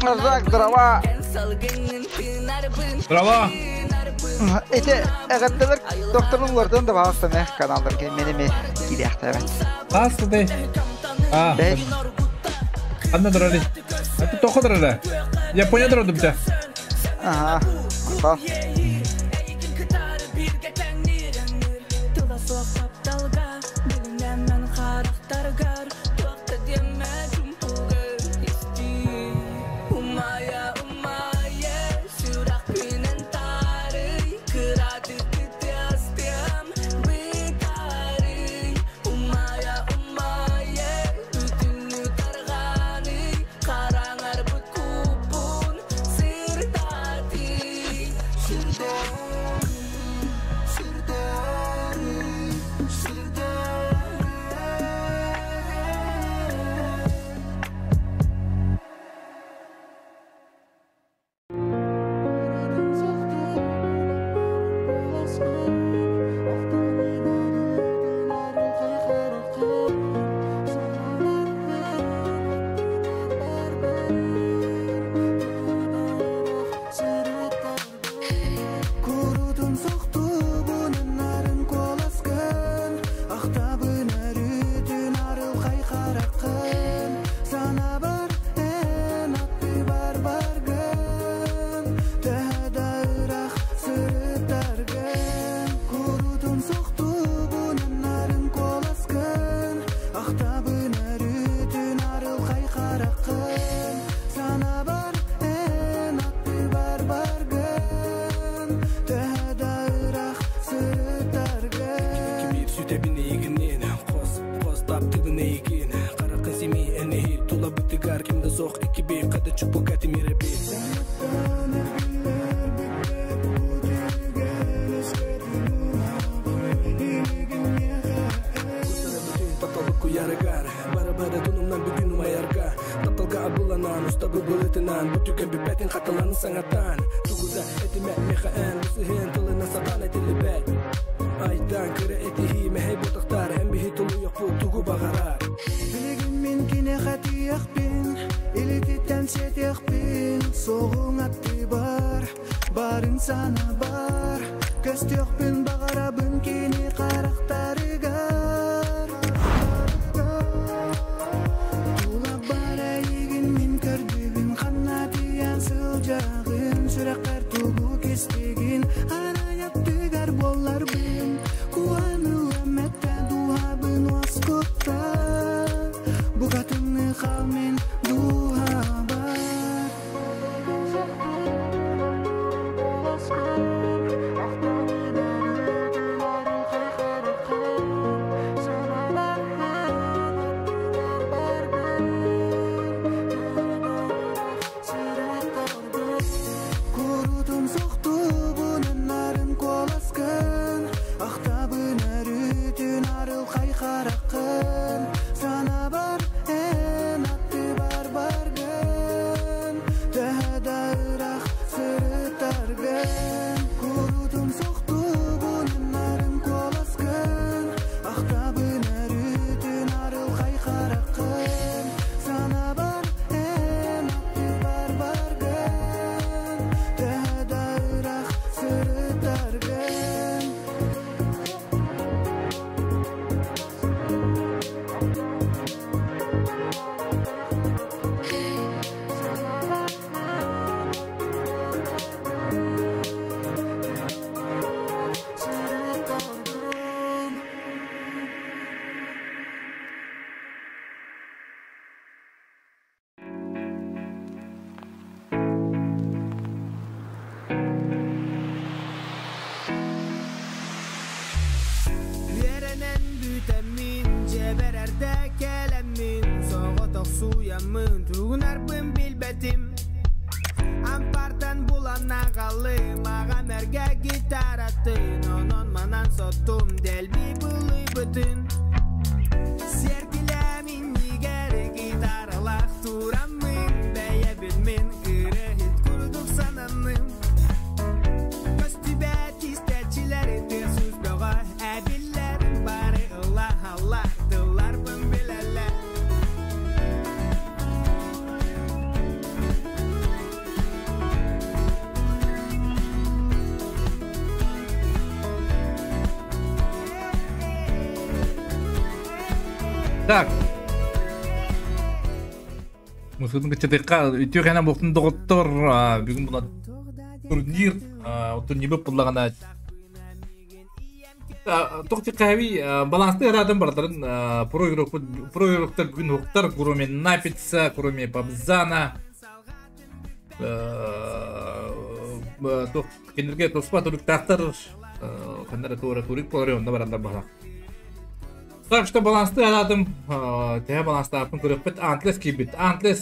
Разак, здорово. Здорово. Эти эҕэрдэлэр докторун улардан да баҕастан эх каналларга менеме кириэхтээбэт. Хас ты? А, Анна дорали. А ты тоха дорали? Япония дородум бите. Ага. Так. Мусутун кыччатыкка үтүө кэнэ буолтун доҕоттор бүгүн була турнир турнирбыт буллаҕына туох тиккави балансты ыраатын бардарын про про игроктар бүгүн уктар кроме Напица, кроме Пабзана туох кинилерге туспа туруктаахтар ханнара туора турик болар онно барандар баһа. Так что балансты аратым, төһө баланстааппын көрөппүт. Антлес киирбит. Антлес.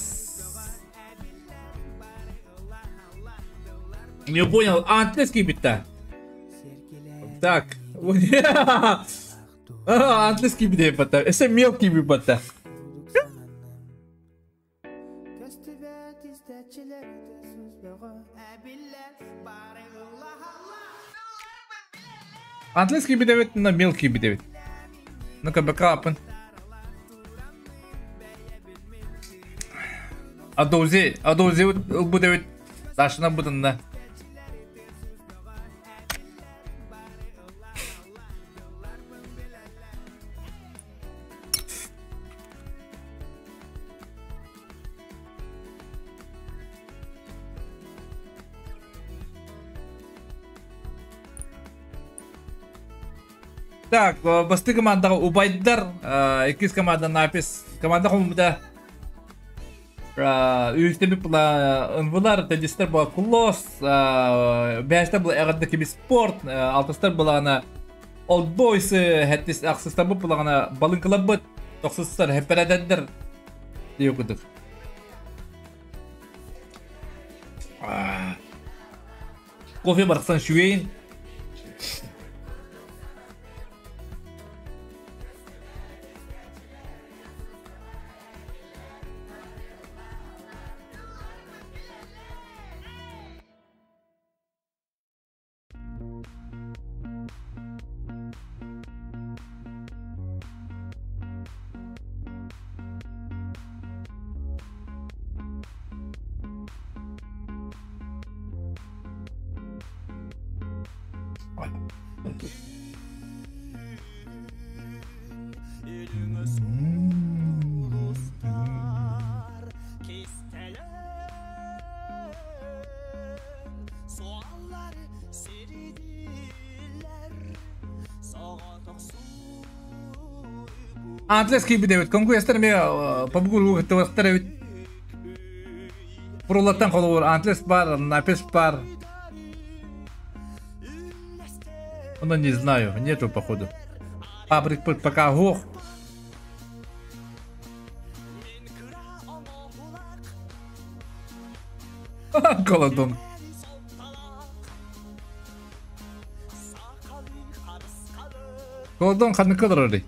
Не понял, Антлес киирбит да. Так. Антлес киирбит диэбит. Эсэ мелкий киирбит да. Антлес киирбит эбит, но мелкий киирбит эбит. Ну-ка, бэкапын. Адози, Адози ылбыт эбит. Сашына бытынна. Так, басты командаға убайдар, иккис команда напис, команда хомуда Үстебит була ынвылар, тедистер була Кулос, бәстер була Эгадда киби спорт, алтыстар була ана Old Boys, хәттис ахсыстар була ана Балынкылабыт, тохсустар хеппередендер диye кудук. Кофе барсан шуейин. Антлес киби дебит, конкурстар ме пабгур тывастар бит. Пролаттан холовор Антлес бар, Напис бар. Ну не знаю, нету походу. Фабрик пока гох. Колодон. Колодон ханны кыдырыр.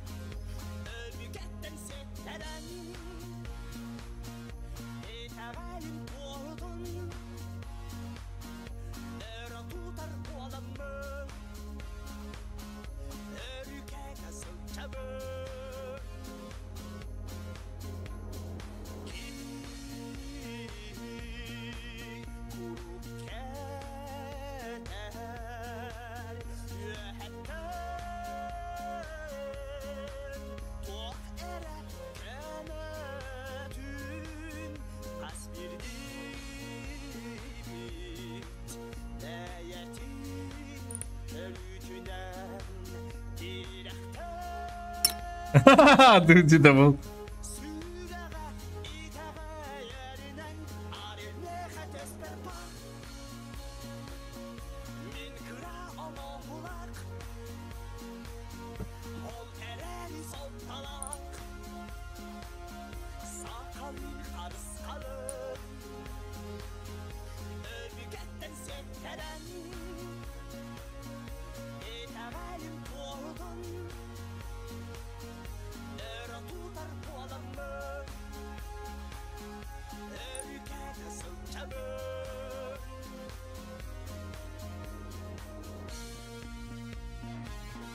Дудзи был.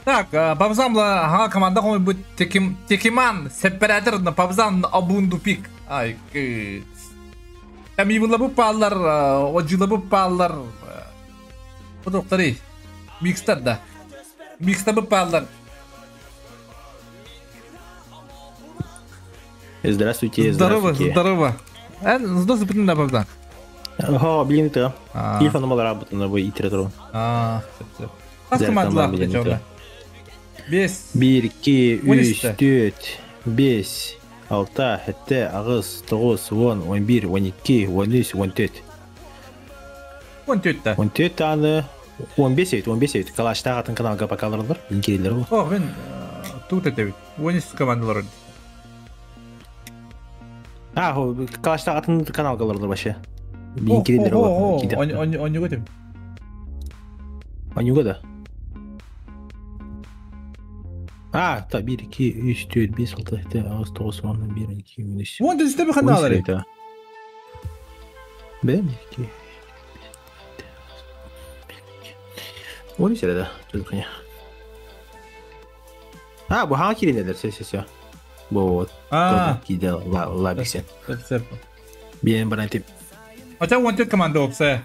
Так, Пабзамла хаҥа команда хомуйбут Текиман сеппэрээтэр Пабзам Абундупик. Ай, Камивылабы пааллар, Оджилабы пааллар, Подохтары, Микстар да. Микстабы пааллар. Здравствуйте, Здорово, здравствуйте. здорово. Сдос да, Пабзам. Ха, блин, это. Телефоном работа вы итератор. А, сөп, сөп. Хас командалаах чоҕда? Бес. 1, 2, 3, 4, 5, 6, 7, 8, 9, 10, 11, 12, 13, 14. 14 та. 14 аны 15 эбит, 15 эбит. Калаштаах атын каналга пока олороллор. Киирэллэр ол. О, мен тут этэбит. 13 командалар. А, Калаштаах атын каналга олороллор вообще. Биин киирэллэр ол. Онньуга этим. Онньуга да. А, та 1, 2, 3, 4, 5, 6, 7, 8, 9, 10, 11, 12, 13. Вон ты тебе ханалары. Бэм, 2, Он да, тут А, бу хаҥа кииринэлэр, все, все, все. Бу вот. А. Киде лабиксен. Биэн баран тип. Хотя он тет команда опция.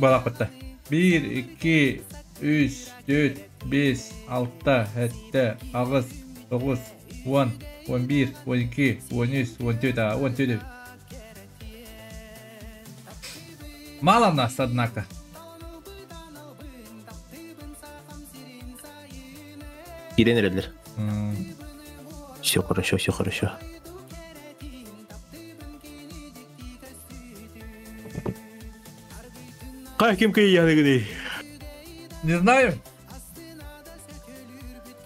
Балапатта. 1, 2, 3, 4, 5, 6, 7, 8, 9, 10, 11, 12, 13, 14, 14. Мало нас, однако. Киирэн эрэллэр. Все хорошо, все хорошо. Ким кыйяныгыный? Не знаю.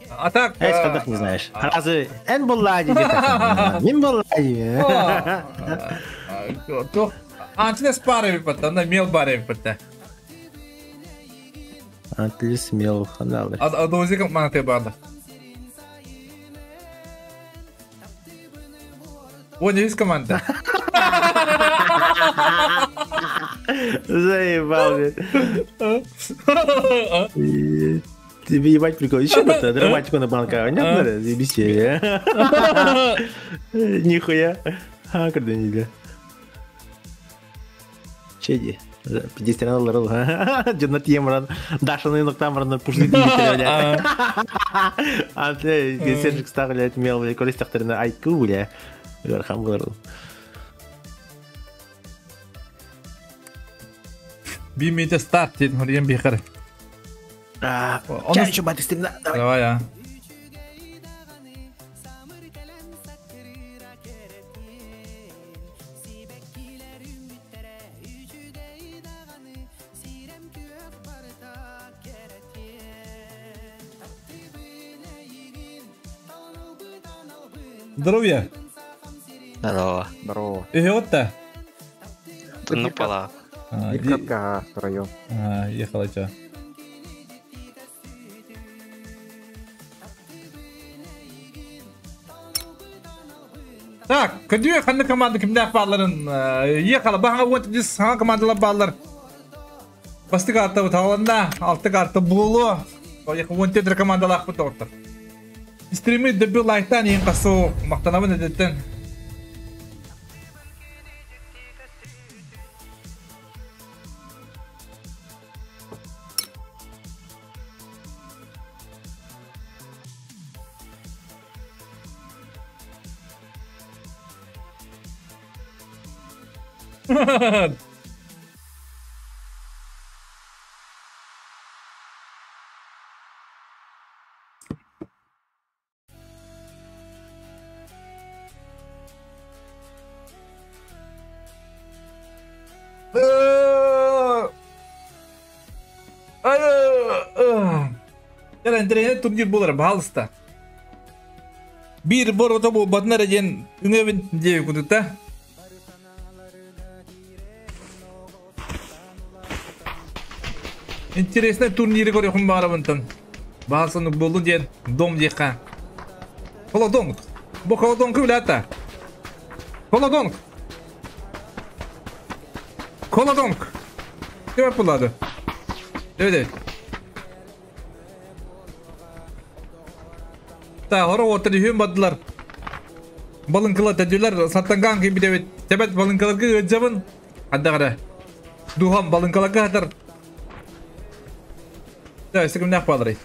А так... Эс кадах не знаешь. Разве эн буллади где-то? Мин буллади. Антилес пары випатта, на мел бары випатта. Антлис мел ханалар. А дозиком манаты банда. Вон есть команда. Заебал, блядь. Тебе ебать прикол. Еще это драматику на банка. Понятно? Заебись. Нихуя. А, когда нельзя. Чеди. 50 долларов. Дьонно тиийэн баран Дашаны ноктан баран пушты диибиттэр блядь. Антле Сержик стах блядь мел блядь көрүстэхтэринэ айку бля. Ыарахан буолар ол. Бимите старт диэн хориен бихар. Чай еще баты стримна. Давай. Давай, а. Здоровья. Здорово. Здорово. Еготта. Ну, пала. Ехала втроем. А, ехала чё. Так, көдүө ханна команда кимнээх бааларын ехала баһаҥа уон дис хаҥа командалар бааллар. Бастык аатта тааланна, алтык аатта буолуо. Уон тетр командалаахпыт доҕоттор. Стримы дөбү лайктаан иһин хасу махтанабын эдэттэн. Интэриэһинэй турнир буолар, баһаалыста. Биир бор ото буолбатына эрэ диэн үҥэбин диэбит курдукта. Интересный турниры көрүөхүм баҕарабынтан. Баһаалсаны буоллун диэн дом диэххэ. Холодонг. Бу холодонг үлээтэ. Холодонг. Холодонг. Ким булады? Девет. Та хоро оттар үһүн бардылар. Балыҥкалар тәдүлэр саттанган кибитебит. Тебет балыҥкаларга ыджабын. Аддагара. Духам балыҥкаларга хатар. Да, секундах палры.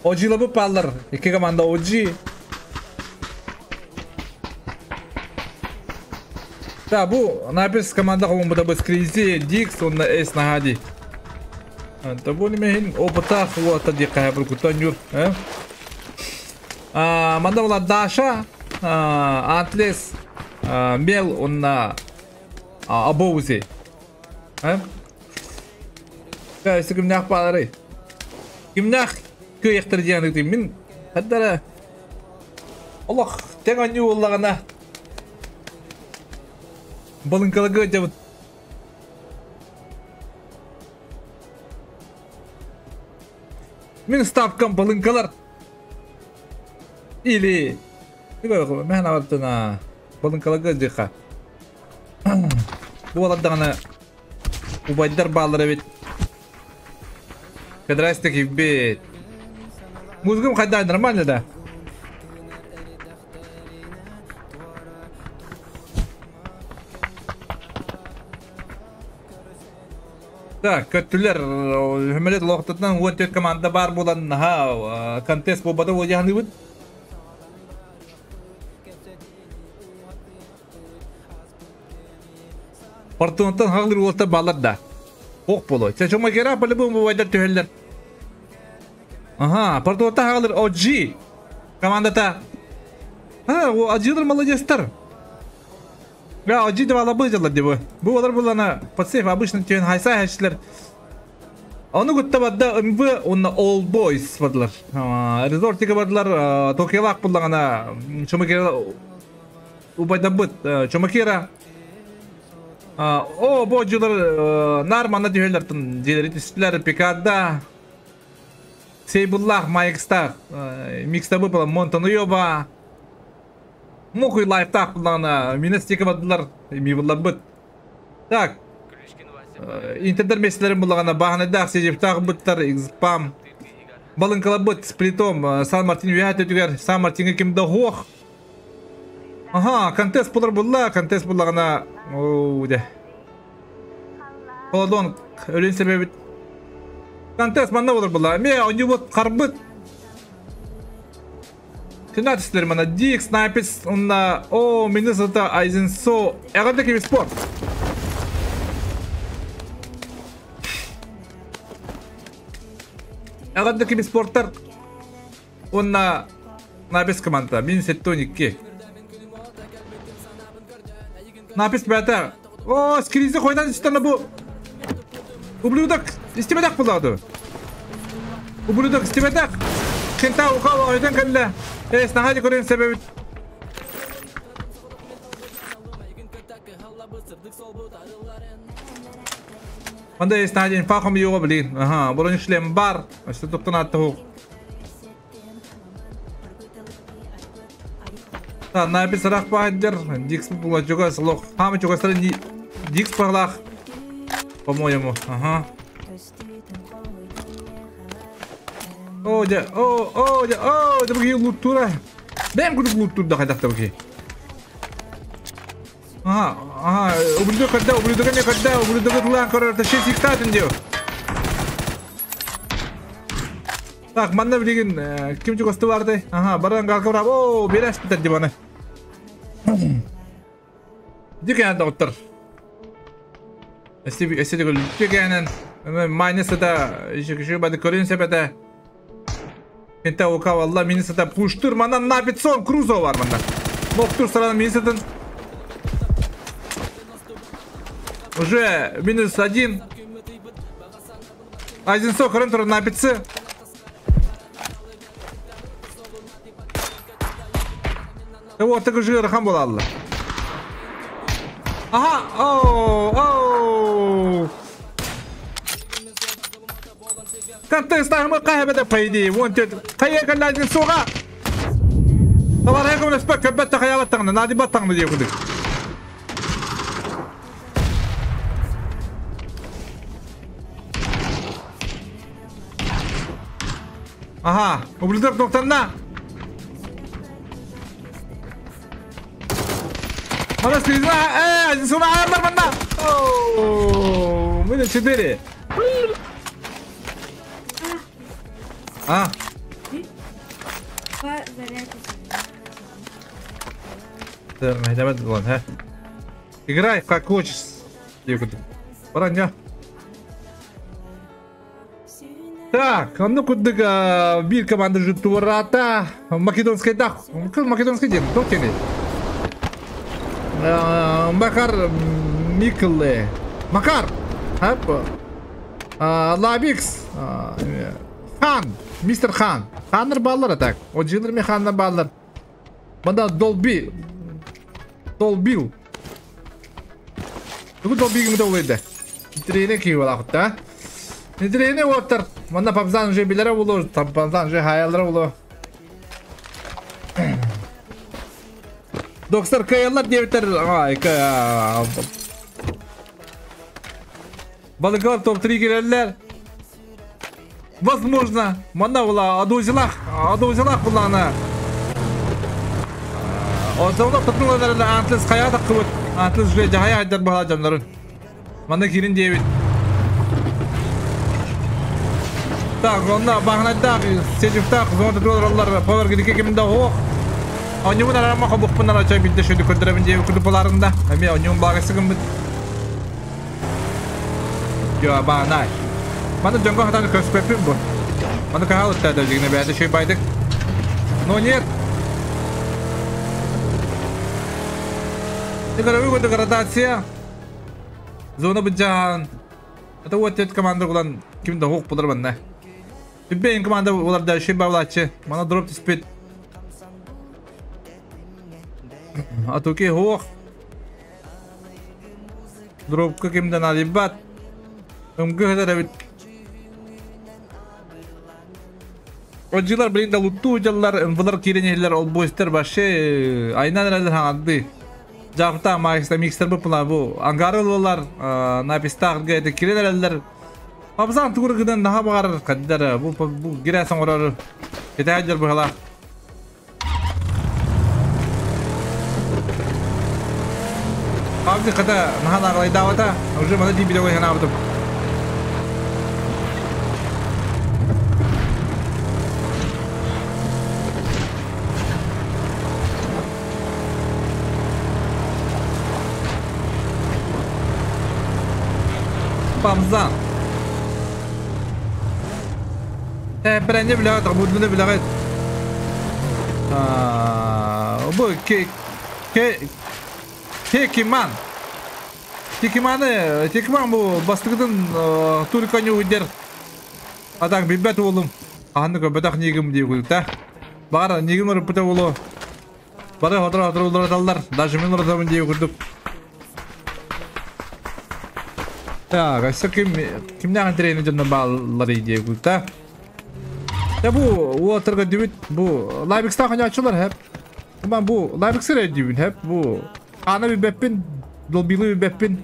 Ожилабы паллар. Икки команда Оджи. Да, бу Напис команда холумбута бу Скризи, Дикс, онна Эс Нагади. Табу немехин опыта хуата ди кахабыр кутан юр. Манда була Даша, Антлес, Мел, онна Абоузи. Кимнах палары. Кимнах көйектер диэн мин хаддара Олох тең аню оллагана балынкалага жабыт. Мин ставкам балынкалар. Или мен аваттына балынкалага жыха. Бу аладдагана убайдар баалар бит. Кадрастик бит. Музгум хайда нормально да. Так, көттүлер хөмөлет лоқтытынан 14 команда бар болан ха контест болбады ол яғны. Фортунаттан хағлыр олта балар да. Оқ болой. Сен чома кера по-любому байдар түхеллер. Ага, Портунаттан хағлыр OG командата. А, о OG-лар молодецтар. Я OG деп ала быжалар деп. Бу олар булана подсейф обычно тен хайса хашлар. Оны күтті бадда МВ онна All Boys бадылар. Резортиге бадылар, Токиолак буллагана Чомакера убайда быт, Чомакера. О, бу жылар нармана дүйелер делери түстүлөр Пикада. Сейбуллах Майкстах, микста выпала Монтануёба. Мухуй лайфтах буллагана Минестике бадылар, ми буллар быт. Так. Интердер меселерин буллагана баганадах сежептах быттар, спам. Балынкала быт с плитом, Сан Мартин уят өтүгер, Сан Мартинге кимде хох. Ага, контест булар булла, контест буллагана оу де. Холодон өлен себебит. Контест манна булар булла. Ме онюбот карбыт. Тенатислер мана Дик, Снайпес, онна о Миннесота Айзенсо. Эгадеки спорт. Эгадеки спорттар. Онна Напис команда 1072. Напис бәтә. О, скризи койдан истәне бу. Ублюдок истемедак булады. Ублюдок истемедак. Кента укал ойдан кэлле. Эс нагади көрен себебит. Манда эс нагади фахом юга блин. Ага, бронь шлем бар. Ашты токтан атты. Та напис рах баһдер. Дикс була жуга слох. Хам жуга сары дикс парлах. По-моему. Ага. О, да, о, о, да, о, да буги лутура. Бэм кудук лутур да хайдахта буги. Ага, ага, ублюдок когда, ублюдок не когда, ублюдок лан корор, 6 икстатын деу. Так, манна билигин ким жугасты барды? Ага, баран галка брап. О, берес битер дибаны. Дикән доктор. Эсти эсти гөл дикәнен майнесы да иши бады көрүн себете. Кента ока валла минисата пуштур манан напитсон крузо бар манда. Доктор саран минисатын. Уже минус 1. Айзенсо көрүн напитсы. Вот так уже рахам була алла. Ага, оу, оу. Контест тахмы кахабада пайди. Вон тет. Кая калладин суга. Тавар хайкум леспек каббат хаялат тагна. Нади баттагна дие кудык. Ага, ублюдок доктанна. Мана слезна, суна аярдар манна. О, мы 4. А. Играй как хочешь. Баранья. Так, ну кудыга бир команда жутурата. Македонский дах. Македонский день, кто тянет? Макар Микле. Макар! Лабикс. Хан. Мистер Хан. Ханнер баллар так. О джилер ми ханнер баллар. Манда долби. Долбил. Тугу долбигим долбиде. Тренер кийбалакта. Тренер оттар. Манда папзан уже билere болу, папзан уже хаялары болу. Доктор каялар диэбиттер. Балыкалар топ-3 келелер. Возможно, манда була адузилах, адузилах булана. Озолда тутулар антлыс кая кыбыт, антлыс же жая айдар бала жамдарын. Манда кирин диэбит. Так, онда бахнайдак, сежифтак, зонда долларлар, повар гидике кимде ох. Онюн арама хобукпунар ачай бидде шөйдү көдөрөмүн диэби күдү боларында. Эми онюн багасы кымбыт. Yo, баанай. Маны жонго хатаны көспөпүн бу. Маны кахалытта да жигине бәде шөй байдык. Но нет. Игровой деградация. Зона быджан. Это вот эта команда булан кимде хок булар банна. Бейн команда булар да шөй бавлачы. Мана дроп түспөт. Атуки хок. Дропка кимден алибат. Өмгө бит. Ожилар блин да лутту жаллар, ымвылар киренелер, ол бойстер башы, айнан әлер хаңады. Жапта майста микстер бу пула бу. Ангарылылар, напистаг гәйде киренелер. Абзан тугыргыдан наха багар каддар бу бу гирәсең орар. Китә бу хала. Абзи када наха наглай давата, уже мана диби дәвай хана бутып. Памзан. Бренде билет, будны билет. Бу ке ке Текиман. Текиманы, Текиман бу бастыгын турканы үдер. Атак бибет олум. Аны көбөтак нигим дип куйдык Бар нигим рыпыта болу. Бары хотра хотра улар Даже мен урдамын дип куйдык. Так, а ким кимнән тренер жөннө баллар дип куйдык Да бу уотырга дибит бу Лайбикста ханя хеп. Мен бу Лайбиксер дибин хеп бу аны бибеппин, долбилы бибеппин.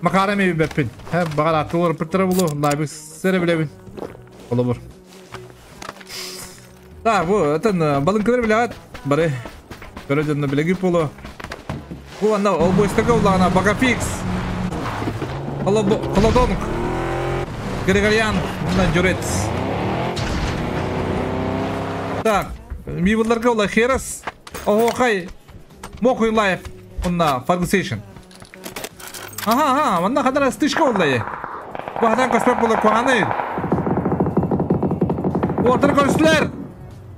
Макараме бибеппин. Хеп багар атылыр пыртыра булу Лайбиксер билебин. Олобур. Так, бу этен балынкылар билет. Бары. Көрө жөннө билеги болу. Бу анда ол бойстага улана Багафикс. Холодонг. Григорян, мына Журец. Так, мивыларга ула Херас, Охай, Мохуй Лайф, онна Фаргусейшн. Ага, ага, мында кадar стышка олай. Бу хадан коспеп була куаны. Уотыр көрсүлөр.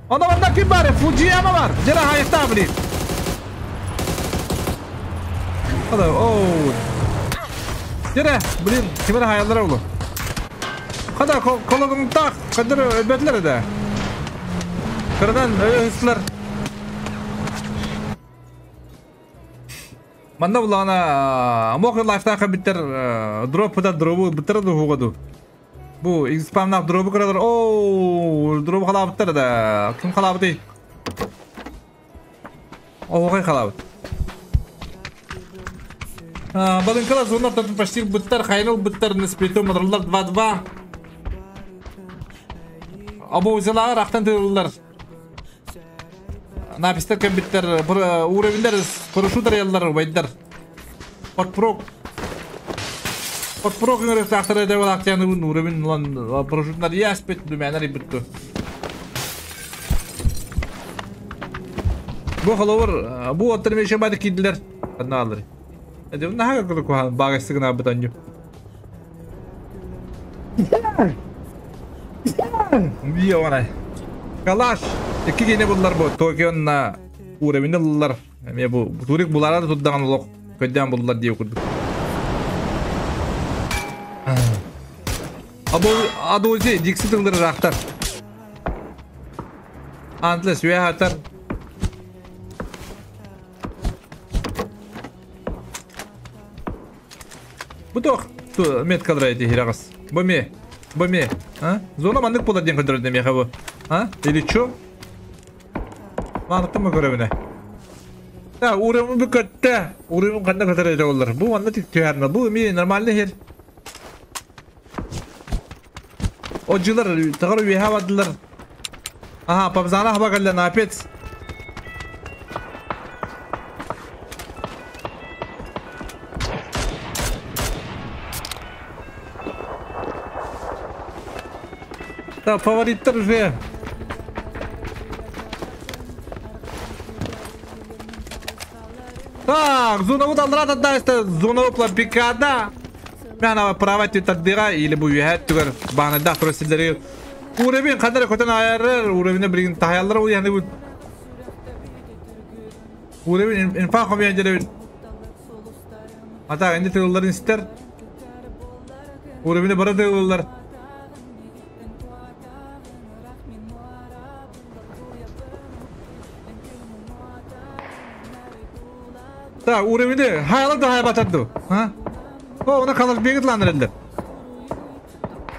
Онда мында ким бар? Фуджияма бар. Жера хайта блин. Хада, оу. Жера, блин, кимер хаялдар олу. Хада колодун так, кадыр өбөтлөр да. Кырдан өсүлөр. Манда булана мохы лайфта биттер дроп да дробу биттер ду Бу спамнап дробу кыралар. Оу, дробу халабыттар да. Ким халабыты? О, кай халабыт. Балынкала зона татын почти биттер, хайныл биттер, неспиту мадралар 2-2. Абу зелар ахтан тырылар. Напистер кембиттер, уровеньдер, парашютер яллар, вайдар. Подпрок. Подпрок ыңырык тақтар эде балақтияны бұн уровень лан парашютнар яспет, дүмәнер ибітті. Бу холовар, бу оттар меше бады кидилер. Одна алыр. Эде на хага кылы кухан багасы гына бытаню. Бия онай. Калаш, iki gene bullar bu. Tokyo'nun уровень bullar. Эме бу турик булара да туддаган олок. Көддән буллар диye курдук. Або адози дикси тылдыр рахтар. Антлес үе хатар. Бу тох меткалар эти хирагас. Бу ме? Бу ме? А? Зона мандык болар ден көндөрдө меха бу. А? Или чё? Мандыкты ма көрөбүнө? Да, уровень бу көттө. Уровень кандай көтөрөйдө болар. Бу анда тик түһәрмә. Бу ми нормальный хер. Ожилар тагыр үе бадылар. Ага, пабзана хаба калла напец. Да, фавориттер уже. Так, зона вот алрата да, это зона опла пикада. Мен права тетаддыга или бу юхат түгөр баанада тросилдери. Уровень кадар көтөн айырыр, уровень бирин таялар у яны бу. Уровень инфа хомия жеребин. Ата энди тылларын истер. Уровень бара тыллар. Да, уровень hayala da haybataddı. Ha? О, ona kalır bir gitlandır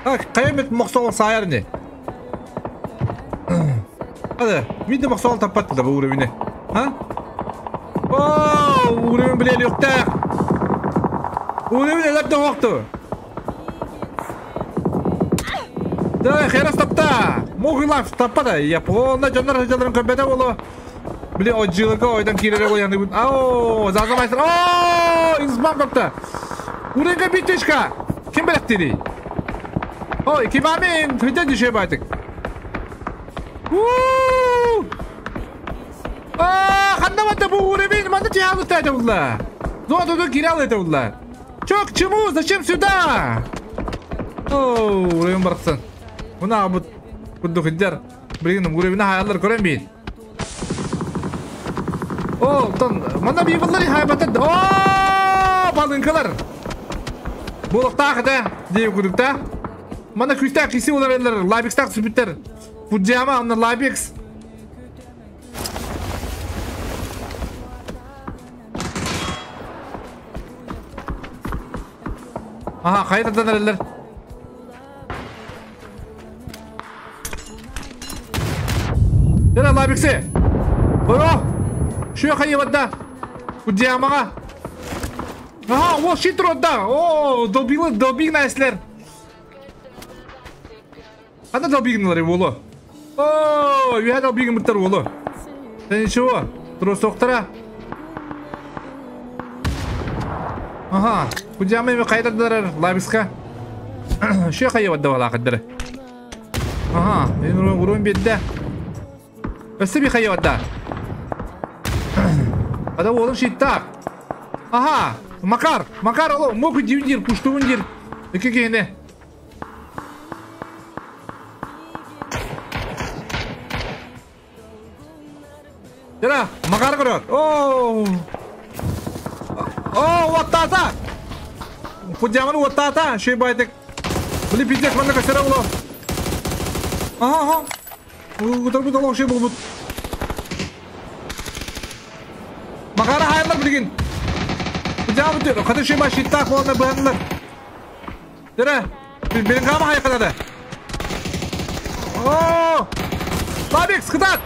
Ha, kaymet moksol sayar ne? Hadi, bir de moksol tapattı da bu уровень. Ha? О, уровень bile yok da. Уровень elep de yoktu. Да, херас тапта. Могилaf таппада. Японда жандар жандар көбөдө боло. Били о жылга ойдан кирere го яны. Ау, зазамайсың. О, инсбам тапта. Уренге битешка. Ким билет Ой, кимамин, хөдөн жишээ байдаг. Уу! Аа, ханна бата бу уровень, манда тиалытай булла. Зода кирал это булла. Чё, к чему? Зачем сюда? О, уровень барсан. Мына бу кудду хиджар. Билген уровень хаялар көрөм бит. О, тон, манда би буллар хайбата. О, балынкалар. Булыктагы да, дип күрдүк Мана күстә кисе улар эллер, лабикстак сүбүттер. Фуджиама аны лабикс. Ага, кайрадан эллер. Дера лабиксе. Бро. Şu кайыбында. Фуджиамага. Ага, ол щит да. О, добил, добил найслер. Анда долбигнлар болу. О, я долбигн буттар болу. Да ничего, тросоктара. Ага, кудяме кайдадар лабиска. Шу кайы бадда каддыр. Ага, мен урун бетте. Өсө би кайы бадда. Ада олым щиттак. Ага, Макар, Макар, алло, мог дивдир, пуштундир. Эки Дера, Макар көрөт. О! О, ваттата! Фудямын ваттата, шей байтык. Били пиздец манда касера боло. Ага, ага. Утар бут алох шей болбут. Макара хайрлар билген. Фудямын төр, каты шей ба щиттак болна быһанлар. Дера, бирин кама хайкалады. О! Лабикс, кытат!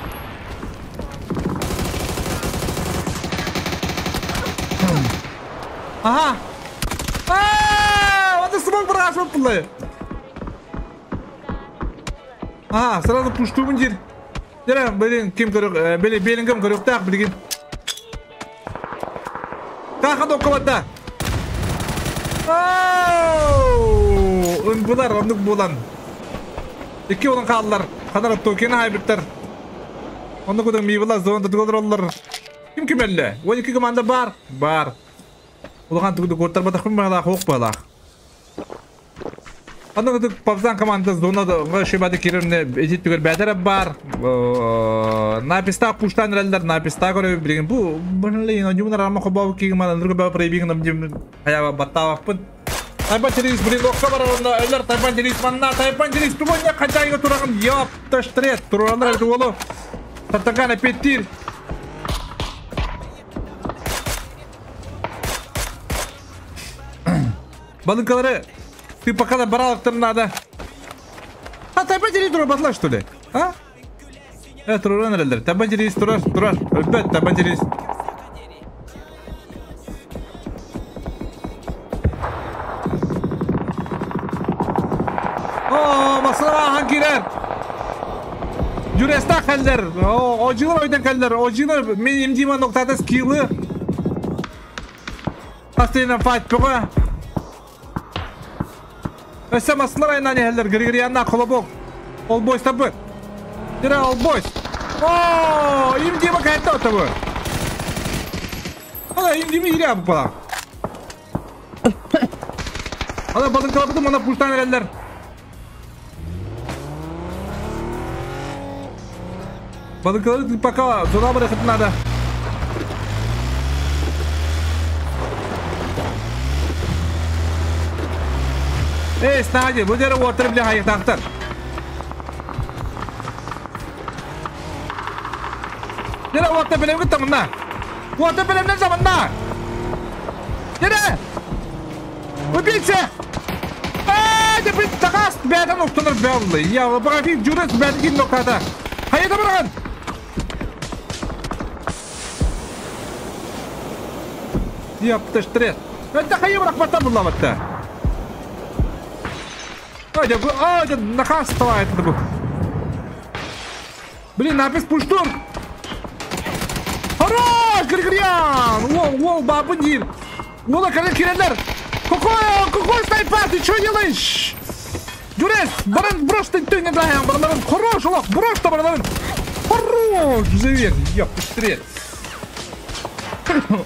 Ага. А, вот и смог брать буллы. Ага, сразу пушту мундир. Дера, блин, ким көрүк, били белингем көрүктаах билигин. Таха доккабатта. Ынбылар, оннук булан. Икки olan қалдылар. Қанар токені хайбыттар. Оннук кудың мибылар зонда тугылар. Ким ким әлле? 12 команда бар. Бар. Улахан тугды көртер батақ күн бағалақ, оқ бағалақ. Оннук кудың павзан команда зонада шибады керімне эжит түгер бәдәрі бар. Написта пуштан рәлдер, написта көрі білген. Бу, бұнылы, юмнар ама қобау кейгін мана, нұрғы бау прейбигін амдем, хаява баттавақпын. Тайпан Терис, блин, оққа бар онда, өлер Тайпан Терис, манна, Тайпан Терис, туманья қанчайға тұрағын, ёпташтрет, тұрағандар әлді олы. Тартаган әпеттир. Балынкалары, ты пока на баралықтарын надо. А, Тайпан Терис тұра батла, что ли? А? Тұрған әлдер, Тайпан Терис тұрар, тұрар, өлбәт, Тайпан Терис. Масылама кирер. Жүреста кәлдер. Ожилар ойдан кәлдер. Ожилар мен имдима ноктата скиллы. Астына файт бұға. Өсі масылар айынан елдер. Григорианна қолабок. Ол бойс табы. Дira ол бойс. О, имдима кәйтті отобы. Ана имдима ире абы бала. Ана балын калабыды мана пуштан елдер. Балыкları пока зона bırakıp надо. Эй, снади, bu dere water bile hayır taktır. Dere water bile mi tamına? Water bile ne zamanna? Dere! Убийца! Эй, да блин, тагас, бәден оқтыныр бәлі. Я, баға жүріс бәдін ноктада. Hayır bırakın! Yaptıştırır. Ben de hayır bırakmadan bulamadı. Hadi bu, hadi nakас это bu. Блин, напис пуштур. Хорош, Григориан! Воу, воу, бабы. Вола, калер кирелер. Какой, какой снайпер, ты что делаешь? Дюрес, баран, брось ты, ты не дай, баран, хорош, лох, брось то, баран. Хорош, завет, ёптыштрет.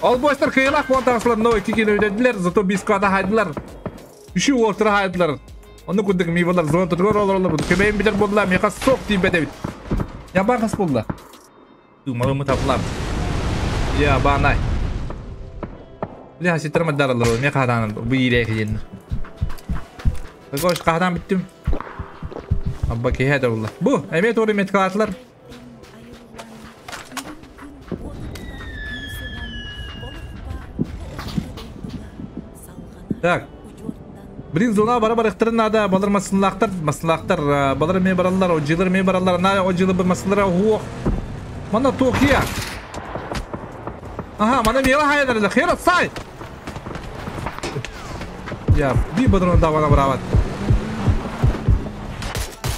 Ол бойстар кыйлақ болтағысылар новый кекені өйдеділер, зато бискада хайдылар. Үші ортыра хайдылар. Оны күндік мейвалар зона тұтығыр олар, көмейін бітер болдылар, меқа соқ дейін бәдебіт. Я бағас болды. Малымы тапылар. Я бағанай. Біле хасеттер мадаралар, меқа хаданын, бұл ерек еден. Қош қадан біттім. Абба кейхе болды. Бұ, әме торы меткалатылар. Так. Блин, зона бара барықтырын надо, балар масылақтар, масылақтар, балар ме баралар, ожилар ме баралар, на ожилы бір масылар хуох. Мана тохия. Ага, мана мела хайдар, хера сай. Я би бадрон давана брават.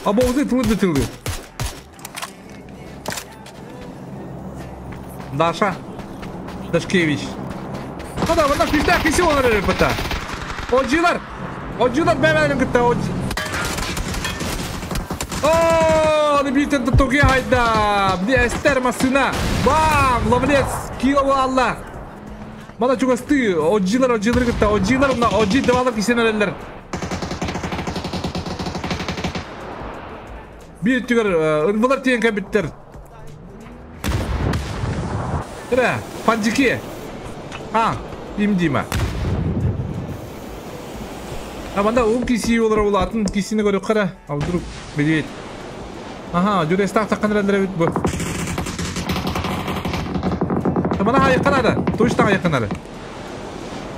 Або узы тылды тылды. Даша Дашкевич. А да, вона пиздак и сила на репета. Ожилар! Ожилар бәмәнен кітті, оджи. О, не битен тоги хайда. Мне эстер масына. Бам, ловлец, кило алла. Мана чугасты, ожилар, ожилар кітті, ожилар, мына оджи девалар кисенелер. Bir tüгер, ынбылар тиен кәбіттер. Тірі, панджики. А, имдима. А манда ум киси олар олатын кисini көріп қара. А вдруг медведь. Ага, жүрестақ таққан рәндірі бит бұл. Мана айыққан Точно айыққан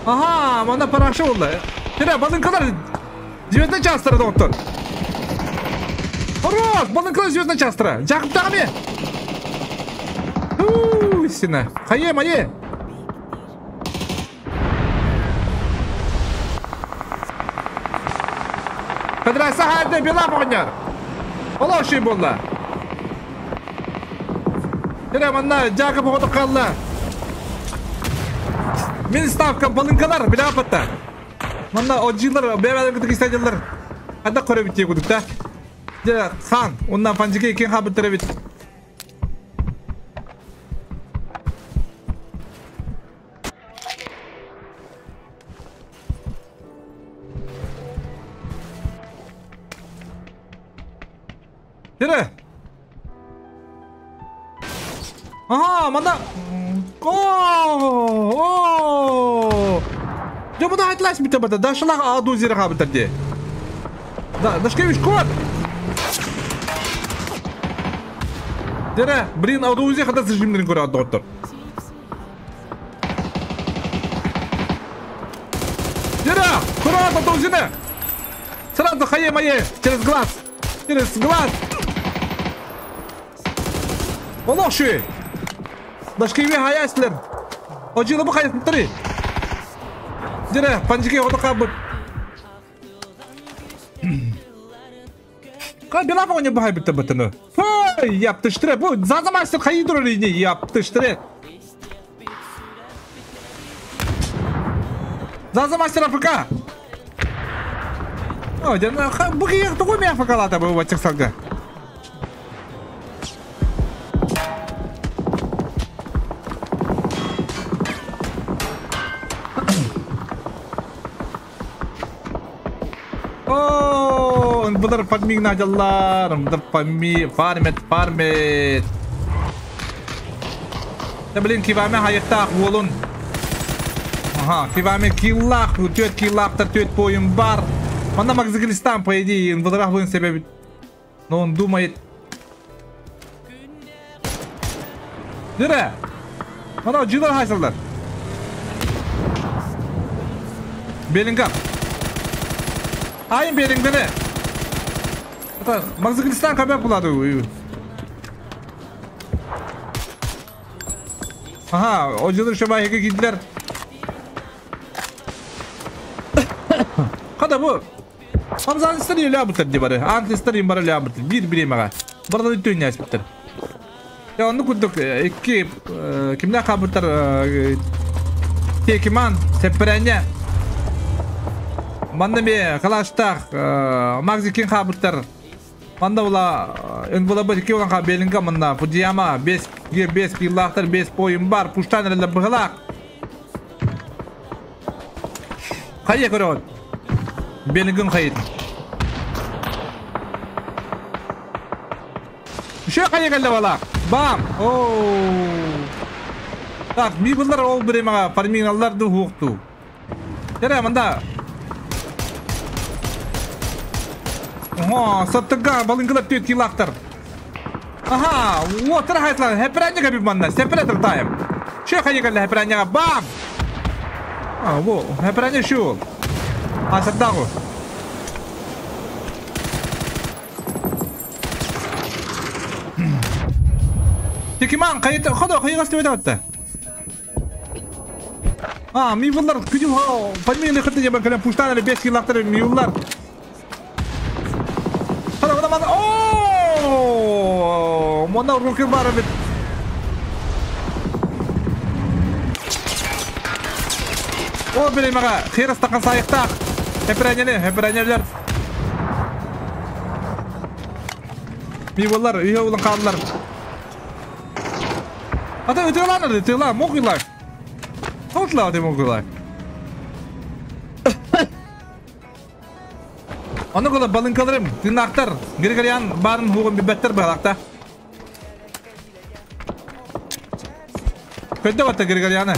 Ага, мана парашы болды. Тірі, балынкалар 19 частыра доктор. Хорош, балынкалар 19 частыра. Жақып тағы ме? Сина. Хайе, майе. Федерация хайды бела боғынер. Ола ошый болды. Кere манна Жаков оҕото хаалла. Мин ставкам балыҥкалар билапатта. Манна оджилар бэйэлэрин кытта кистадьаллар. Хадда көрөбүт дии кудук да. Дьэ хан, оннан фанжике кин хаабыттар эбит. Дere. Aha, манда. О, о. Дьэ бу да айтлас битэ бата. Дашылах аду зире хабытар де. Да, Дашкевич кот. Дere, блин, аду зире хата сыжимнерин көрө доктор. Дere, көрө аду зире. Сразу хае мае через глаз. Через глаз. Олох шуй. Дашкеви хаяслер. Ожила бу хайыттары. Дere, панжике ото кабыт. Ка била не бахай битте бытыны. Фай, яптыштыры. Бу зазамастыр хайдыр не яптыштыры. Зазамастыр АФК. О, дена бу кияк тугу ми АФК лата бу ватчак салга. О, бұлар фарминг надялар, бұлар фарми, фармет, фармет. Да блин, киваме хайықтақ болун. Ага, киваме киллах, төт киллахтар, төт бойым бар. Манда Макзиглистан, по идее, бұлар бұн себебі. Но он думает. Дире. Мана жилар хайсалдар. Белингам. Айын Белингдene. Макзиглистан көбөк булады. Ага, о жылыр шабайга кийдилер. Када бу? Хамзаныстар эле бутар деп бары. Антистар им бары эле бутар. Бир бир эмага. Барда төйнө ачыптыр. Я оны күрдүк. Эки кимдер кабыттар Текиман, Сепрене. Манда ме калаштак Макзикин кабыттар. Манда була эн була бир ки болгон белинге мында Фудияма 5 5 киллахтар 5 поем бар. Пуштан эле быгылак. Кайя көрөт. Белингин кайыт. Ишe кайя келди бала. Бам. О. Так, ми булар ол бир мага фарминаларды хукту. Тере мында. Ага, саттыга балынгылар төт киллахтар. Ага, вот рахатлар, хепрәнеге бир манда, сепретер тайм. Шо кайя келди хепрәнеге? Бам. А, во, хепрәне шул. Асадагу. Текиман кайыт, хода кайыгас деп атты. А, ми булар күжү фамилия кытты деп келен пуштан эле 5 киллахтар ми булар. Хода, хода, мана. О! Мона руки бар бит. О, биле мага, херас такан сайыктак. Хепрәнеле, хепрәнелер. Ми булар, үйө улан калдылар. Ата өтөланыр, өтөлан, мокуйлар. Тотлар деп мокуйлар. Аны кыла балынкаларым, тынактар, Григориан барын хугун бибеттер балакта. Көдө батта Григорианы.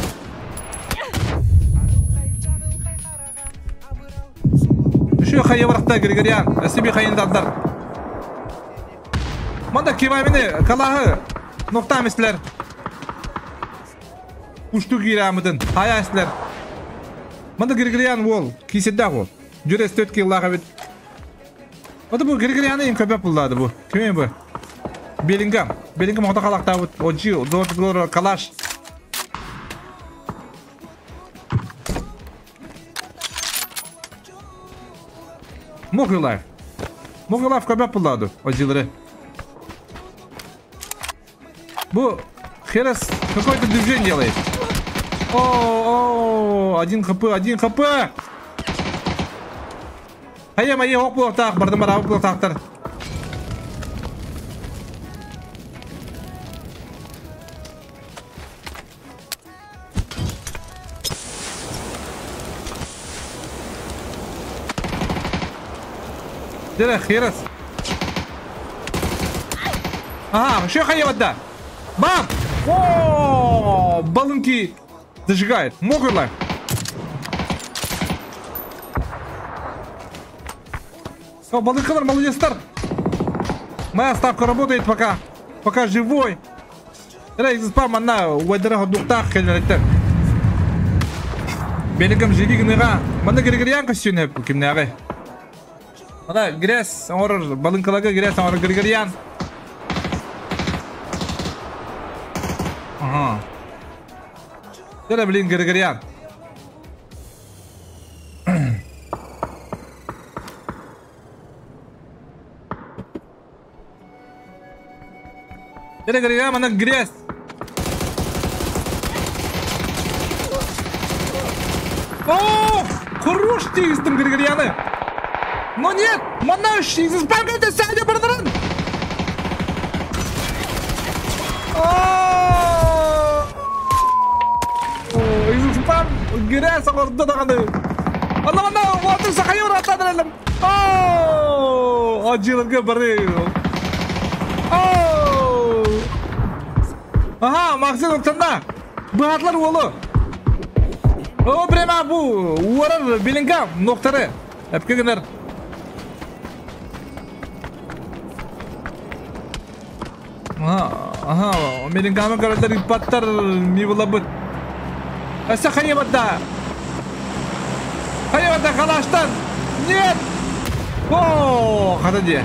Şu хайы баракта Григориан, эсиби хайындандар. Манда кивамини калахы нокта эмеслер. Ушту кирамыдын, хая эслер. Манда Григориан бол, киседде бол. Жүрес төт киллага бит. Ода бу Григорианы им көбөп булады бу. Ким бу? Белингам. Белингам ота калакта бут. Оджи, дор калаш. Мокрый Мокрый көбөп булады ожилары. Бу Херес какое-то движение делает. О, 1 хп, 1 хп. Хайа мои оплотах, бардамара оплотахтар. Дера херес. Ага, еще хайа да. Бам! О, балынки зажигает. Мокрый лайф. О, балынкалар, молодец, старт. Моя ставка работает пока. Пока живой. Спам, она уайдера духтах, Белигам живигныга. Мана Григорьянка сегодня кимнягы. Мана грязь, орор, балынкалага грязь, орор Григорьян. Ага. Это, блин, Григорьян. Это Григорьян, она грязь. О, хорош текстом Григорьяны. Но нет, монаший, заспамляйте сядя, брадран. Спам грязь, Allah Allah, вот сахайор атадыралым. О, ажиларга бары. О! Ага, Максим октанда. Баатлар олу. О, прямо бу уарар билингам ноктары. Эпкегенер. Ага, ага, билингамы карадар паттар ми булабыт. Сахайвада! Хайвада халаштан! Нет! О, ходи.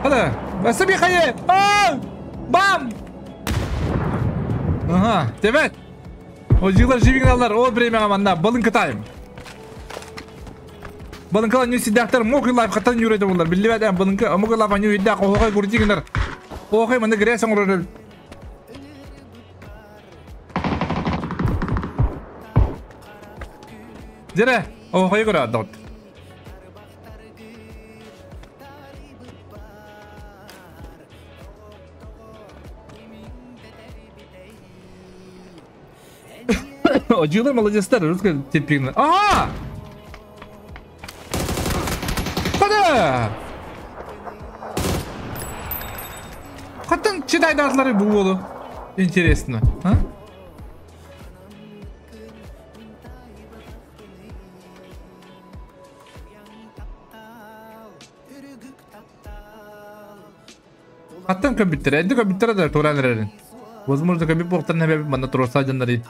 Ходи. Васаби хае! А! Бам! Ага, тебе. О, жилар живигналар, о время манна, балынка тайм. Балынка не сидяхтар, мог лайф хатан юрейді олар. Билебет, балынка, мог лайф аню едақ, оғай гурдигнер. Оғай маны грязь оңрыр. Дере, оғай көрі аддағыт. Ожилар молодецтар, русский тепигні. Ага! Қады! Қаттан читайдарлары бұл болу. Интересно, а? Аттан компьютер, эдди компьютер да туран рерин. Возможно, компьютер боқтан нәбе мана турса жаннары.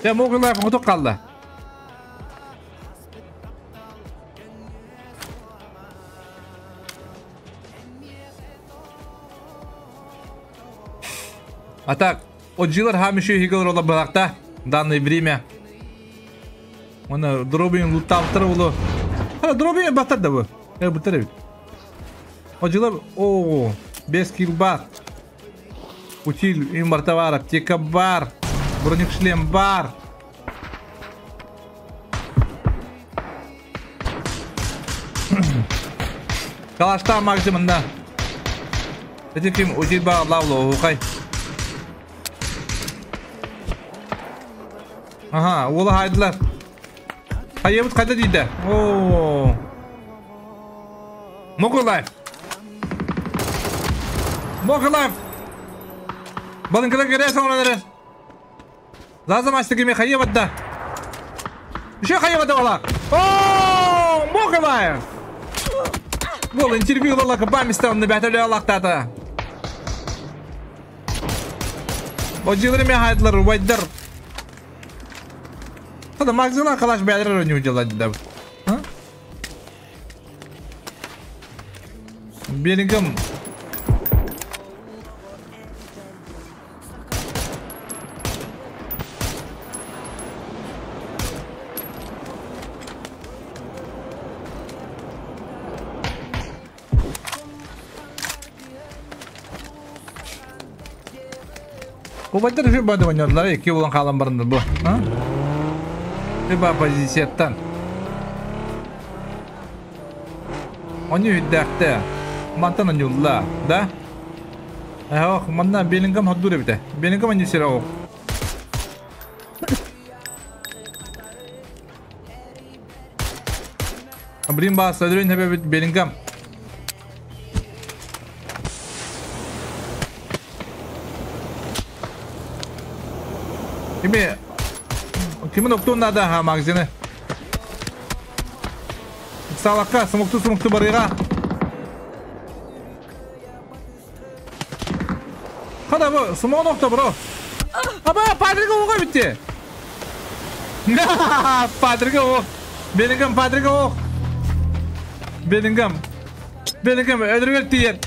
Я могу лайф готов қалды. А так, отжилар хам еще игл рола балакта в данное время. Он дробин лутал травло. А дробин батар да вы. Я батар. Отжилар, о, без килбат. Утиль имбартовар, аптека бар, бронешлем бар. Калашта максимум да. Эти ким утиль бар лавло, ухай. Ага, ола хайдылар. Хайебут қайда дейді. О. Мокулайф. Мокулайф. Балынкада кересің олар. Лазым ашты кеме хайебат да. Еще хайебат да ола. О, Мокулайф. Бол интервью ола кабамистан на бәтеле алақтады. Ожилар ме хайдылар, вайдар. Хада Макзила калаш бәдер не уделать да. А? Белингам. Убайдар үһү бады ойнодулар, икки булан хаалан барандар бу. Үба позицияттан. Оню үддәхтэ. Мантан онюлла, да? Ох, манна Беллингем ходдур эбите. Беллингем оню сире ох. Блин бас, өдөрүн хэбэбит Беллингем. Кими кимин октуун надо ха магазины. Салакка смокту барыга. Хада бу смон окто бро. Аба падрига ога битти. Падрига ок. Беллингем падрига ок. Беллингем. Беллингем өдөргөр тиер.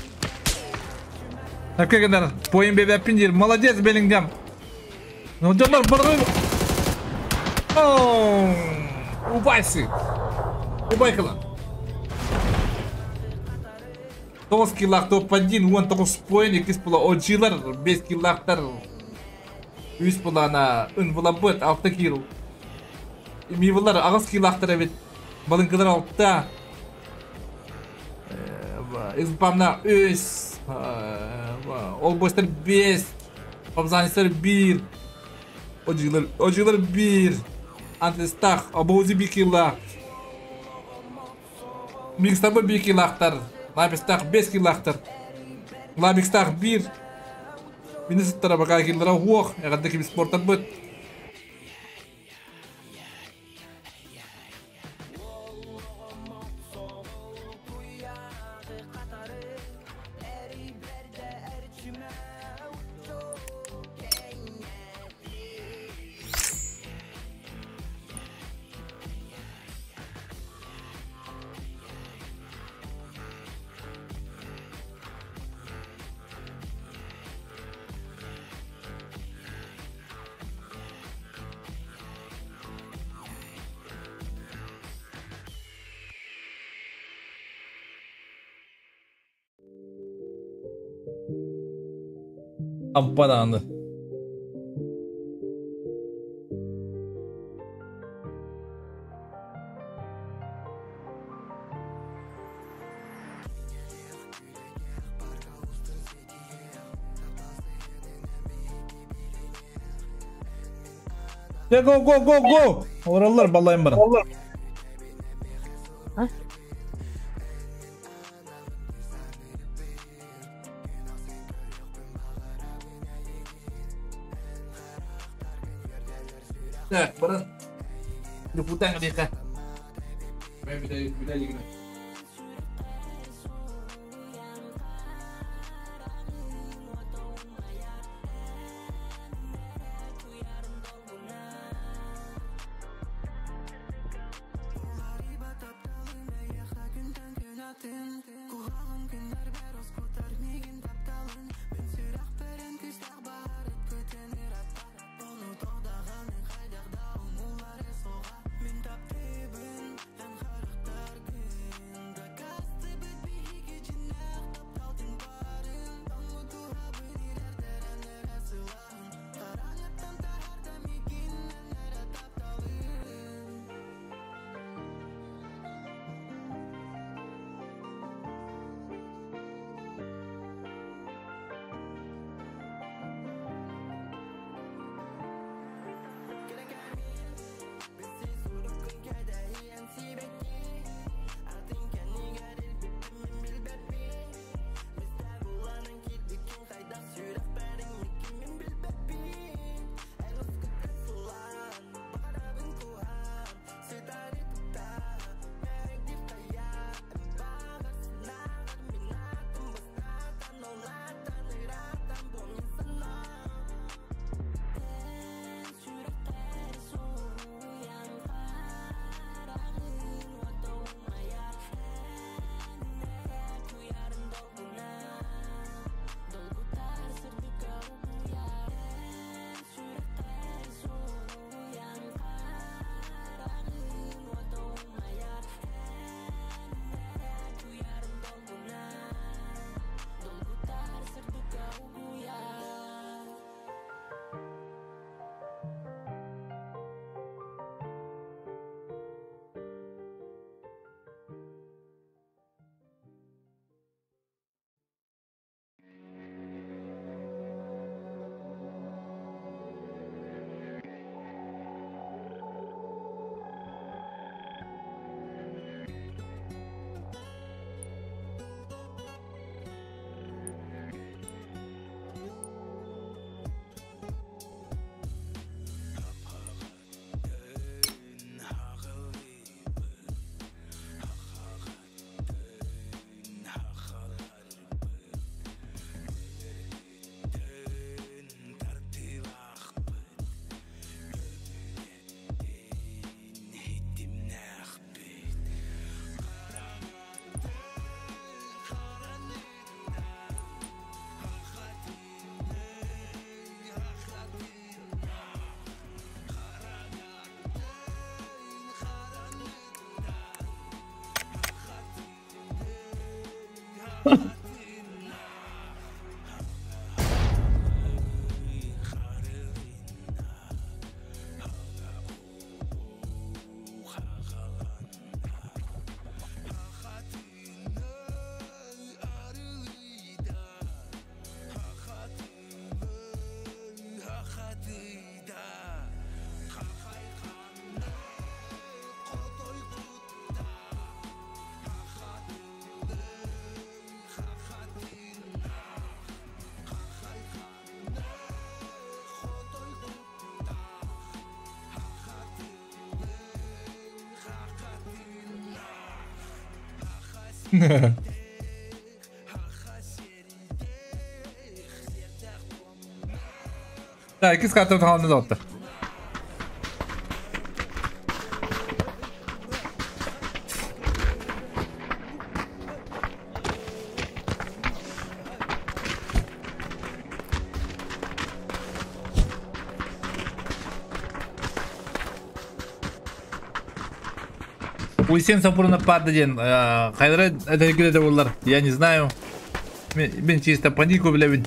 Акегенер поин бебеппин дир. Молодец Беллингем. Ну дьоннор бары. Убайсы. Убайкала. 9 киллах топ-1, 19 поин, 2 була ожилар, 5 киллахтар. 3 булана ын була быт, 6 килл. Мивалар агыс киллахтар эбит. Балынкылар 6. Изпамна 3. Олбойстар 5. Памзанистар 1. Ожилар 1. Антлистах, обоузи 1 килла. Микстабы 1 киллахтар. Лабистах 5 киллахтар. Лабистах 1. Министр бака киллара хуох, эгадды ким спорта быт. Ампаданды. Go go go go. Ораллар балайым бар. Так, баран. Лупутан дика. Бай бидай. Да, иккис картабыт хаалны доҕоттор. Уйсен Сапурна падда диэн хайдара этэргиле да буллар, я не знаю. Мен чисто панику билэбин.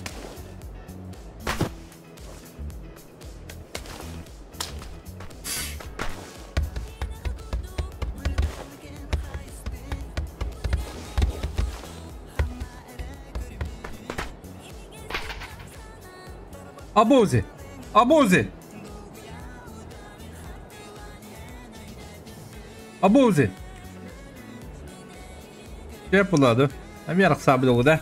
Абози! Абози! Абози! Кеп булады. Эми арахсаабыт ол да.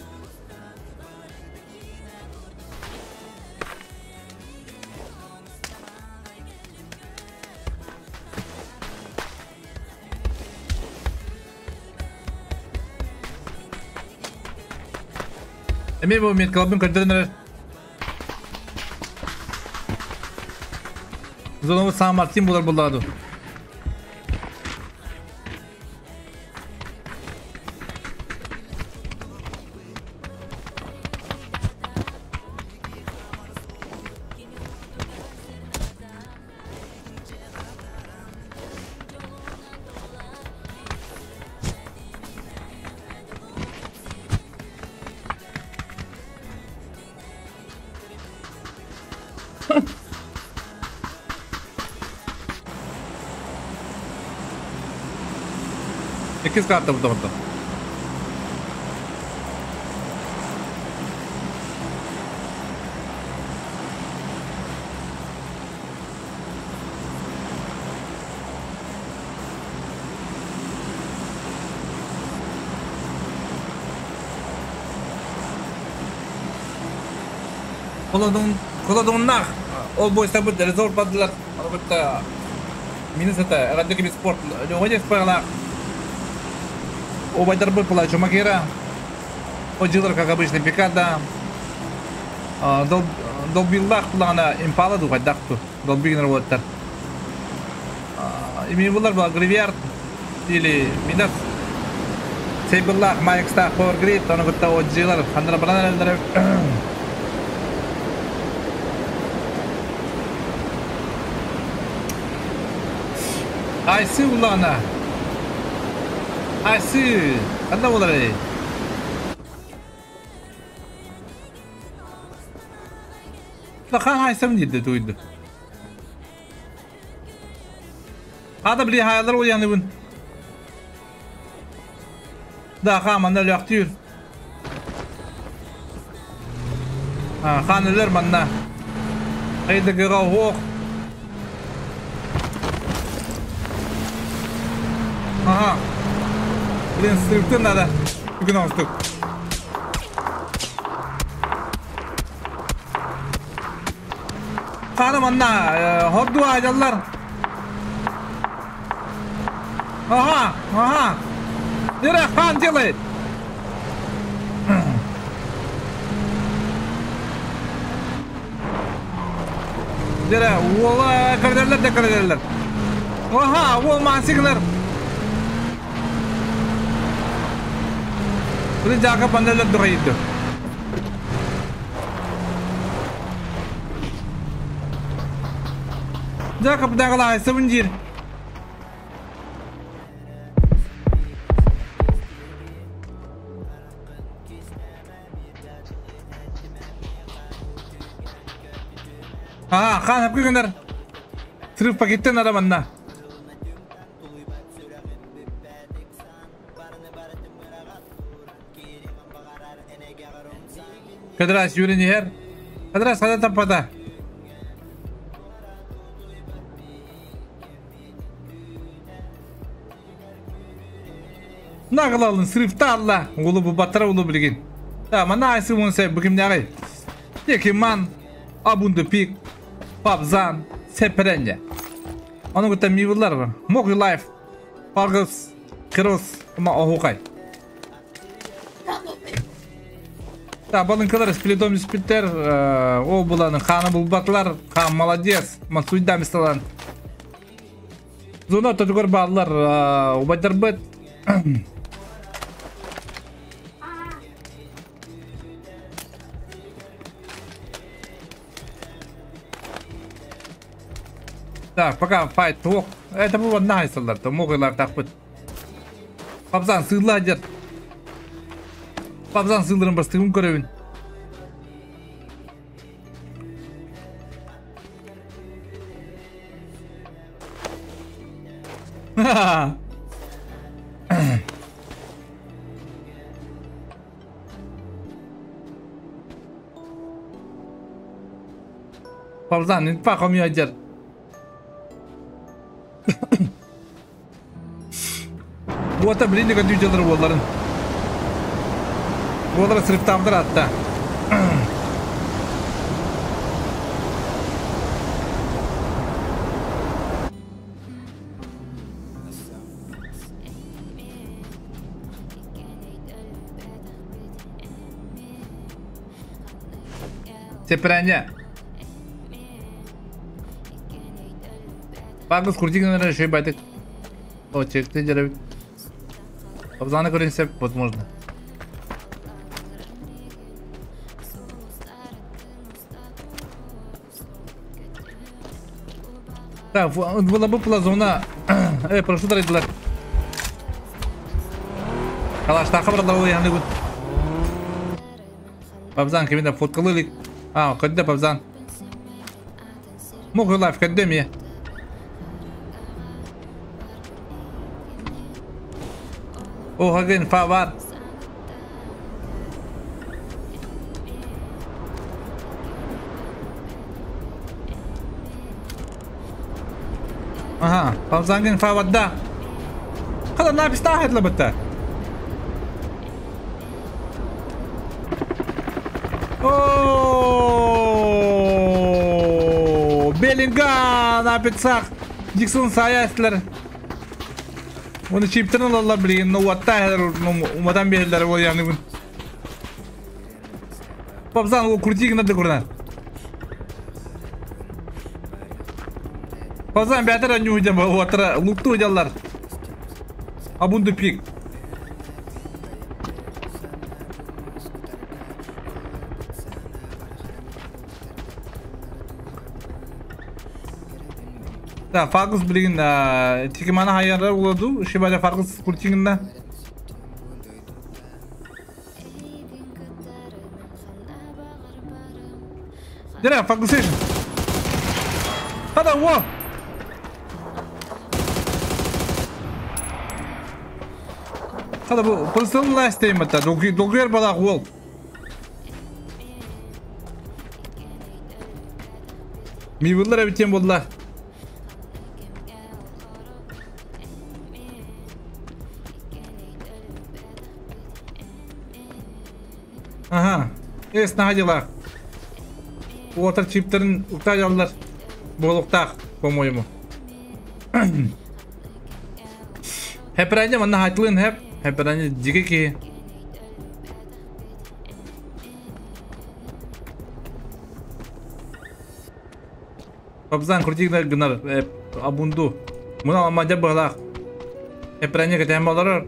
Эми бу меткалабын көрдөрөн эрэр. Зонобут Сан Мартин булар буллаҕа дуу. Иккис карта бу Холодуннах ол бойстабыт резорт бардылар. Албетта минус это радио спорт. Лёгодев спарла. Обайдарбы была Чумакера. Одилар, как обычно, пикада. Долбиллах плана импала духадахту. Долбигнер вот так. Ими булар была гривиард или минас. Сейбиллах, Майкстах, Power Grid, он говорит, одилар, хандра брана. Айсы улана. Айсы. Ханна булар. Лахан хайсам диде туйду. Ада били хаялар уяныбын. Да, хаманна ляктыр. А, ханылар манна. Хайда гыра хох. Ага. Блин, стрелки надо. Гнал стук. Ханам анна, ходду аjallar. Ага, ага. Нера хан делает. Нера, ола, кардерлер да кардерлер. Ага, ол мансиклер. Блин, жака пандалар дұрайды. Жака пдағала айсыбын жер. Аа, хаан хапкы гынар. Срыв пакеттен ара манна. Кадрас юрин иһэр. Кадрас хада таппата. Наҕылалын срывта алла. Улу бу баттара улу билигин. Та мана айсы мунса бу кимнягай. Текиман, Абунду пик, Пабзан, Сеперенje. Оны кытта мивылар. Мог лайф. Паргыс, Кырыс, ма охукай. Та балынкалар сплитом спиттер, о буланы ханы булбатлар, хан молодец, мансуйда мисталан. Зона тотугар бааллар, убайдарбыт. Так, пока файт ох. Это было найсалар, то могылар тахпыт. Пабзан сыла дер. Пабзан сылдырын бастыгын көрөбүн. Пабзан, инфа хомья дер. Буота билин да дүйдэлэр уолларын. Буолара сырыптаамдар атта. Сепрәнә. Багыз курдигнер шөй байтык. О, чекте жеребит. Абзаны көрүнсө возможно. Так, была бы зона. Прошу дорогие. Калаш тахабарлар ой аны гут. Пабзан кемиде фоткалылык. А, кадда пабзан. Мог лайф кадда ме. О, хаген фавар. Ага, пабзанген фаварда. Хада напис тахет лабатта. О, Беллинган апитсах. Диксон саястлер. Оны чиптерин алалар билген, но ватта умадан бехелер ол яны күн. Пабзан ол крутигин да көрнә. Пабзан бәтер аню дем ватра лукту жаллар. Абунду пик. Да, Фаргус билген тикимана хайяра уладу, шибада Фаргус куртигинна. Дера, Фаргус иш. Хада, во! Хада, бу, пылсын ластейм это, долгер балақ ол. Мивылар әбітен болдылар. Ага, эс находила. Уотер чиптерин уктажаллар. Болуктак, по-моему. Хепране манна хатлын хеп. Хепране диге ки. Пабзан крутигна гнар абунду. Муна амадя балах. Хепране кетем балар.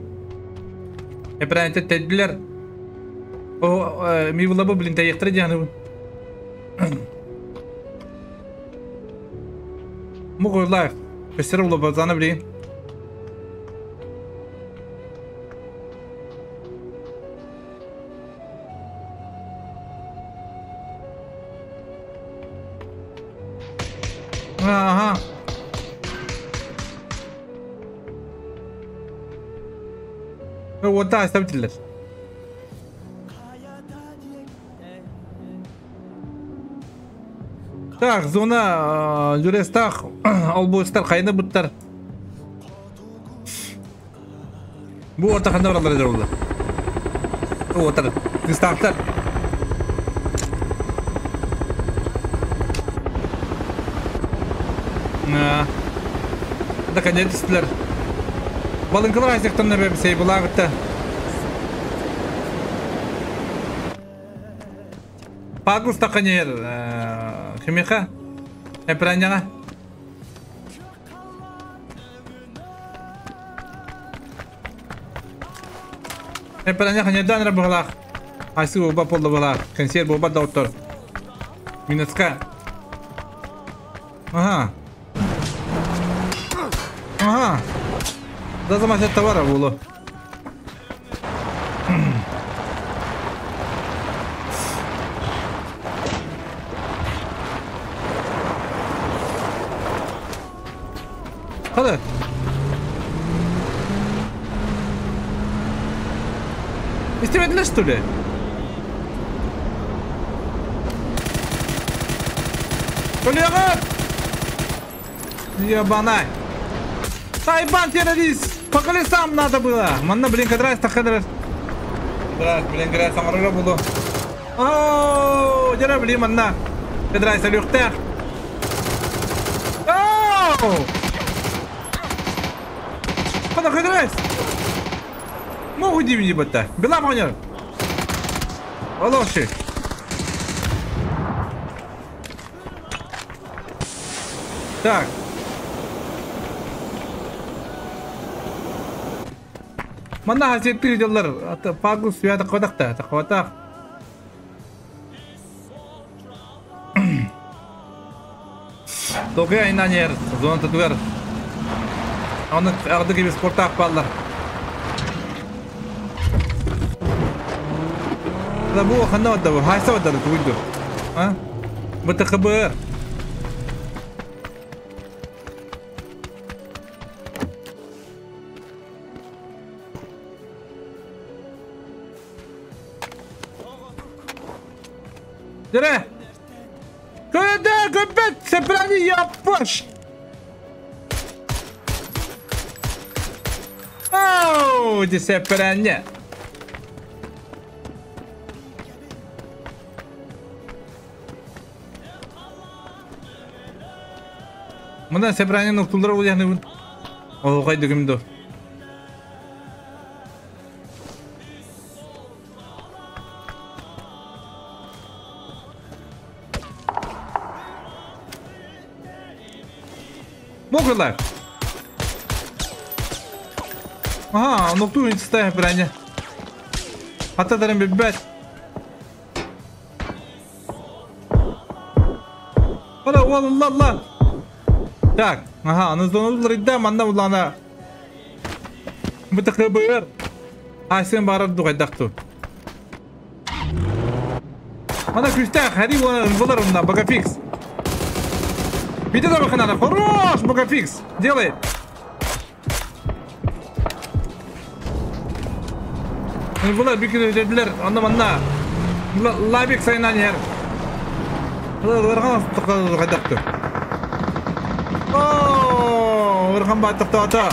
Хепране тедилер. О, ми было бы, блин, та ехтре Мугу лайф. Көстер улы базаны блин. Ага. Вот да, оставитель. Так, зона Юрестах, Олбойстар, хайны буттар. Бу орта ханна баралар эдэр олар. Отар, кыстаахтар. Да конец-тилер. Балынкалар айсектан нәбе сей булагытта. Пагус тақанер, химиха, эпраньяга. Эпраньяга недавно была. Айсы оба пола была. Консерв оба доктор. Минуска. Ага. Ага. Да замасят товара было. Hadi. İstemediler что ли? Коллега! Ебанай! Тайбан террорист! По колесам надо было! Манна, блин, кадрайс, тахадрайс. Кадрайс, блин, кадрайс, самарыра буду. Ооо, дера, блин, манна. Кадрайс, алюхтах. Ооо! Хада, кадрайс! Могу димни бата. Бела манер. Алоши. Так. Манна хасеттир дьоллар пагус свята кодакта тақватақ. Тоқи айнанер зона татугар. Оны арды кебес спортақ баллар. Да бу ханна вадда бу хайса вадда тугуйду. А? БТХБР. Дере! Куда көпет сепрани яппаш! Оу, ди сепрани! Мында сепрани ноктулар ол яны. О, кайда кимдо? Мокрылар. Ага, нокту инстая броня. Атадарым бебет. Ала, ала, ала. Так, ага, аны зонулар идда, манда улана. БТХБР. Айсен барар дугайдакту. Ана күстә, хари булар унда, багафикс. Видите, надо. Хорош, Богофикс! Делай! Бұлар бекер онда манна. Лабик сайынан ер. Ырған қайдақты. О, ырған баттықты ата.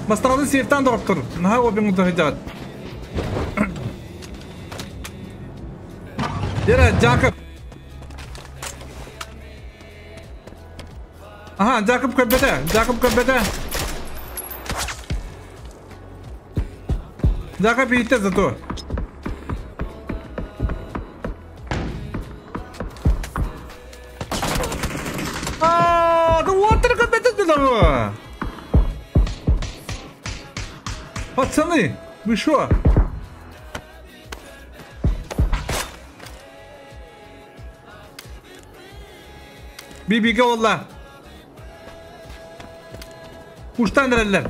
Мастарады сейфтан дұрып тұр. Наға обен ұтты. Дера, Джакоб. Ага, Джакоб көббете, Джакоб көббете. Джакоб ийтте зато. А, да вот только көббете того. Пацаны, вы шо? Бибиге олла. Куштан эреллер.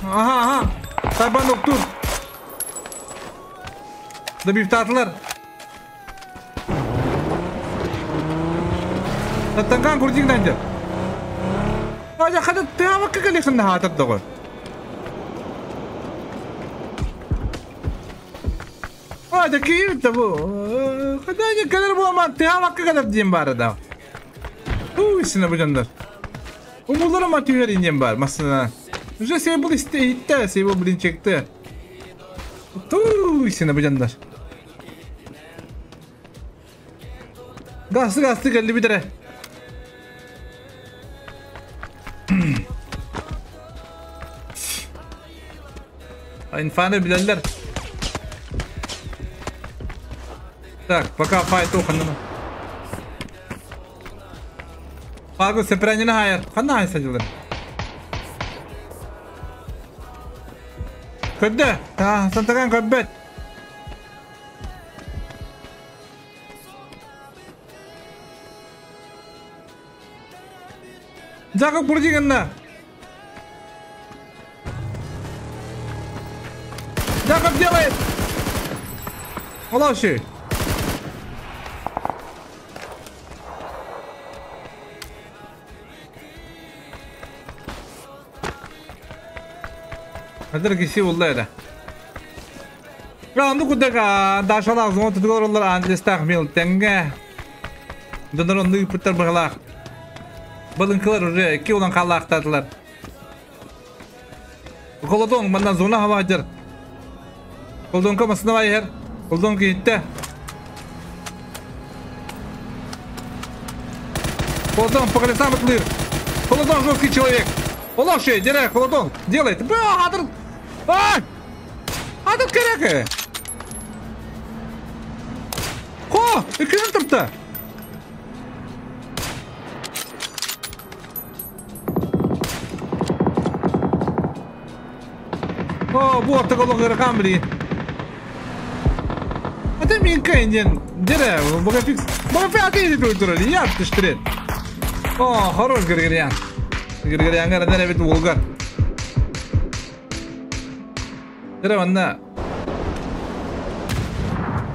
Ага, ага. Тайбан октур. Добивтаатылар. Таттанган курдик дандер. Ажа хада тыамакка кэлихин хаатар доҕор. Ада киир да бу. Хада кэлэр бу ама тыамакка кэлэр диэн баара да. Туй сина бу дьоннор. Умулар ама түһэр инен бар масына. Уже сейбл исте итте, сейбл блин чекте. Туй сина бу дьоннор. Гасты гасты келdi bir tere. Инфаны билелер. Так, пока файт уханна. Пагу сепренина хайр. Ханна хай садилар. Көбдө. Та, сантаган көббет. Жакып бурдигенна. Жакып делает. Олавший. Хадыр киси улла эре. Ранды кудага дашалак зон тутугар олар англистах мил тенге. Донор онды путтар багалак. Балынкылар уже ки улан каллактадылар. Колодон мандан зона хавадыр. Колдонка масына байер. Колдон китте. Колодон по колесам отлыр. Колодон жесткий человек. Олавший, дере, Колодон делает. Бля, хадыр. Ай! Хадыр керек. Хо, икенин турта. О, бу ортага камри. А ты минка инден. Дере, бога фикс. Бога фикс ты турали, я тыштрет. О, хорош Григориан. Григориан гара бит Волгар. Дере манна.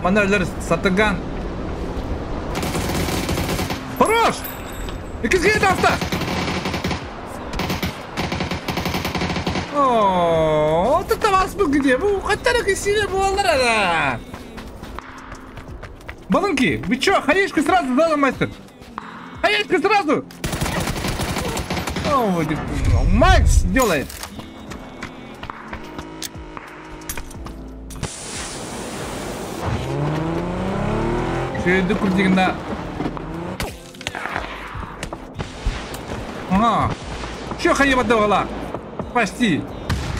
Манна сатыган. Хорош! Икизге тафта. О, вот это вас был где? Вы хотели сильно было. Балынки, вы чё, хаешку сразу дала, мастер? Хаешку сразу! О, Макс делает. Шөйді күрдегінде. Ага. Чё хаеба дала? Почти.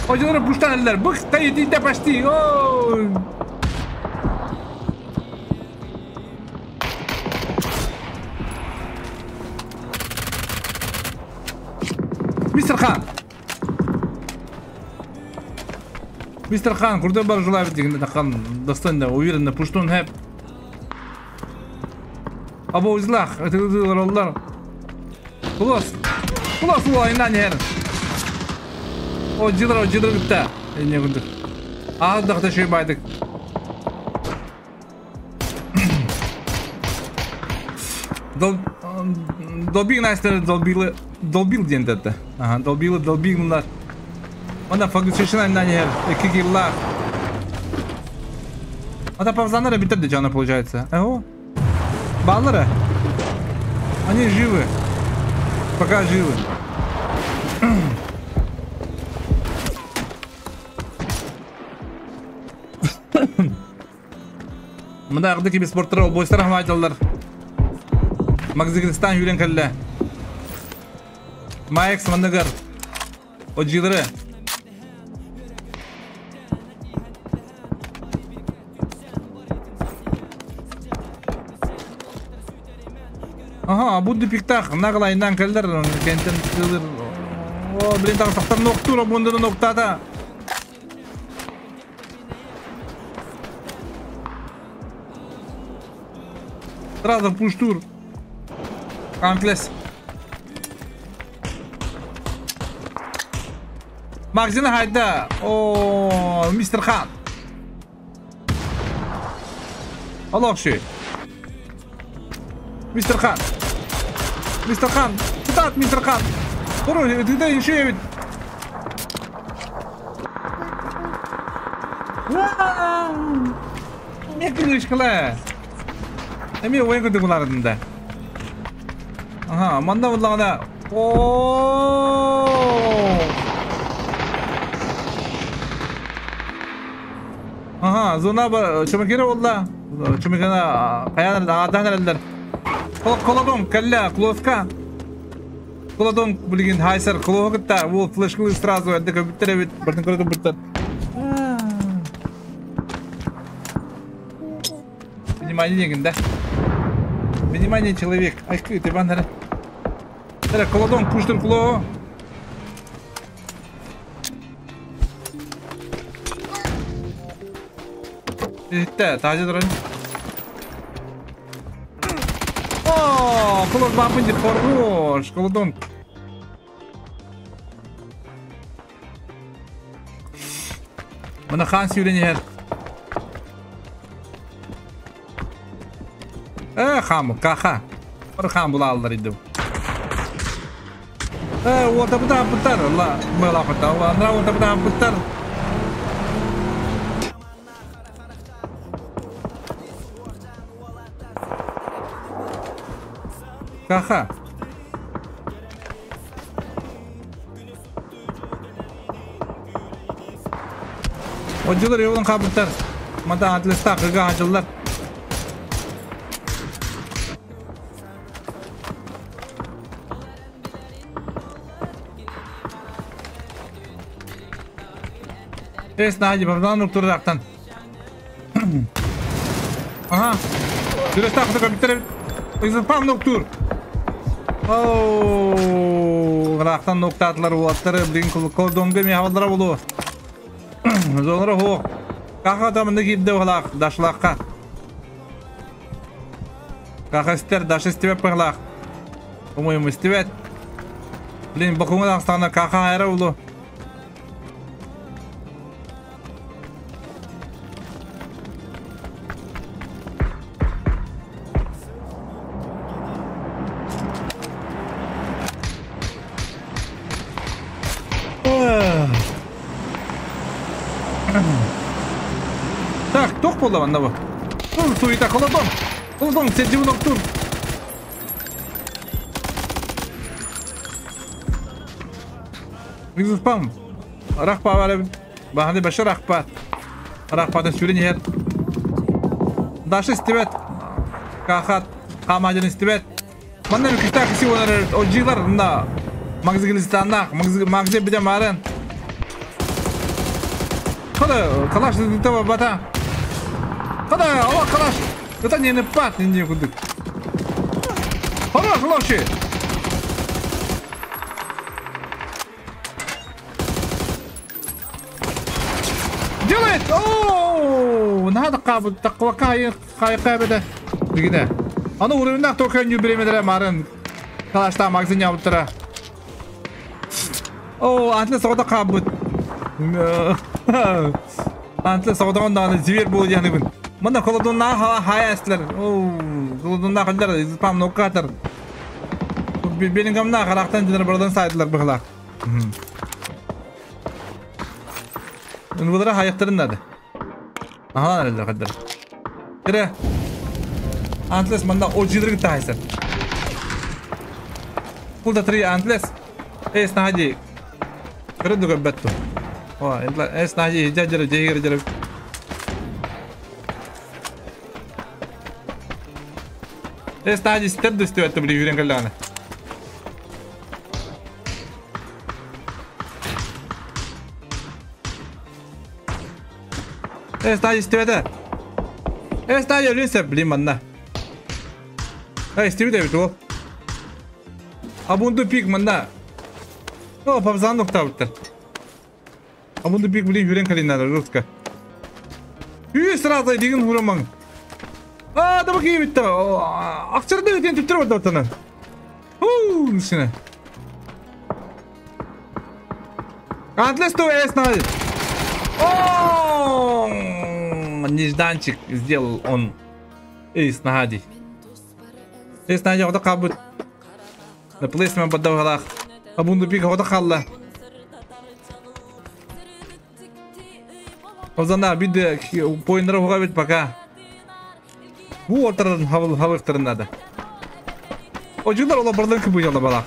Ой, буштан бык стоит, иди почти. О! Мистер Хан. Мистер Хан, крутой бар желаю дегенде тақан достойно, уверенно пуштун хэп. Або узлах, это роллар. Кулос. Кулос улайна нер. О, дидро, дидро битте. Не күндүк. Аздакта шүй байдык. Долбил найстер, долбилы, долбил ден это. Ага, долбилы, долбил мындар. Мында фагусишина на нер, эки килла. Ата павзанары битте жана получается. Эго. Баллары. Они живы. Пока живы. Мында агдыки бис спорттар бойстар хамайдалар. Магзигристан юрен калле. Майкс мандагар. Ожилары. Ага, буду пиктах, наглайнан каллер, кентен тылыр. О, блин, там сактар ноктура, бунданы ноктата. Сразу пуштур. Анклес. Магазина хайда. О, мистер Хан. Алохши. Мистер Хан. Мистер Хан. Куда мистер Хан? Хорош, ты еще ведь. Не кылышкала. Эми ойын көтө булардында. Ага, манда буллагана. О! Ага, зона ба чумакера болла. Чумакена каян адан элдер. Колодон калла, клоска. Колодон билген хайсар клогта, бу флешкны сразу элде көптөр бит, бирден көрөт биттер. Внимание деген да. Внимание, человек. Ай, ты бандера. Колодон пуштыр кло. Итте, тажы дұрын. О, колод бабынди хорош, колодон. Мына хан сүйрене хер. Хам, каха. Бір хан була алдар иди. Орта бұта бұттар. Ла, мыла бұттар. Андра орта бұта бұттар. Каха. Отжылар еудің қабыттар. Мада атлеста қыға ажылдар. Эс нади бабдан нуктурдактан. Ага. Дүрестак көптөр. Изпам нуктур. Оу, рахтан нуктатлар уаттары билин колдонго ми хавалдара болу. Зонра хо. Каха тамында кибде халак, дашлакка. Каха стер даш истебеп пыглак. По-моему, истебет. Блин, бакуңа дагыстана каха айра болу. Так, тох болду анда бу. Тур суйта колодон. Колодон сен тур. Спам. Рахпа бар. Баханы башы рахпа. Рахпадан сүрен ер. Дашы истебет. Кахат камажын истебет. Манда бир кита киси олар ожилар мында. Магазинистанда, магазин бите марын. Када калаш дитә бата. Када ала калаш. Это не пат не кудык. Хорош, лоши. Делает. О, надо кабы таква кай кай кабыда. Дигине. Аны уровеньна только не беремедер марын. Калашта магазин ябыптыра. О, антлы согда кабыт. Антлы согдаган да зверь бул дигән. Мында колодунна хаястлар. О, колодунна калдар, спам нокатор. Белингамна карактан динер бардан сайдылар быгла. Булара хаяктырын Ага, нәләр кадәр. Кире. Антлес мында оҗидер тайсыр. Кулда три антлес. Эс нади. Кырды гөббәттү. О, эс нади жажыр жегер жер. Эс нади степ дөстү өттү били юрен калланы. Эс нади степ. Эс нади үлсә билим манна. Эй, степ бит ул. Абунду пик манна. О, пабзан нокта биттер. Абунду пик билим юрен калиннар русска. Үй сразу деген хураман. А, да баки битте. Акчарды ден түптер бар датаны. Ху, нисене. Антлес то эс надо. О, нежданчик сделал он. Эс нагади. Эс нагади ода кабыт. На плейсмен поддавалах. Абунду пик ода халла. Озана биде поинтера хугабит пока. Бу ортардан хавыктырын надо. Ожилар ола барларын кыбы жала бала.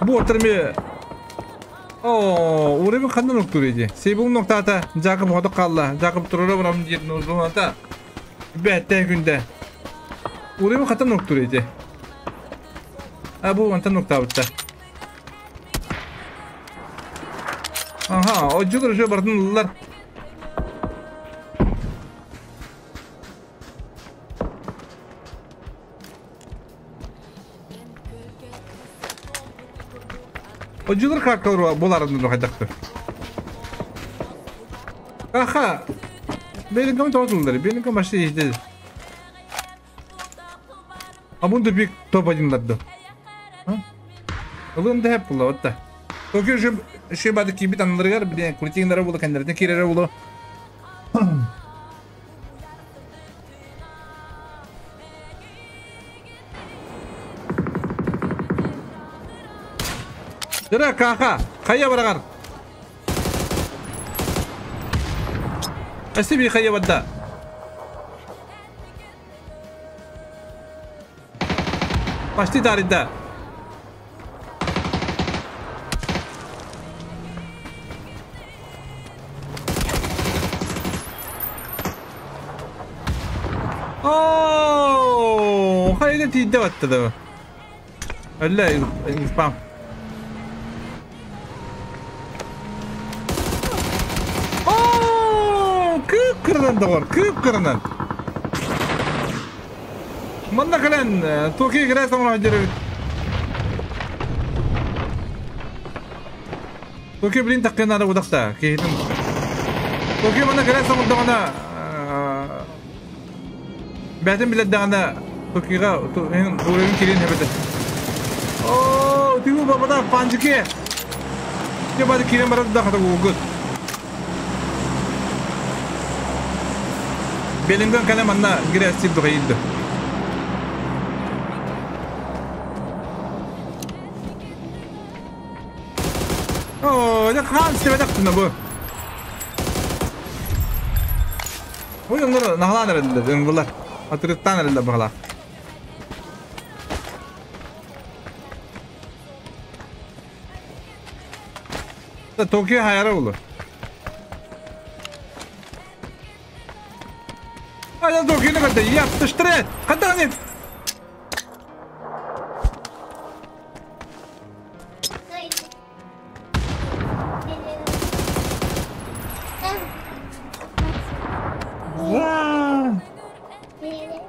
Бу ортарме. О, уребин кандан октур иди. Сейбул ноктата Жакып ходу калла. Жакып турара барам жерин узуната. Бәтте күндә. Уребин катан октур иди. А бу антан октабытта. Ага, ожилар уже бардынлар. Ожилар каркалар буларын хайдакты. Аха. Белингам тотулдар, белингам башта ежде. А бунда бик топ одинларды. Ылым да хеп була отта. Токио же шебады кибит анларгар биле куртиңдер булу кендерден кирере булу. Дыра каха, кая барагар. Асиби кая бадда. Почти дарида. О, хайда тиде баттады. Әллә спам. Кып-кырынан да бар, кып-кырынан. Мында кален, Токио кирә соңра җирә. Токио блин таккан ары удакта, кейтин. Токио мында кирә соңра дагана. Бәтен билет дагана Токиога урын кирен хәбәтә. О, тигү бабада панчике. Те бады кирен барады да хата гугут. Белинган калем анна гире стил дугайды. О, я хан стебедактына бу. Ой, онлар нахлан эрелде, булар. Атырыттан эрелде багала. Токио хайара булу. Ая Токио ката яптыштыры. Ката не?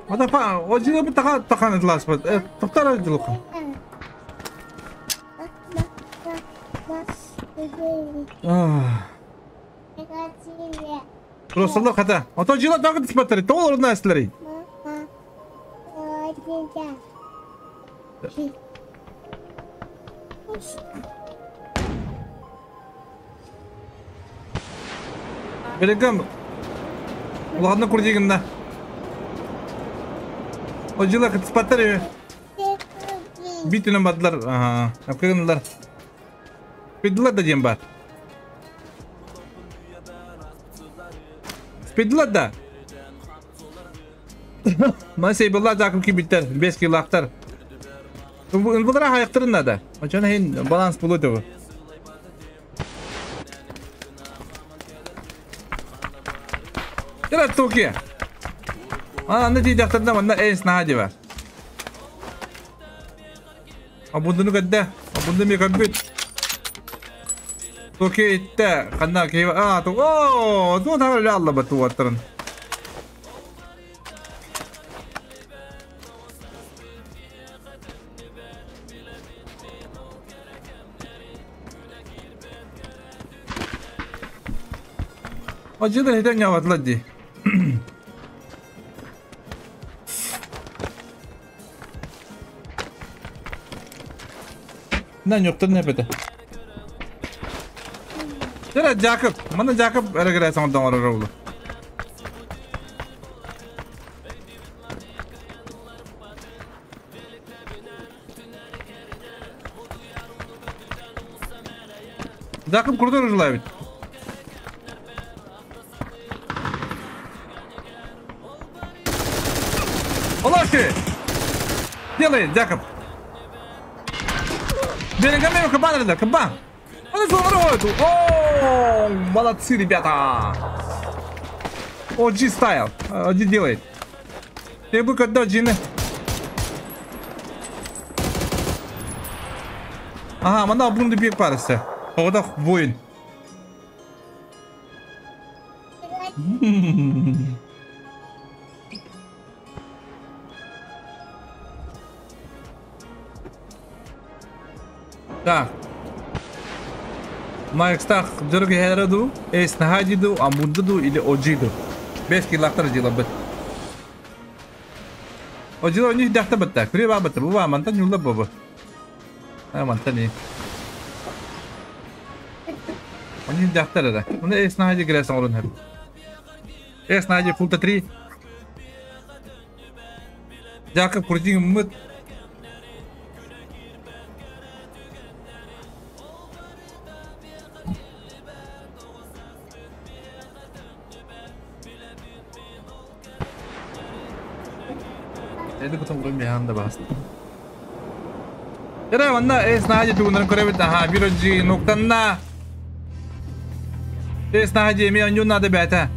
Ата па, ожина бу така такан этлас бат. Токтар жылык. Росалла ката. Ата жила тагы диспаттары, тол ордуна эслери. Белегем. Ладно курдигинда. Ожила кытыспаттары. Битүнөн бадылар. Ага, апкыгынлар. Спидылар да дем бар. Спидылар да. Ма сейбылар закым кибиттер, 5 килактар. Булара хайыктырын да. Ачана хин баланс булу деп. Тера Токио. А, аны дейдақтарда мында эс нади бар. Абундыны көдді. Абунды ми көбүт. Токио итте. Қанда кейва. А, то. О, ту тагы алла бату аттырын. Ажыда хитен яватлар ди. Нан yoktun ne pete. Тера Жакып, мана Жакып эрегере соңдон орор болду. Жакып крутой желает. Олаши! Делай, Жакып. Берега кабан, ребята, кабан. О, молодцы, ребята. OG стайл. OG делает. Я бы когда джины. Ага, мана бунды бир парысы. Ода воин. Так. Майкстах дөргө эс нахадиду, амбунду или оджиду. Бес килактар дела бит. Оджиду них дахта битта. Күре ба битта. Бу мантан юлда бу. А мантан не. Они дахта да. Уны эс нахади грес орун хеп. Эс нахади фулта 3. Жакып курдин мыт. Это потом вроде анда бас. Тера ванна эс нахади тугунан көрөбүт. Аха, бирожи нуктанна. Эс нахади эми аню надо бята.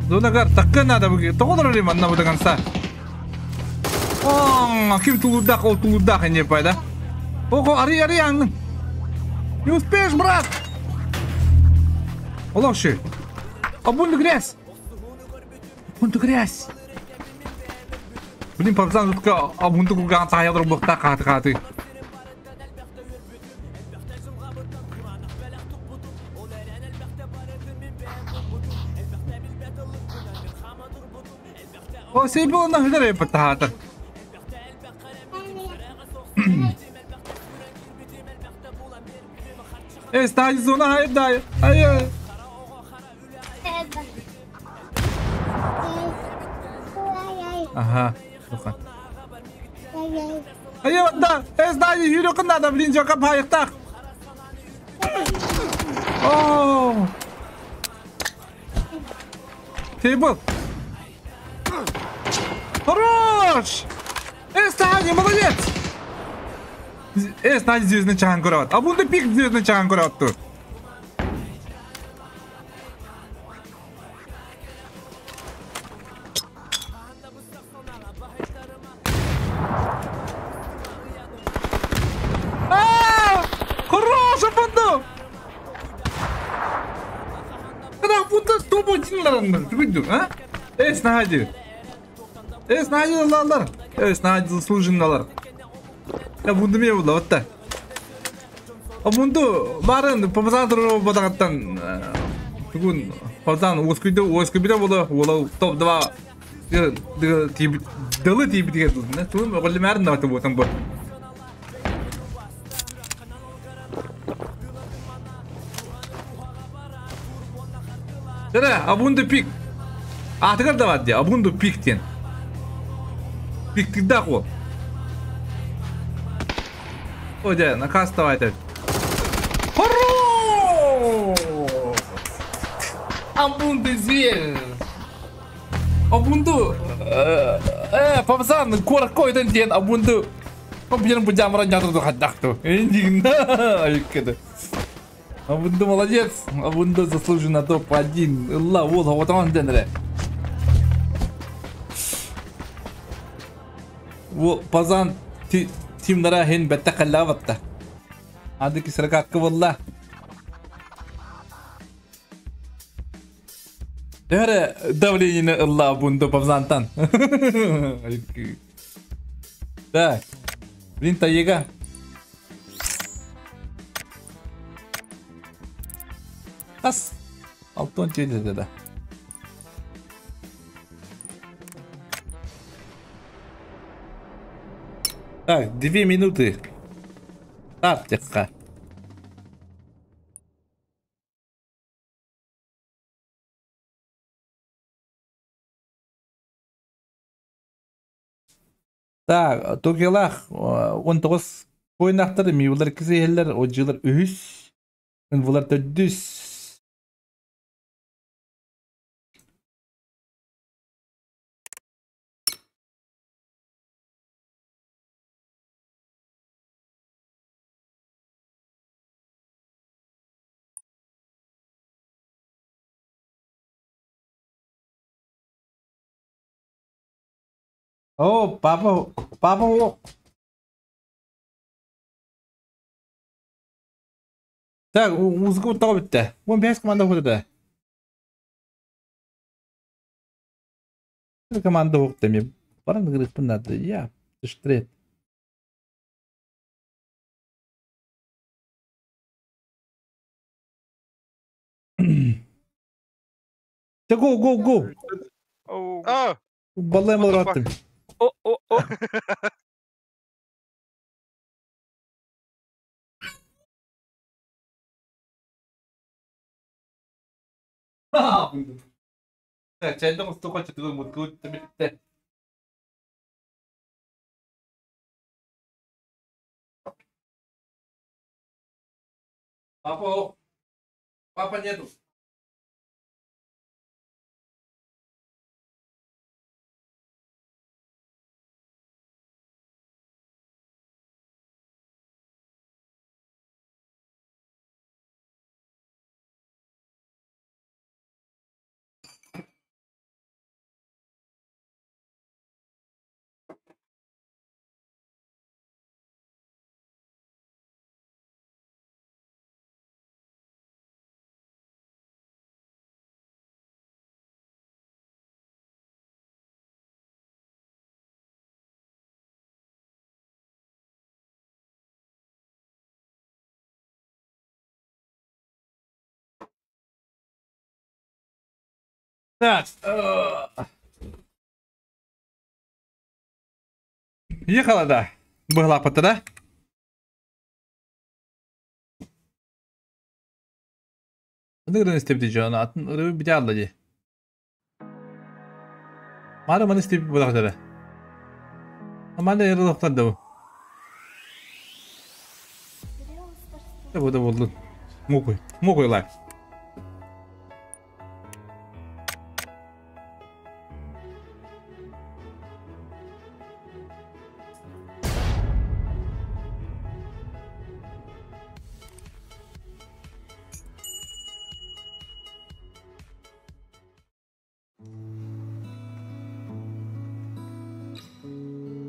Дунагар такка надо буги. Тоголор ли манна бу конца. О, ким тулудак, ол тулудак не пайда. Ого, ари ари ангын. Не успеешь, брат. Олоши. Абунду грязь. Абунду грязь. Блин, пацан, тут абунду курган таяр бухта каты каты. О, сейбол на хидре патата. Эй, стань зона, ай, дай. Ай. Ага. Ай, да, эй, стань, юрок надо, блин, жока пайыктак. О! Сейбол. Хорош! Эй, стань, молодец! Эй, стань, звездный чан көрөт. А бунда пик звездный чан көрөт ту. Хорош, Абунду! Когда Абунду топ-1 ларынды, а? Эй, снади. Эй, снади лалар. Эй, снади заслуженналар. Абунду ме була, вот так. Абунду барын помазан бодагаттан бүгүн пазан оскүйдө оскүйдө боло, ол топ-2 дылы тип деген дылды. Туун оголмарын да ботан бу. Тера, Абунду пик. Атыгар да бар, Абунду пик тен. Пик тигда го. Оде, наказ давайте. Хорош! Абунду зверь. Абунду. Папсан, коркойдан ден Абунду. Компьютер будем ранять хадахту. Абунду молодец. Абунду заслуженно топ-1. Алла, вот, вот он денре. Вот, пазан, тимнара хин беттакаллаватта. Адыки сракакка волла. Дәре давление Алла Абунду пазантан. Так. Блин, таега. Ас. Алтон түйді да. Так, 2 минуты. Старт текка. Так, Токиолах 19 ойнақтар, миулар кісі ожилар үхіс, бұлар төдүс. О, папа, папа. Так, музыка вот бітті. 15 команда ходы. Команда хоқты мен. Баран гриппін надо. Я, штрет. Go, go, go. А! Баллай мұраттым. О, о, о. Так, чайдан устуға чытығы мұткы бітті. Папа, папа нету. Так. Ехала, да. Была да? Нырын истеп жона атын ыры бите ди. Мары маны истеп булак да. Аманда ыры да бу. Бу да болду. Мукуй. Мукуй лайк.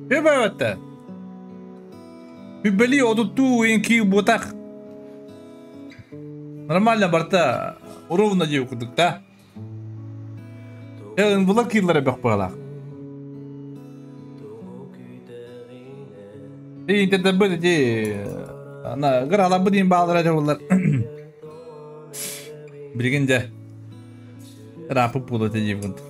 Хебәвәттә. Бибели одутту инки ботак. Нормально барта ровно дип кудук да. Элен була киллere бак багалак. Интернет бу ди. Ана гырала бу дин багалар жабылар. Билгенде рапы була дип кудук.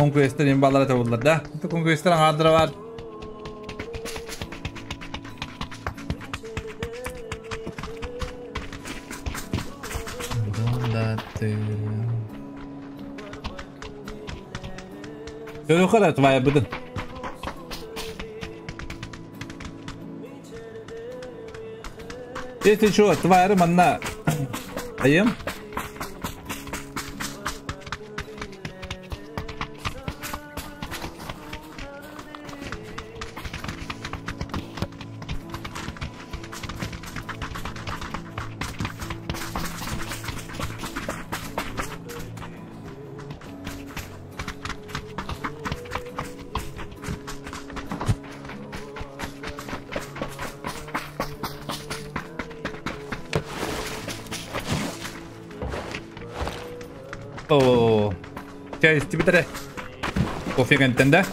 Конкуренттер баллара табылар да. Конкуренттер аңадыра бар. Көрө твоя бұдын. Если что, твоя манна. Айым? О, часть тебе кофе контента.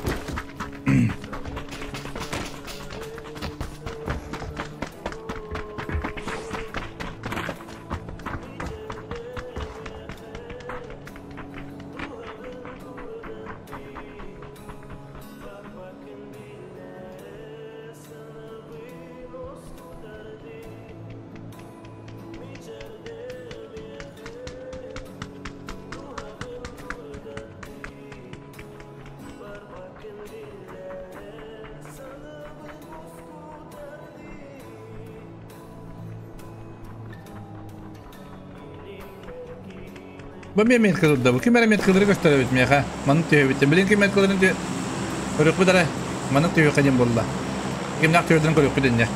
Бу эмиэ метка турда. Бу ким эрэ меткалары көстөр эбит миэхэ. Маннык түһэбит. Билин ким меткаларын көрүөхпүт эрэ. Маннык түһүөххэ диэн буолла. Кимнээх түһэрдэрин көрүөхпүт инньэ.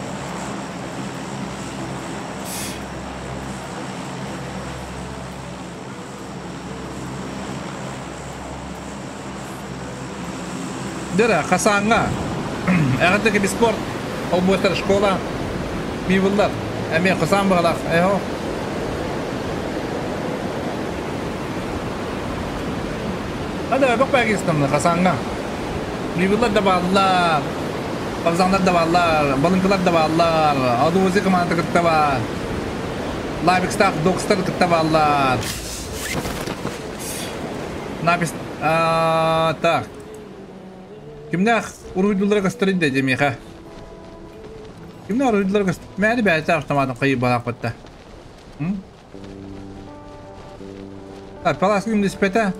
Дөрө, Хасааҥҥа эҕэрдэ кибиспорт холбуостар школа мивыллар эмиэ Хасаан баҕалаах эһо Hadi bak Pakistan'da Хасааҥҥа мивыллар да бааллар, Павзаннар да бааллар, Балыҥкалар да бааллар, Адузи команда кытта баар, Лавикстаах Докстар кытта бааллар. Напис так. Кимнээх уруйдулара көстөрүн дии миэхэ. Кимнээх уруйдулара көстөр. Мээни бэйэтэ автоматом хайы балааппатта. Так, палас ким диспете.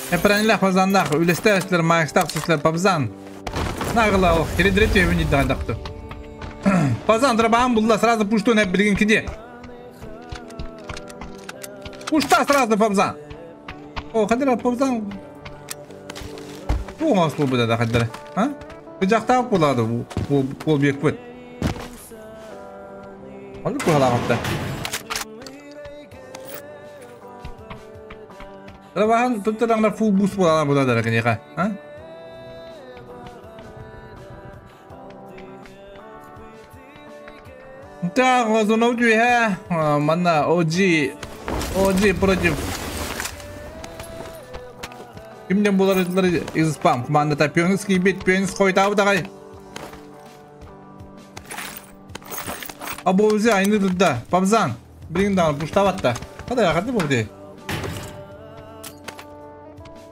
Эпранилах базаннах, үлестәшлер, маякстах сүслер пабзан. Нагыла ох, хиридрет өбүн иддагандактı. Пазан дробаан булла, сразу пуштун hep билигин киди. Пушта сразу пабзан. О, хадыр пабзан. Бу оңослуу бу да хадыр. А? Бу булады бу бу бекпит. Ханнык куһалаахатта. Дробаан туттараңдар full boost буолала була киниэхэ. А? Так, зона түйэ. Манна OG OG против Кимден булар из спам командата пионерский бит пионерский хойтабы дагай. Або өзе айны да. Пабзан. Билин да пуштаватта. Када якаты бу де.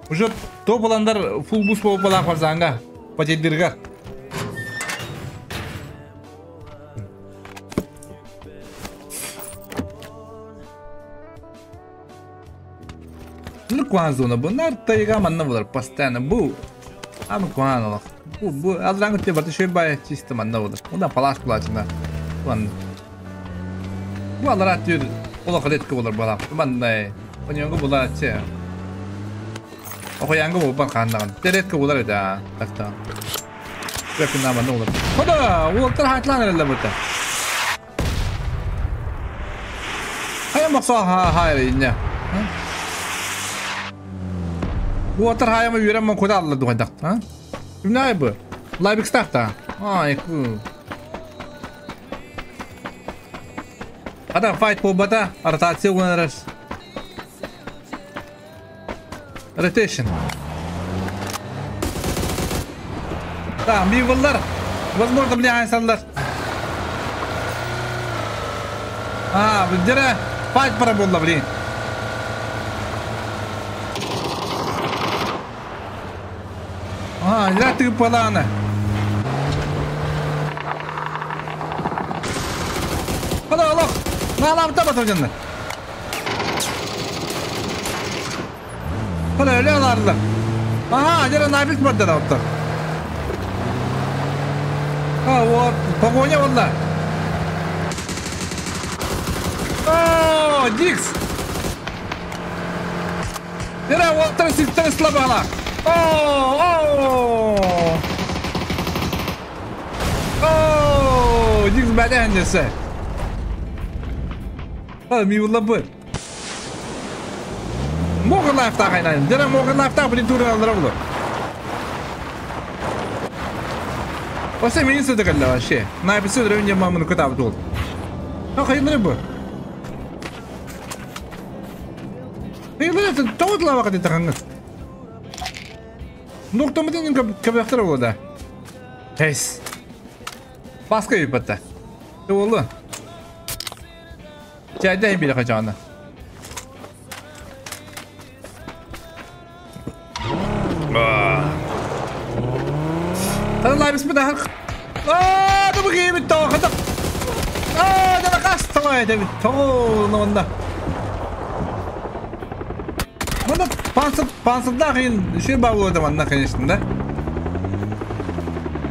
Уже топ оландар full boost болуп бала пабзанга. Патедирга. Ну куан зона бу нар тайга манна булар постоянно бу. Ам куан олох. Бу бу алраңы те барты шөй бай чисто манна булар. Унда палаш булачына. Куан. Бу алар атыр олох ретке булар бала. Манна. Оньонгу булар че. Охоянгу бу бар хандаган. Теретке булар да. Так-та. Бөкүн манна булар. Хода, ултар хатлан эле бута. Хая макса ха хайр инне. Уотар хайама үйрен куда алла дугайдак, а? Кимнай бу? Лайбик стахта. Ай, ку. Ада файт по бата, ротация угнарас. Rotation. Да, мивыллар. Возможно, бля, айсанлар. А, где файт пора было, блин. А, я ты палана. Алло, алло. На, на, там отведено. Алло, алло, алло. Ага, я на бит модда да. А, вот, погоня вон. О, Дикс. Я вот три слабала. О, о! О, Дикс бәдән десе. А, ми улабы. Могын лайфта кайнайын. Дера могын лайфта блин тура алдыра булы. Осе мени сөдө вообще. Найписы древне мамын кытап тул. А кайынлы бу. Кайынлы тоғытла вакыт итагаңыз. Нуктамытын кабяктар болду. Эйс. Баска юпатта. Олу. Жайда били качаны. Тана лайбис бу да. Аа, да бу гейм то хата. Аа, да кас талай да то нонда. Мында пансып пансыпда кыйын шер бар болот манна, конечно, да.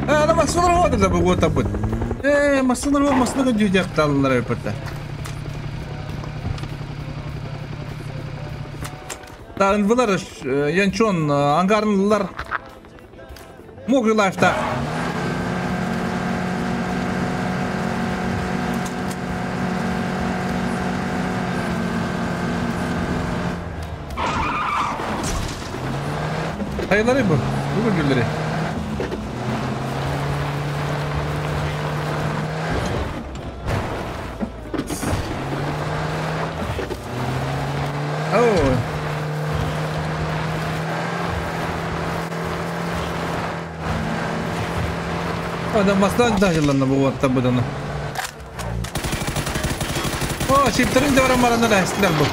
А, ана масылар вот да бу вот бу. Массыына массыына дьүдьэхталлар өпөтө. Тарын булар янчон ангарнылар Могы лайфта. Hayırları bu. Bu gülleri. Oh. Adam masdan dahillanna bu vatta budana. Oh, şipterin devran maranda da istiler bu.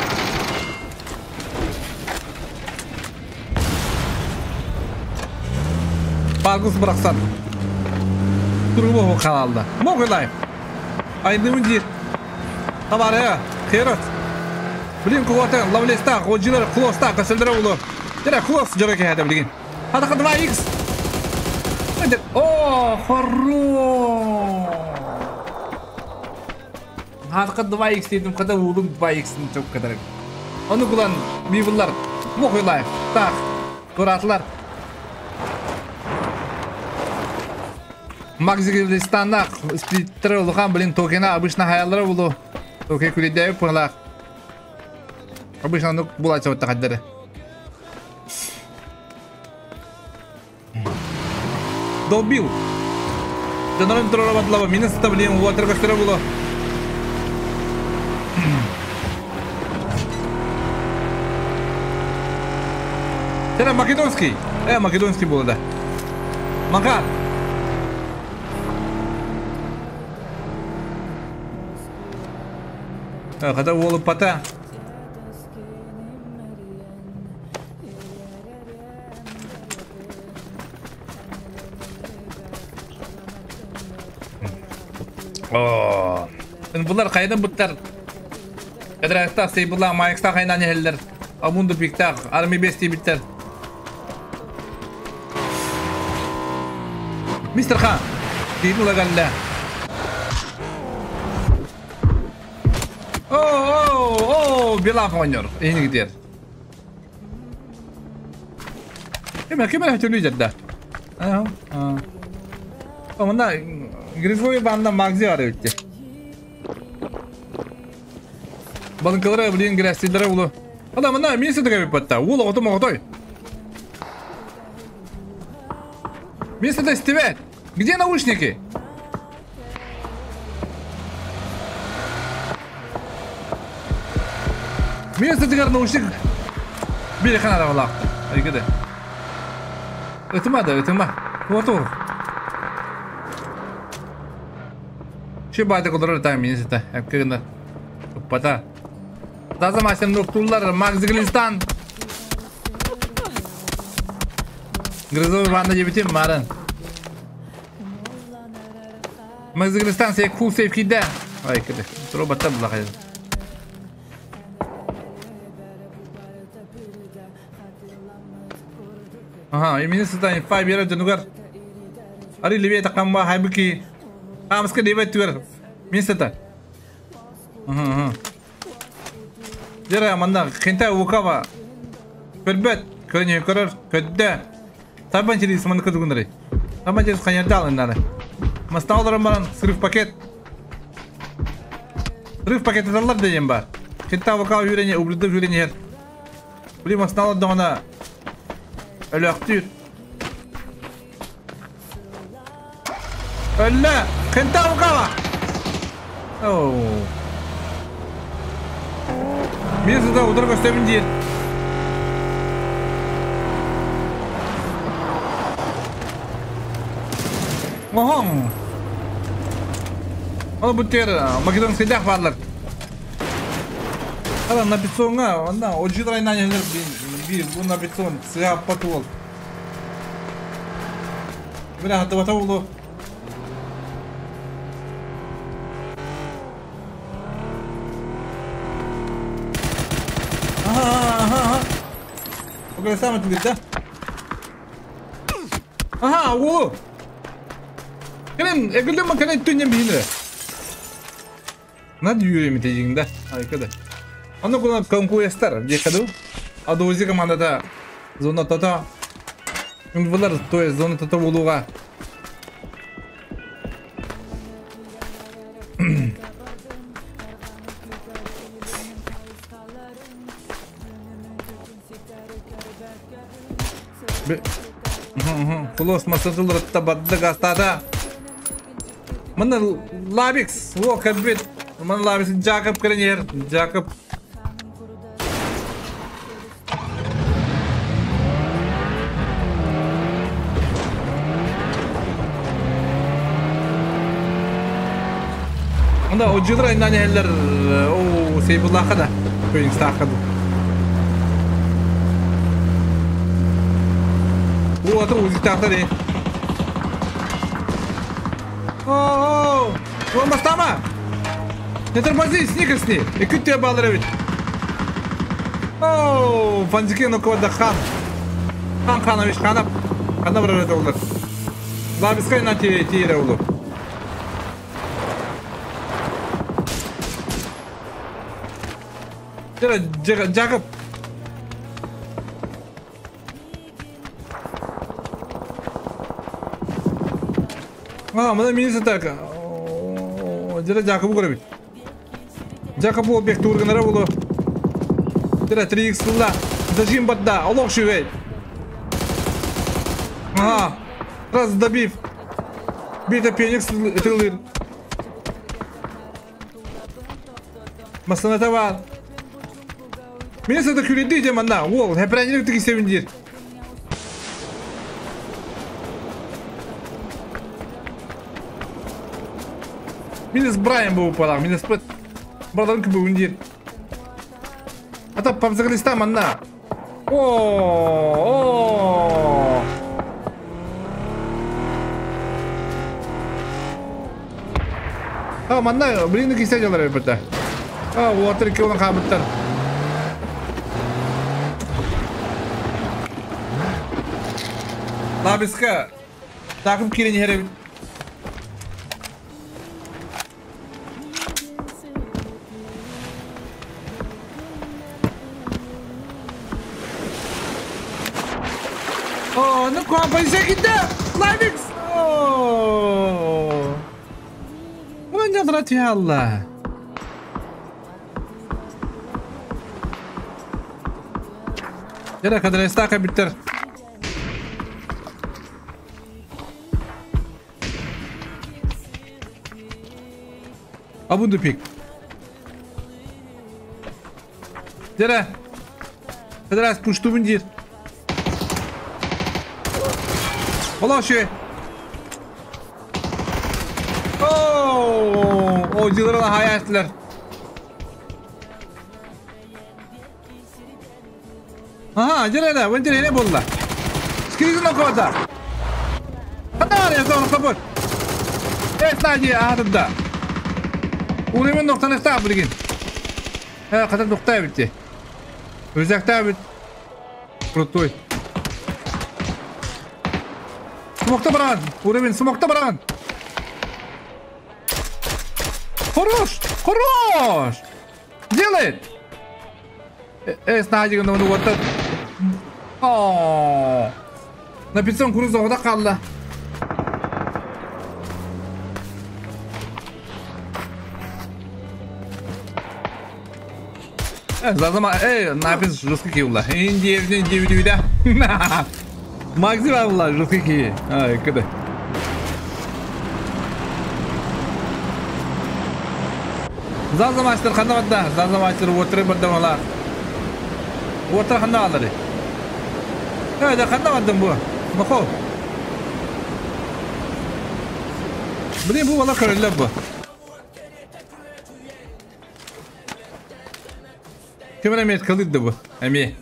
Pargus bıraksan. Durumu bu kanalda. Moğolay. Aynı dir. Tabaraya, khairat. Bilin kuvvete, lavlesta, hojiler, klosta, kaseldere ulu. Dire klos jere hada bilin. Hada kad 2x. Oh, хорош. Hada kad 2x dedim, kada ulum 2x'ini çok kadar. Onu kulan mibullar. Moğolay. Tak. Kuratlar. Magzigilistan'da splitter улахан блин токена обычно хаяллара булу. Токен күледәй пылак. Обычно ну булача вот такаддары. Долбил. Жанарын турара минус та блин уатер кастера булу. Тера македонский. Македонский было да. Макар. Когда уолу пата. О, бұлар қайдан бұттар? Кадракта сейбула майкста қайдан елдер. Амунду пиктак, арми бести биттер. Мистер Хан, дейді лагалла. О, Белав ойнер, эни gider. Кем хөтөлүй жерде? Ага. Мында Гризлой банда магзи бар өтте. Балынкалары блин грястилere улу. Ада мында мен сәдеге бипатта. Улу оту моготой. Место стивет. Где наушники? Место дигар наушник. Бери хана да вала. Айгыды. Өтүмә да, өтүмә. Вот. Şu bayda kadar da minista. Hakkında. Pata. Таза масем ноктулар Магзиглистан. Грызовый банда жебитим марын. Магзиглистан сей кул сейф киде. Ай киде. Туро батта була кайда. Ага, именно сюда 5 евро джанугар. Ари ливе такамба хайбуки. Амска ливе тур. Минсета. Ага. Жера манда хентай укава. Көрбөт, көрнө көрөр, көддө. Табан через маны көдүгүндөри. Табан через хаярдал иннары. Масталдарым баран срыв пакет. Срыв пакет алар деген бар. Хентай укава үйрене, ублюдок үйрене. Били масталдар догона өлөктүр. Өллө, хентай укава. Оу. Мен сюда удар көстөмүн дейт. Охон. Ал буттер македонский дах барлар. Ала на пиццонга, анда ожидрай на нелер бир бу на пиццон сыга патуол. Бира хаты бата болду. Ага. Окей, сам это да? Ага, улу. Кэлэн, эгилдем кэлэн түннен биһинere. Над юрем тежиңда. Айкада. Аны куна конкуренттар декаду. Адози командада зона тата. Булар, то есть зона тата болуга. Кулос масасылырытта бадды гастада. Мына Лабикс, о, кабит. Мына Лабикс Жакоб кіренер. Жакоб. Мында о жылыр айынан әллер, о, Сейбуллаха да. Көйін стақыды. О, аты узи тақтар, О, о, бастама! Не тормози, сникерсни! И күтте балыр бит. О, фанзике нокода хан. Хан ханович ханап. Хана бір өте олар. Лабискай на тире олу. Жакоб. А, мына министр так. Жера Жакобу көрөбүт. Жакоб бол бек турганара болу. Жера 3x тылла. Зажим батда. Олох шүвей. Ага. Раз добив. Бита Феникс тылыр. Масана бар. Министр да күледі де мана. Ол, хәпрәнелік тігі севіндер. Минус Брайан был упадал, минус Пэт. Браданка был индир. А то памзаглиста манна. О, о. А, манна, блин, кисе делали это. А, вот три кило хабыттар. Лабиска. Такып кирен херебит. О, ну компания китте. Лабикс. О. Мына жадырат я Алла. Жара кадр стака биттер. Абунду пик. Жара. Кадрас пушту биндир. Ола шуе. О, о, жылырла хаятлар. Ага, жара, вентер не болла. Скризн кода. Хатар я зон кабот. Э, ага да. Уремен ноктаны та билген. Ха, катар нокта битти. Өзәктә бит. Крутой. Смокта баран. Уровень смокта баран. Хорош! Хорош! Делает! Снайдер, ну вот это. О! На пиццон куруза ода қалды. Зазама, напис жесткий киула. Индия, Индия, Индия, Максим алла, жесткий ки. Ай, куда? Зазамастер хана бадда, зазамастер отры бадда мала. Отры хана алары. Да хана баддым бу. Махо. Блин, бу бала көрөлөр бу. Ким эмет кылды бу? Эми.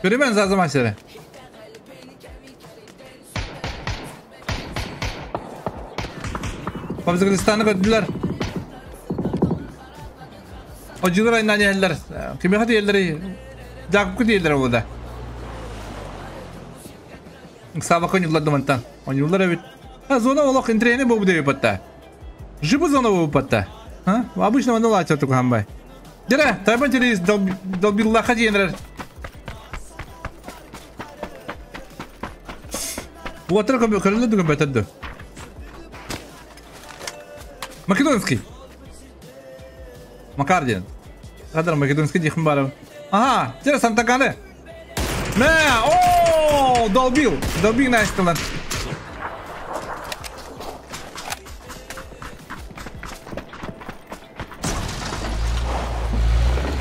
Көрөмөн зазамастер. Пабзыгылстаны көдүлөр. Ожилар айынан еллер. Кимге хат еллери? Жакып күт еллер болду. Сабакын юлларды мантан. Он юллар бит. А зона олох интрени бу деп батта. Жибы зона бу батта. А? Обычно он лача только хамбай. Дера, тайбан через долбил лаха денер. Уотер ком көрүлдү дүгөн бөтөдү. Македонский. Макардин. Кадр македонский дихм барым. Ага, дера Сантаканы. Мә, о, долбил. Долбил настилан.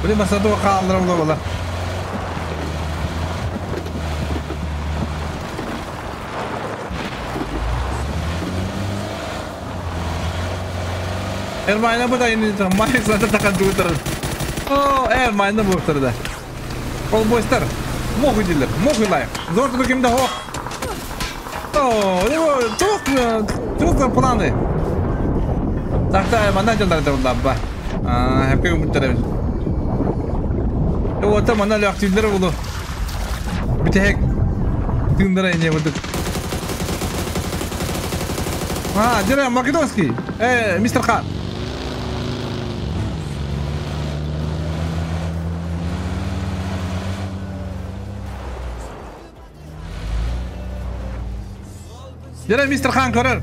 Блин, масаду қалдырым бола. Эрмайна bu da yeni Майк takan тур. О, Эрмайна bu турда. Ол бойстар. Моху дилер, моху лайк. Зор кимде хох. О, тук, тук планы. Такта мана жылдар да ба. А, хепе умуттар. Ота мана лактилер болду. Битек тындара не болду. А, дера македонский. Мистер Хан. Дера мистер Хан көрөр.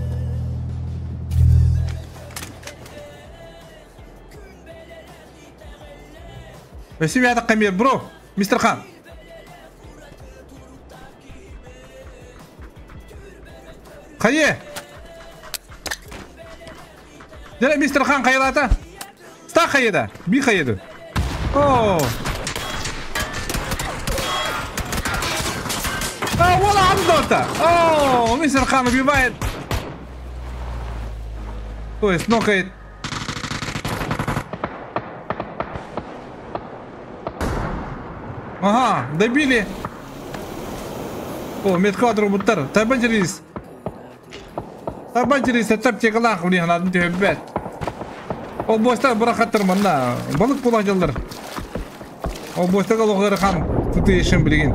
Спасибо, я так бро, мистер Хан. Хайе. Дера мистер Хан хайылата. Ста хайеда, би хайеда. О. А, вон Андота. О, мистер Хан убивает. То есть нокает. Ага, добили. О, медквадру буттар. Тайбанчерис. Тайбанчерис, тап тегалах у них надо тебе бет. Ол бойстар брахаттар манна. Балык була жылдар. Ол бойстар лоғдары хан туты ешін білген.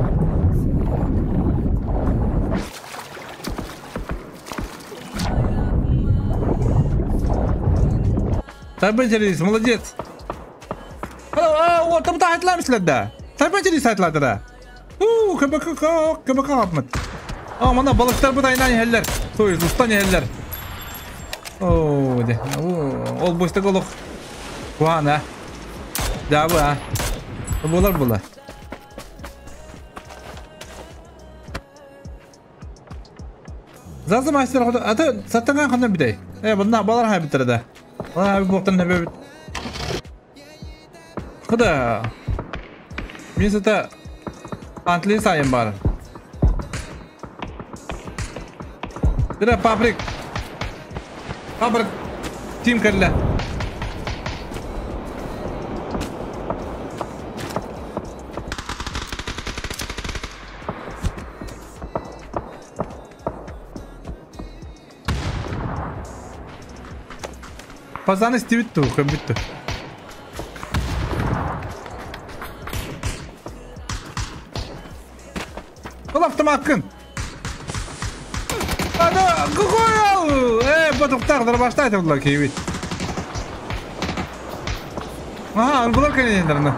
Тайбанчерис, молодец. А, вот там та айтламышлар да. Тайбанчерис айтылады да. У, кбк кбк апмыт. А, мана балыктар бу дайнан хеллер. То есть устан хеллер. О, де. Ол бойста голох. Куана. Да бу, а. Булар була. Зазы мастер хода. Ата саттанган хандан бидей. Бунна балар хай биттер да. Балар хай боктан небе. Куда? Мен сата антли сайын бар. Дira паприк. Паприк тим керле. Пазаны стивитту, көмбитту. Ол автоматкын. Ада, какой батуктар дробаштайды бұлар кейбит. Ага, бұлар кәнендерні.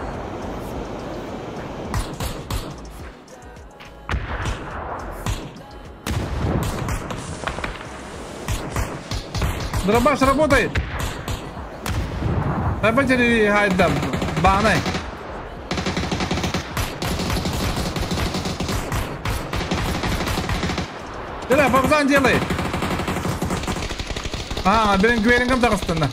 Дробаш работает. Давайте хайда, банай. Дела, бабзан делай. А, берин гверингам тагыстында.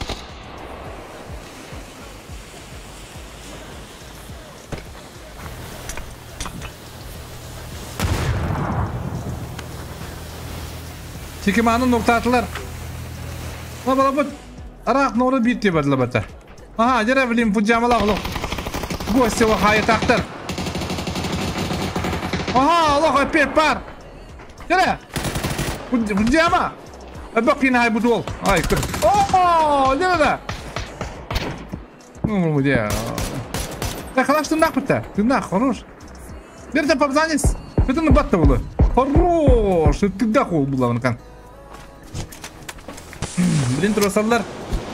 Чекиманын ноктатылар. Ла бала Арак норы бит деп бадла бата. Ага, жера билим пуджамала олох. Гости вахай тактар. Ага, Аллах опять пар. Жера. Пуджама. Бакин хай бутол. Ай, кыр. О, жера да. Ну, где? Так, хорош ты нахуй-то. Ты нах, хорош. Бер ты пабзанис. Это на батта было. Хорош. Ты даху была вон кан. Блин, турасаллар.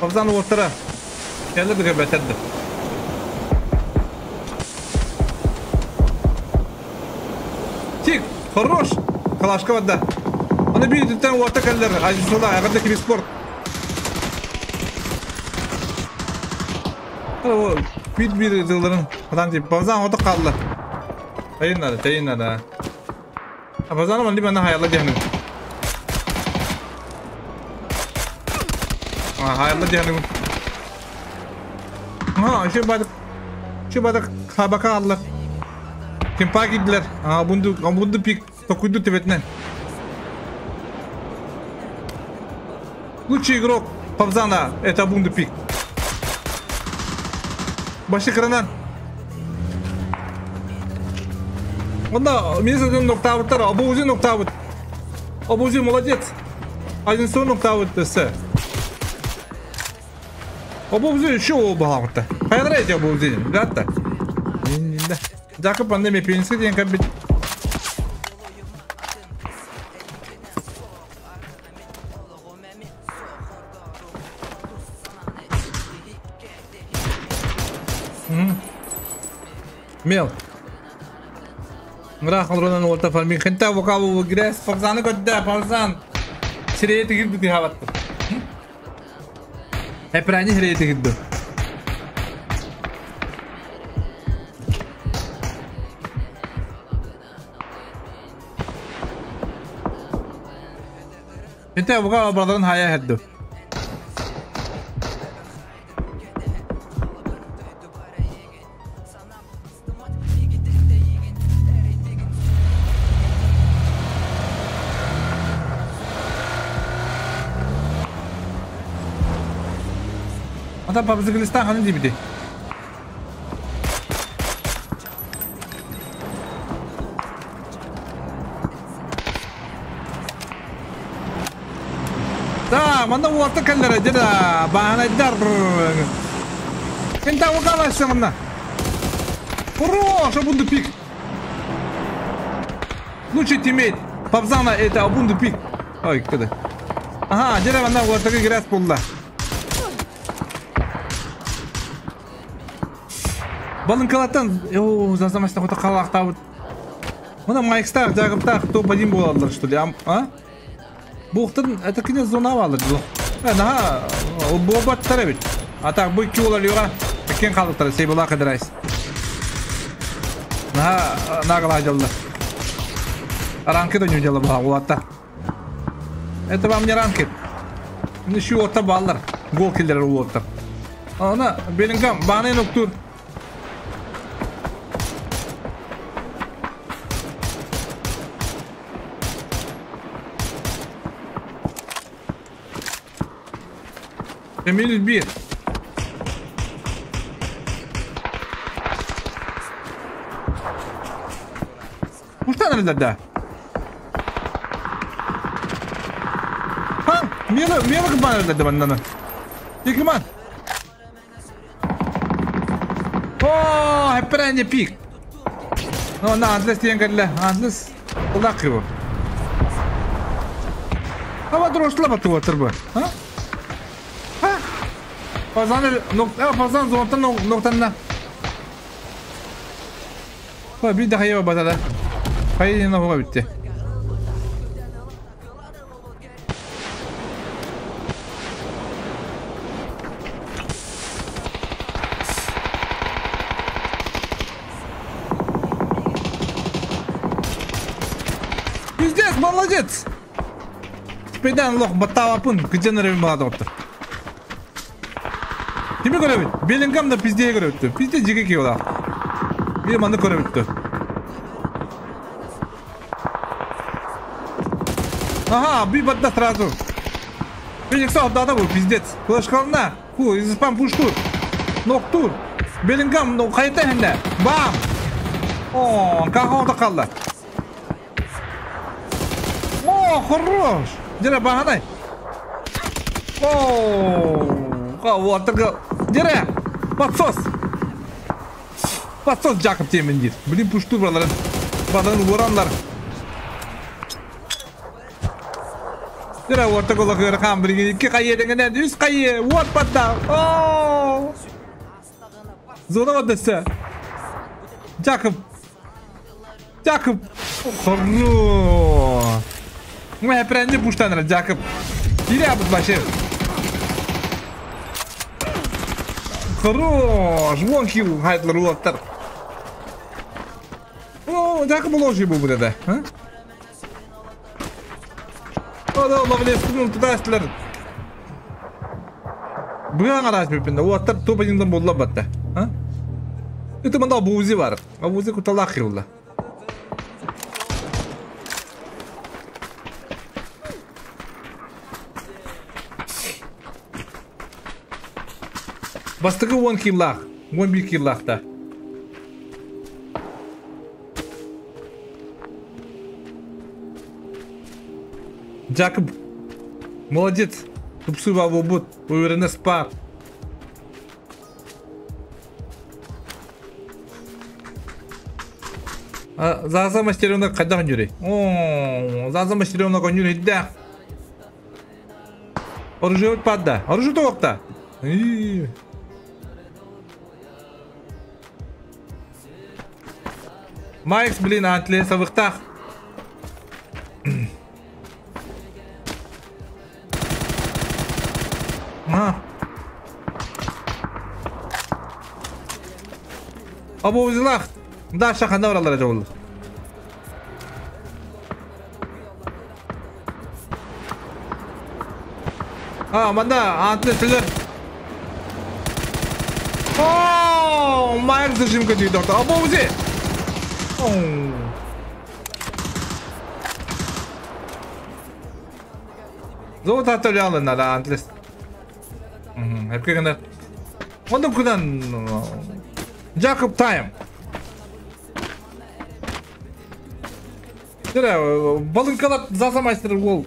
Павзан уоттара. Кэллэр да көрбөттөр да. Тик, хорош. Калашка барда. Аны биир үтүттэн уотта кэллэр. Азисула, эҕэрдэ Криспорт. Биир-биир ытыыларын хатан тип. Павзан ото хаалла. Тайын нада, тайын нада. Павзан манды манна хайалла диһанын. Хайалла диһанын. Ha, şu badık. Şu badık хабака алла. Кемпа кидлер. А, бунду, бунду пик токуйду тебетнен. Лучший игрок Павзана это Бунду пик. Башы кыранан. Онда мен ноктабыттар, Абузи ноктабыт. Абузи молодец. Один сон ноктабыт десе. Абузи еще ол баламытта. Хайдара эти Абузи, гатта. Жакып пандемия пенсия деген кабит. Мел. Мрах алронан орта фармин хента вокалу грес павзаны көддө павзан. Сирети кирди тихаватты. Эпрани сирети кирди. Хента вокалу брадарын хая хедди. Ата пабзыгылыстан ханы дибиди. Да, манда уорта каллара жада баанайдар. Кента окалашса манна. Хорош, Абунду пик. Лучший тиммейт Пабзана это Абунду пик. Ой, когда. Ага, жада манна уорта грязь болла. Балынкалаттан, о, зазамастан хота қалақтабыт. Мына майкстар, жағыптақ, топ-1 боладылар, что ли, а? Бұқтың, это кіне зона алыр, Наха, бобаттар бит. А так, бұл ки олар юға, кен қалықтар, сейбула қыдырайс. Наха, нағыла жалды. Ранки да не делала была, улатта. Это вам не ранки. Еще орта баллар, гол киллер улатта. Ана, Беллингам, баны ноктур. Минус бир. Уштан да? Ха, мела, мела кыбан да банана. Тикман. О, хепренде пик. Ну, на антлес тиен антлес. Улак его. А вот росла батуа а? Пазан, пазан зонтан ноктанна. Ой, bir daha yeva badala. Hayır, ne oldu bitti. Пиздец, молодец. Спейдан лох батава пун, где на молодой. Kimi көрөбүт? Беллингам да пиздее көрөбүттү. Пизде жиге киола. Bir манды көрөбүттү. Ага, bir батда сразу. Феникс да был пиздец. Флешкална. Фу, из спам пуштур. Ноктур. Беллингам, ну кайта хенде. Бам. О, кахонда калды. О, хорош. Жера баханай. О, вот Дере! Подсос! Подсос Джакоб темендир. Блин, пуштур, браларын. Браларын уранлар. Тира орта кола кырхан билигин 2 хайы дегенен 3 хайы вот батта. О! Зона бадасы. Жакып. Жакып. Хору. Мы пренди пуштаныр Жакып. Ире абыт башы. Хорош. Вон килл хайтлар улаттар. О, Жакып уложи бу буде. А? О, да, ловлес туда Быған арас бипинде. Уаттар топ один болла батта. А? Это манда бузи бар. А бузи куталах юлла. Бастыгы 10 киллах, 11 киллахта. Джакоб, молодец. Тупсыва бут, уверенно спар. Заза мастерена когда нюри? О, Заза мастерена конюри, да. Оружие падда. Оружие то вакта. Майкс, блин, антлеса вахтах. Абу узлах. Да, шаханда оралар жолу. А, манда, антлеслер. О, Майкс зажимка дейді. Абу узи. Золото атолялы да антлес. Эпкегенде. Онда кудан Жакоб тайм. Тире, балынкалап зазамайстыр ол.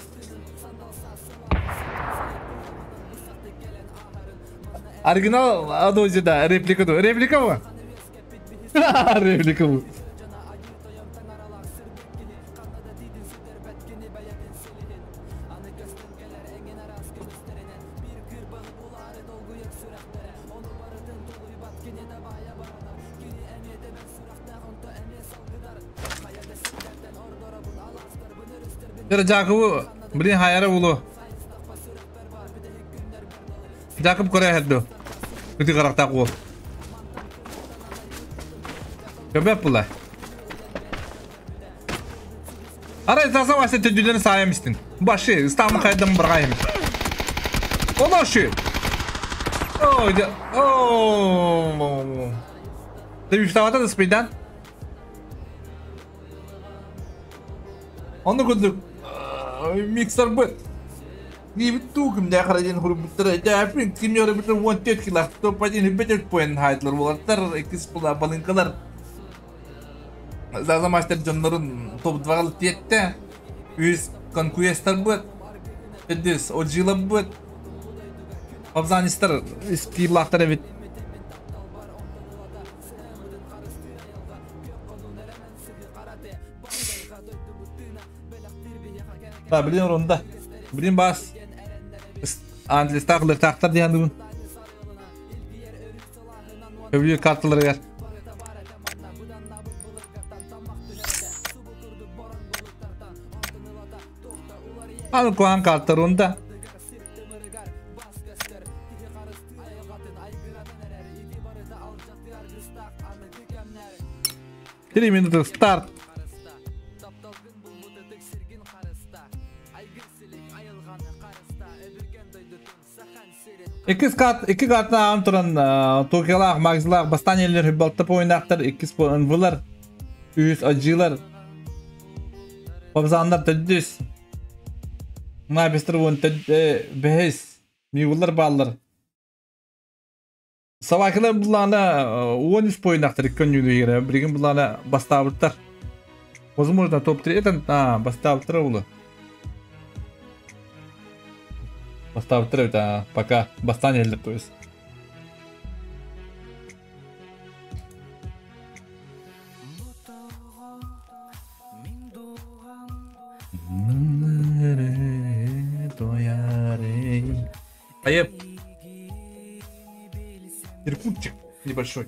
Оригинал адози да, реплика ду. Реплика bu. Реплика bu. Жакобу, блин, хайара улу. Жакоб көре хәдді. Күті қарақтақ ол. Көбеп бұла. Арай зазам асы төділерін сайым істін. Башы, ыстамы қайдам бірғайым. Ола шы. О, о. Ты виштавата да спейдан? Оны көндік. Миксер быт. Не битугым да харадин хурбутра. Да, пин кимёр бит вон тет килах топ один бетер поин хайтлар болаттар икис була балынкалар. Заза мастер жоннорун топ 2 тетте. Үз конкуэстер быт. Эдис оджила быт. Абзанистер искилахтар бит. Да, блин, ронда. Блин, бас. Англистағылыр тақтар дейін бүгін. Көбілер карталар гер. Аны қуан карттар онда. Три минуты старт. Iki katına антуран Токиолар, Магзлар, Бастанелер, Балта ойнақтар, iki ынвылар, үз ажылар, Бабзандар төдүс. Мына бестер вон бехес, мигулар баллар. Сабакылар булана 13 ойнақтар икки күнү егер, бирген булана бастабыттар. Возможно, топ-3 это бастабыттар улы. Поставить это пока бастанелер, то есть. Небольшой.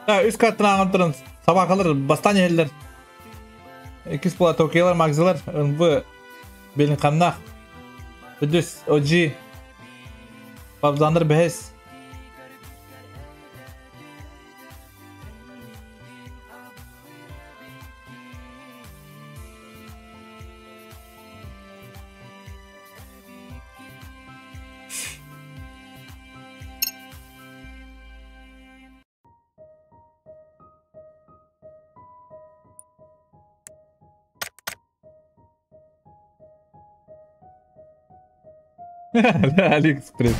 Үс каттан ағын сабақалар, бастан елдер. Икис була Токиолар, Магзилар, НВ, Белин Қаннақ, Үдіс, OG, Бабзандар Бәхес. Алиэкспресс.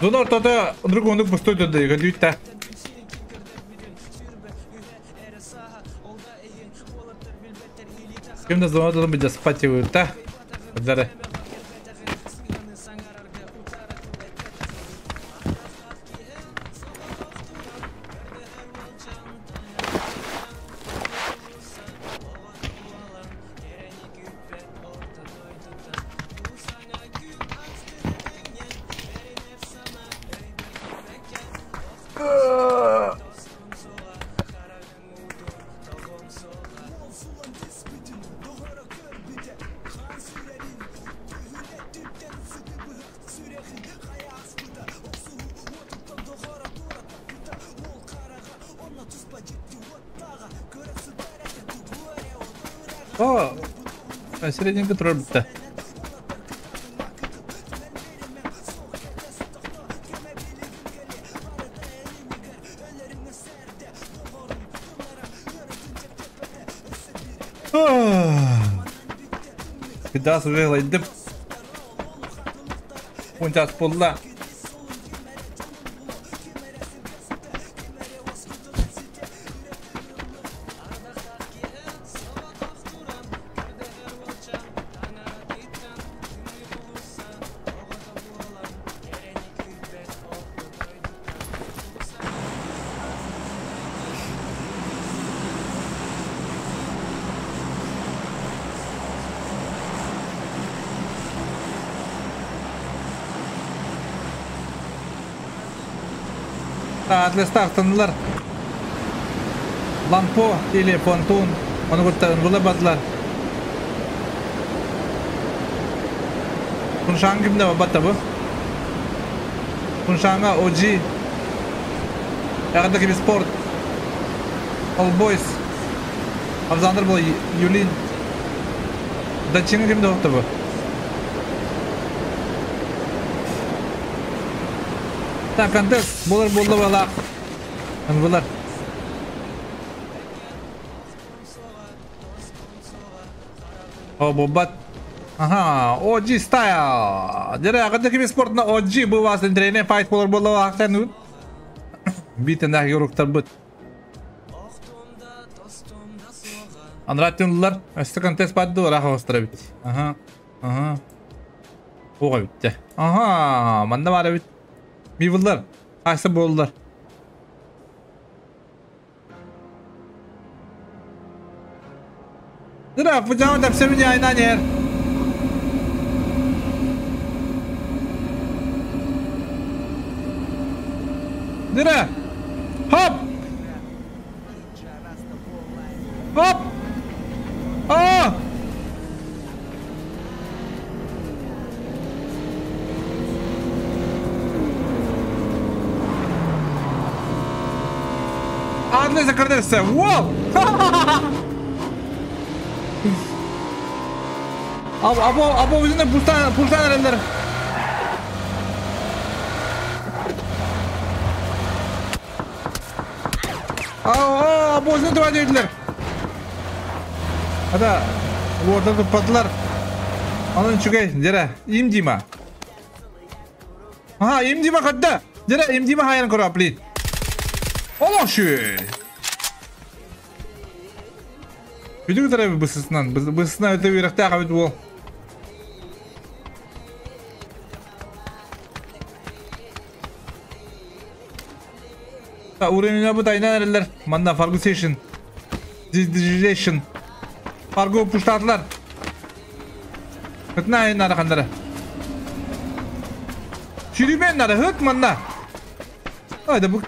Донор тата друг ондук пустой тады, гадүйт. Ким да зонада бит спативыта. Дары. О, серединка турар битте. Кыдас уже лайдып. Унчас полла. Атлес тартынылар. Лампо или понтун. Оны күрттен бұлы бадылар. Куншаң кімді батта бұ? Куншаңа OG. Яғында кеби спорт. All Boys. Абзандыр бұл Юлин. Дачыңы кімді оқты бұ? Так, контест. Болар болды бала. Бұлар. О, бобат. Ага, OG style. Дере, ағында кеби спортна OG бұл васын тренер файт болар болды ақтан. Битен дәгі руктар бұт. Анраттюнлар, өсті контест бадды, раха остыра бит. Ага, ага. Оға битті. Ага, манда бара бит. Мивылар, қайсы болдылар. Дыра, пujama тәпсеміне айнан ер. Дыра! Хоп! Хоп! А! Адлы закрылся. Вау! Або, або өзіне пултан әрелер. Або өзіне туа дейділер. Ада, орда тұппадылар. Анын чүгей, дера, им дима. Ага, им дима қадда. Дера, им дима хайран көрі аплит. Олақ шүй. Бүдігі тарабы бұсысынан. Бұсысынан өте үйректі ағабыт бол. Уровень бұт айнан әрелер. Манда Fargo Station. Digitalization. Fargo пуштатылар. Хытна айын арақандары. Шүрімен ары, хыт манда. Айда бұл.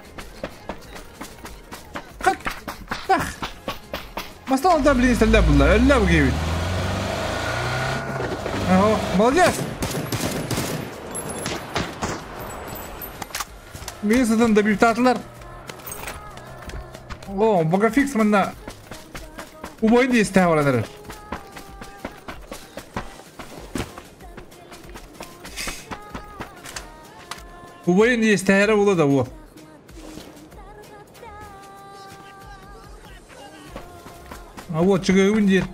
Қат. Тақ. Масла алда білін сәлі бұлла. Әлі бұл кейбіт. Молодец. Мен сыдан добивтатылар. О, багафикс манна. Убойын дейсті хавараныр. Убойын дейсті хәрі олы да о. А вот чыгы дейр.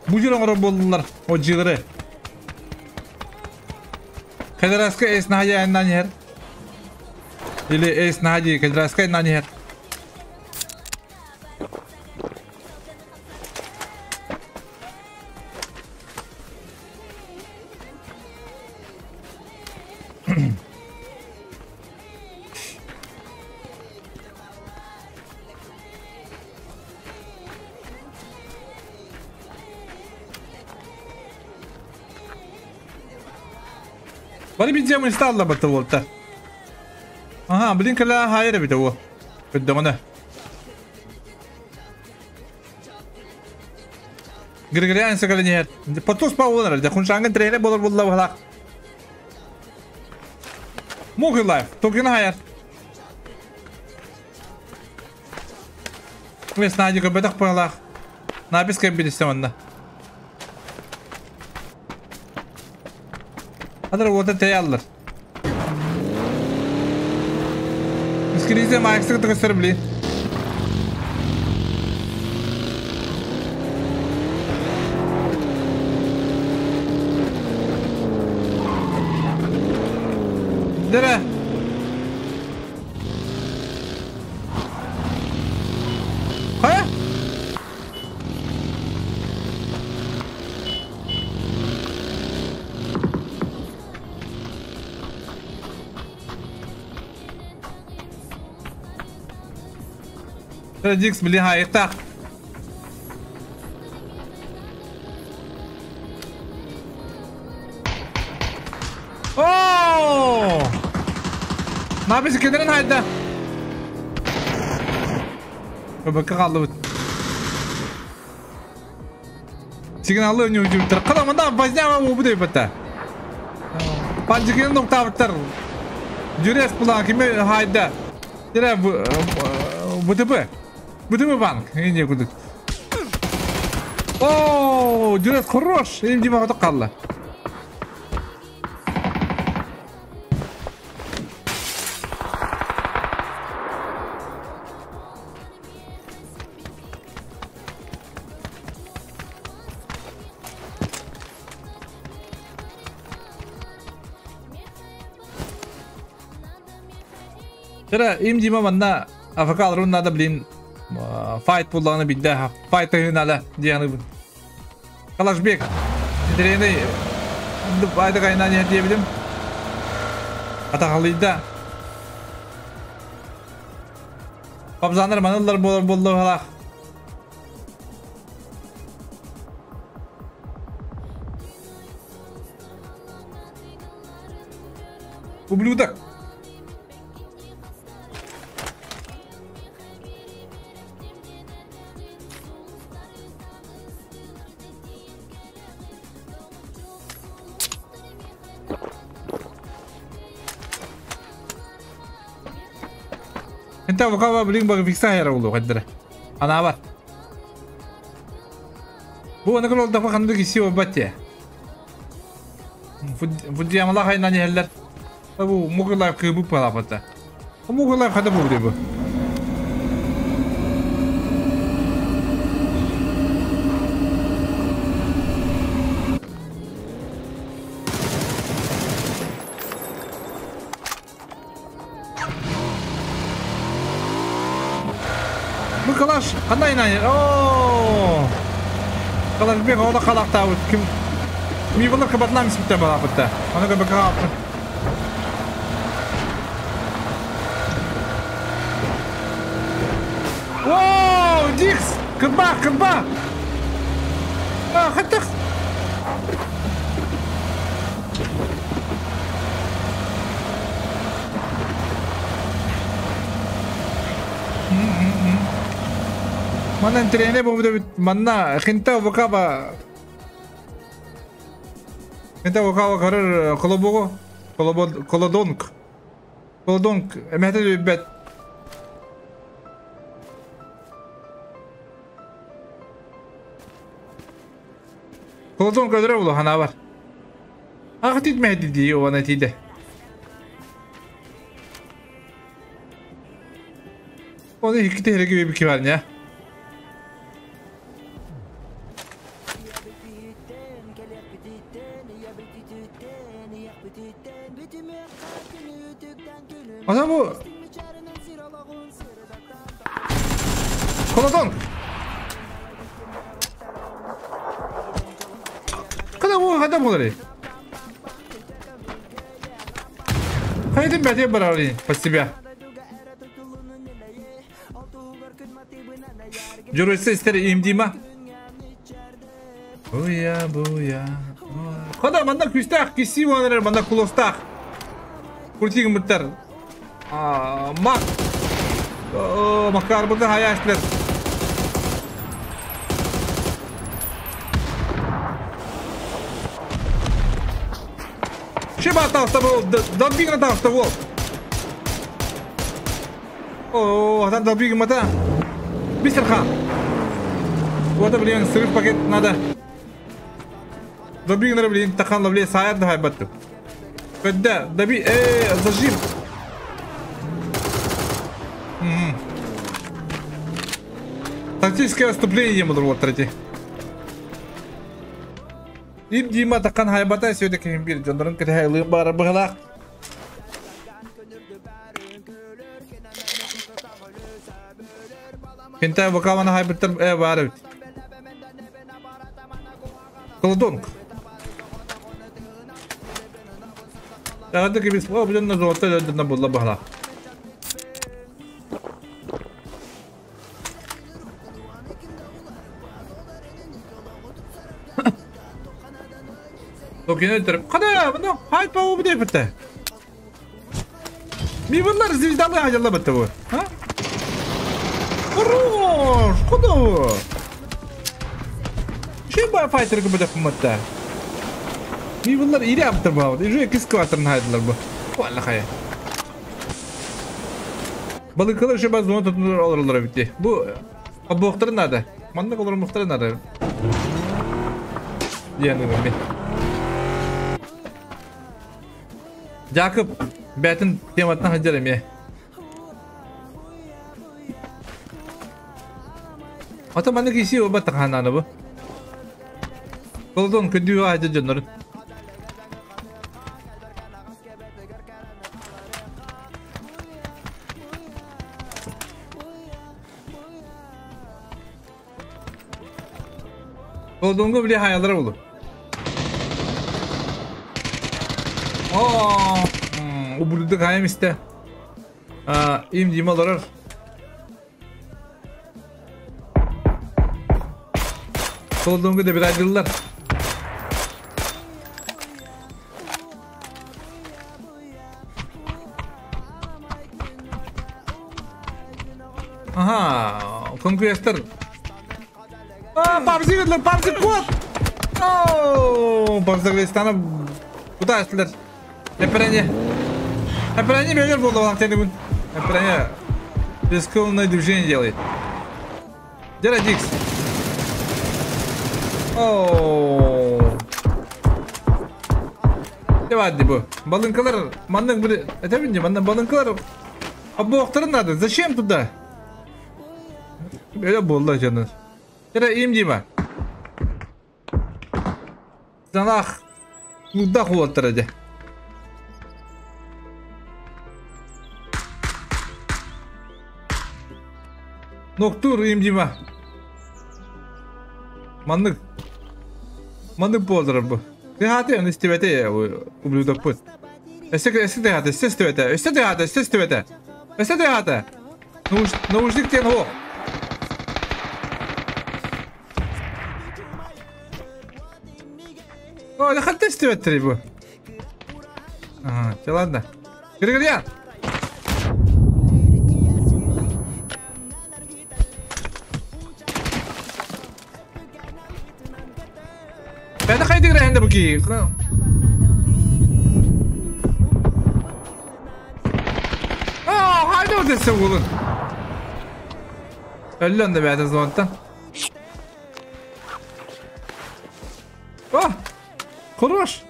Бұл жер оңыры болдылар. О жығыры. Кадыраска эс нахади айнан хер. Или эс нахади кадыраска айнан хер. Бары бидем инсталла бата болта. Ага, блин, кала хайыр бит о. Көддөгөнө. Григориан сакалинер. Потус паулар, да хуншанган тренер болор булла бала. Муги лайф, токен хайыр. Мен надика бетак палах. Напис кеп бидисте манда. Адыр ота теяллар. Скризе майксы тыгыстыр били. Дere. Хая? Дикс, блин, хайықтақ. О! Набisi кедерин хайда. Бөккө қалды бұт. Сигналы не удивтер. Қада мында базняма бу деп бітті. Панжикин ноктабыттар. Жүрес бұлан кеме хайда. Дере БТП. БТП банк. Не кудык. О, жүрес хорош. Им дима қалды. Тера им дима манна афакал рун надо, блин, файт булланы бидде, файт надо, дианы. Калашбек, трены, айда кайна не диебилим. Атахалыйда. Пабзанар манылар болар болду халах. Ублюдок. انت وقابا بلين بغي فيكسا هيرا ولو قدره انا عبر بو انا كل دفعه خندق يسيو باتي فدي الله هاي ناني هلر ابو مو لايف كيبو بلا بتا مو لايف هذا بو ديبو Калаш, қандай нани? О! Калаш бек ода қалақта ким? Ми бұны қабатлам сипте бала бітті. Оны көбі қағапты. О, Дикс! Кырба, кырба! А, хаттық! Манна тренер бу манна хинта вокаба хинта вокаба карар колобого колодонг колодонг эмете бет колодонг өдөрө булу хана бар ахтит мехди ди она тиде оны икки тереги бики бар не. Ана бу Колодон. Када бу хада болары. Хайдин бәте барали под себя. Жүрөсө истер имдима. Буя, буя. Хада манна күстәк, киси ваныр, манна кулостак. Куртигин буттар. Мак. Макар буда хаяшлар. Шиба таста бол, добигна таста бол. О, там добигна мата. Бисерхан. Вот, блин, сырых пакет надо. Добигна, блин, тахан ловле саяр давай батту. Когда доби, зажим. Тактическое выступление ему друг третий. Им Дима такан хайбата все-таки бир жондрын кете бары быгылак. Кентай вокалана хайбаттар бары. Колодонг. Тагадык бис о билен на золото на булла бахла. Окей, када, ну, хайт по убде битте. Ми bunlar звездалы хajalla битте бу. Ha? Хорош, куда бу? Şey bu fighter gibi de kımmatta. Mi bunlar iyi yaptı bu. İyi kıskı haydılar bu. Vallahi hayır. Balıklar şey bazı zona tutunur olurlar bitti. Bu abuqları nerede? Mandık olur muhtarı nerede? Diyen dedim bir. Jakub, бәтін тематына хаджарым е. Ата маны киси оба тахананы бу. Колдон күндү ажы жоннорун. Колдонго биле хаялар болу. Ублюдок хайм исте. Им Дима ларар. Колдонго да бир айдылар. Ага, конкуренттер. Пабзи гыдлар, пабзи кот. О, пабзи стана куда эслер? Эпрене. Эпрене миллионер был на бун. Эпрене рискованное движение делает. Где Дикс? О. Давай, бу. Балынкалар, манның бир, это видно, манның балынкалар. Абоқтарын надо. Зачем туда? Öyle bollar canım. Yere им Дима. Санах. Мудах болтыр. Ноктур им Дима. Маннык. Маннык болдыр бу. Ты хаты истебете ублюдок пут. Эссе ты хаты, эссе стебете, эссе ты хаты, эссе стебете. Эссе ты хаты. Наушник тен о. О, да хаты истебете бу. Ага, все ладно. Григорьян. Ben de kaydı giren de bu ki. Aa, haydi o dese oğlum. Öldü de benden zamandan. Oh! Хорош.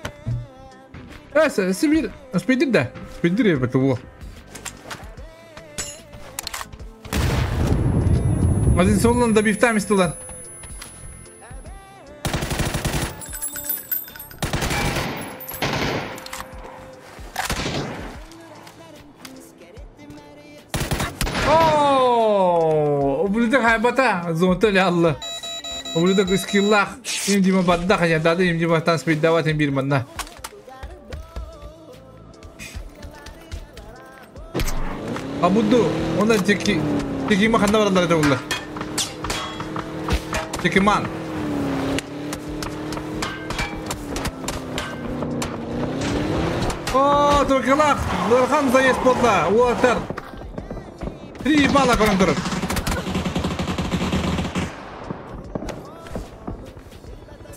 Сибирь, спидир да. Спидир я это Один солон да бифтами столан. О, ублюдок хайбата, зонтали алла. Ублюдок скиллах. Им дима баддах, я дады им дима там спид давать им бирманна. Абуду, он теки текима ханда баралар это булла. Текиман. О, Туркалах, Нурхан заезд болла, уотар. 3 балла көрөн турар.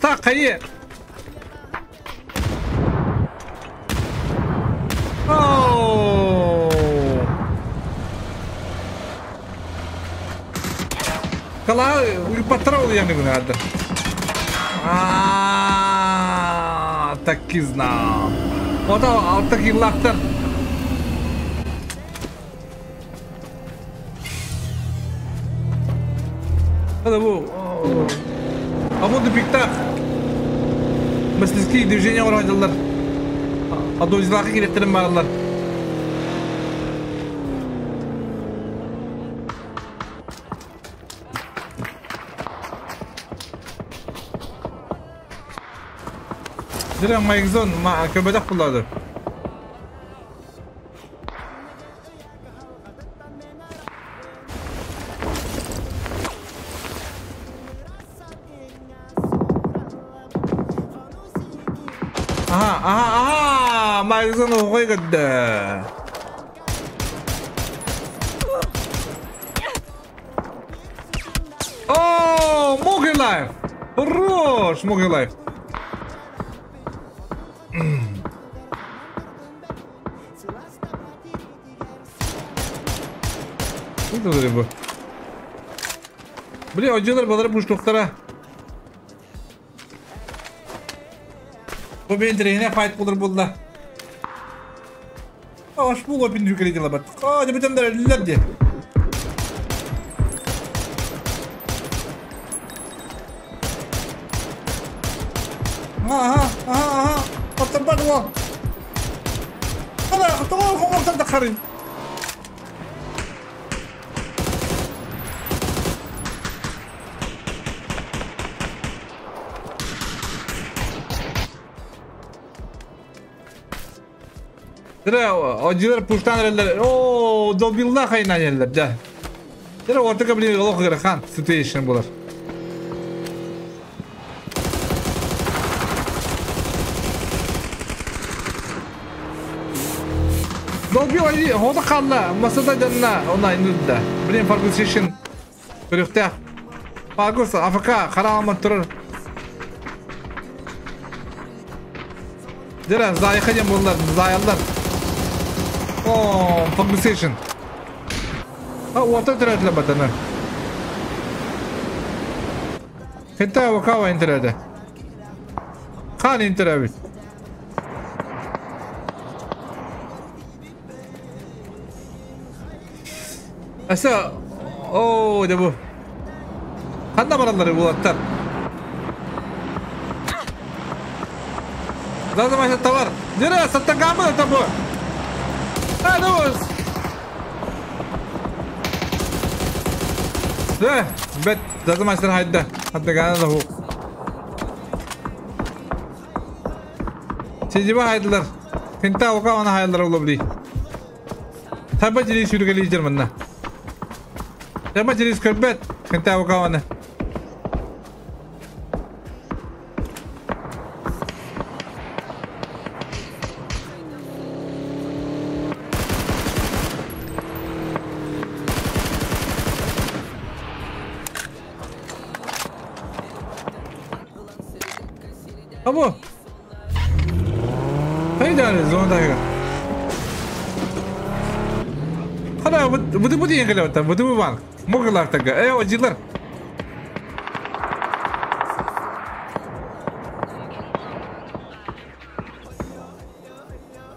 Так, хайы. Ооо. Кала патрол я не надо. А, так и знал. Вот алта киллактар. Hadi bu. Амонды пиктах. Мыслиски движение орайдылар. Адойзлақы керектерін бағылар. Дирен Майкзон көбөдөх булады. Aha, aha, aha! Майкзон оғой кәдді. О, Моги лайф! Хорош, Моги лайф! Bu. Bile hocalar baları puştuklara. Bu benim direğine fayt bulur bulda. Aş bu lopin yükleri labat. Hadi bütün derler diye. Aha aha aha. Patlar bu. Hadi tamam komşular da karın. Acılar puştan eller. Oo, dobillah haynan eller de. Dire orta bir yol kırakan situation bular. Dolbil hoda qalla masada janna ona inudda. Birin position. Birikte. Fagus AFK qaralma turur. Dire zayıqacam bunlar zayallar. Oh, position. Ha, water türediler batanı. Henta vakava intiredi. Kan intiredi. Asa, oh, de bu. Kanna maraları bu atlar. Zaten maçta tavar. Nereye satta kalmadı tabu. Hadi. ده بت لازم عشان هيدا حتى كان هو تيجي هايدلر انت وقع وانا هايدلر ولا بلي تبى جري شو قال يجر منا تبى جري سكربت انت وقع وانا Abo. Haydi zonda. Hadi bu bu diye geliyor da bu var. Moğollar taka. E acılar.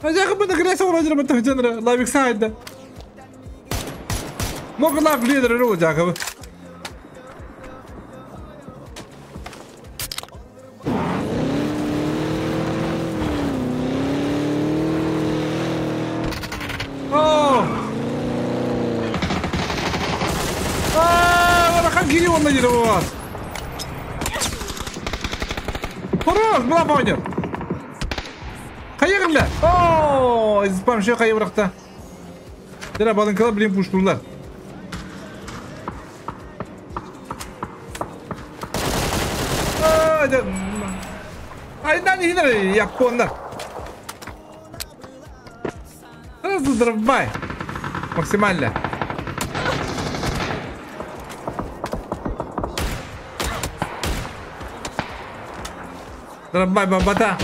Acaba bu ne kadar olacak mı tabii La bir sahilde. Moğollar lider olacak abi. Хорош, была понял. Hayırlı. Oo, spam şey kayı bıraktı. Dire balınkalar bilim puşturlar. Aynen yine Yaponlar. Дровбай. Максимально. Дровбай бабата.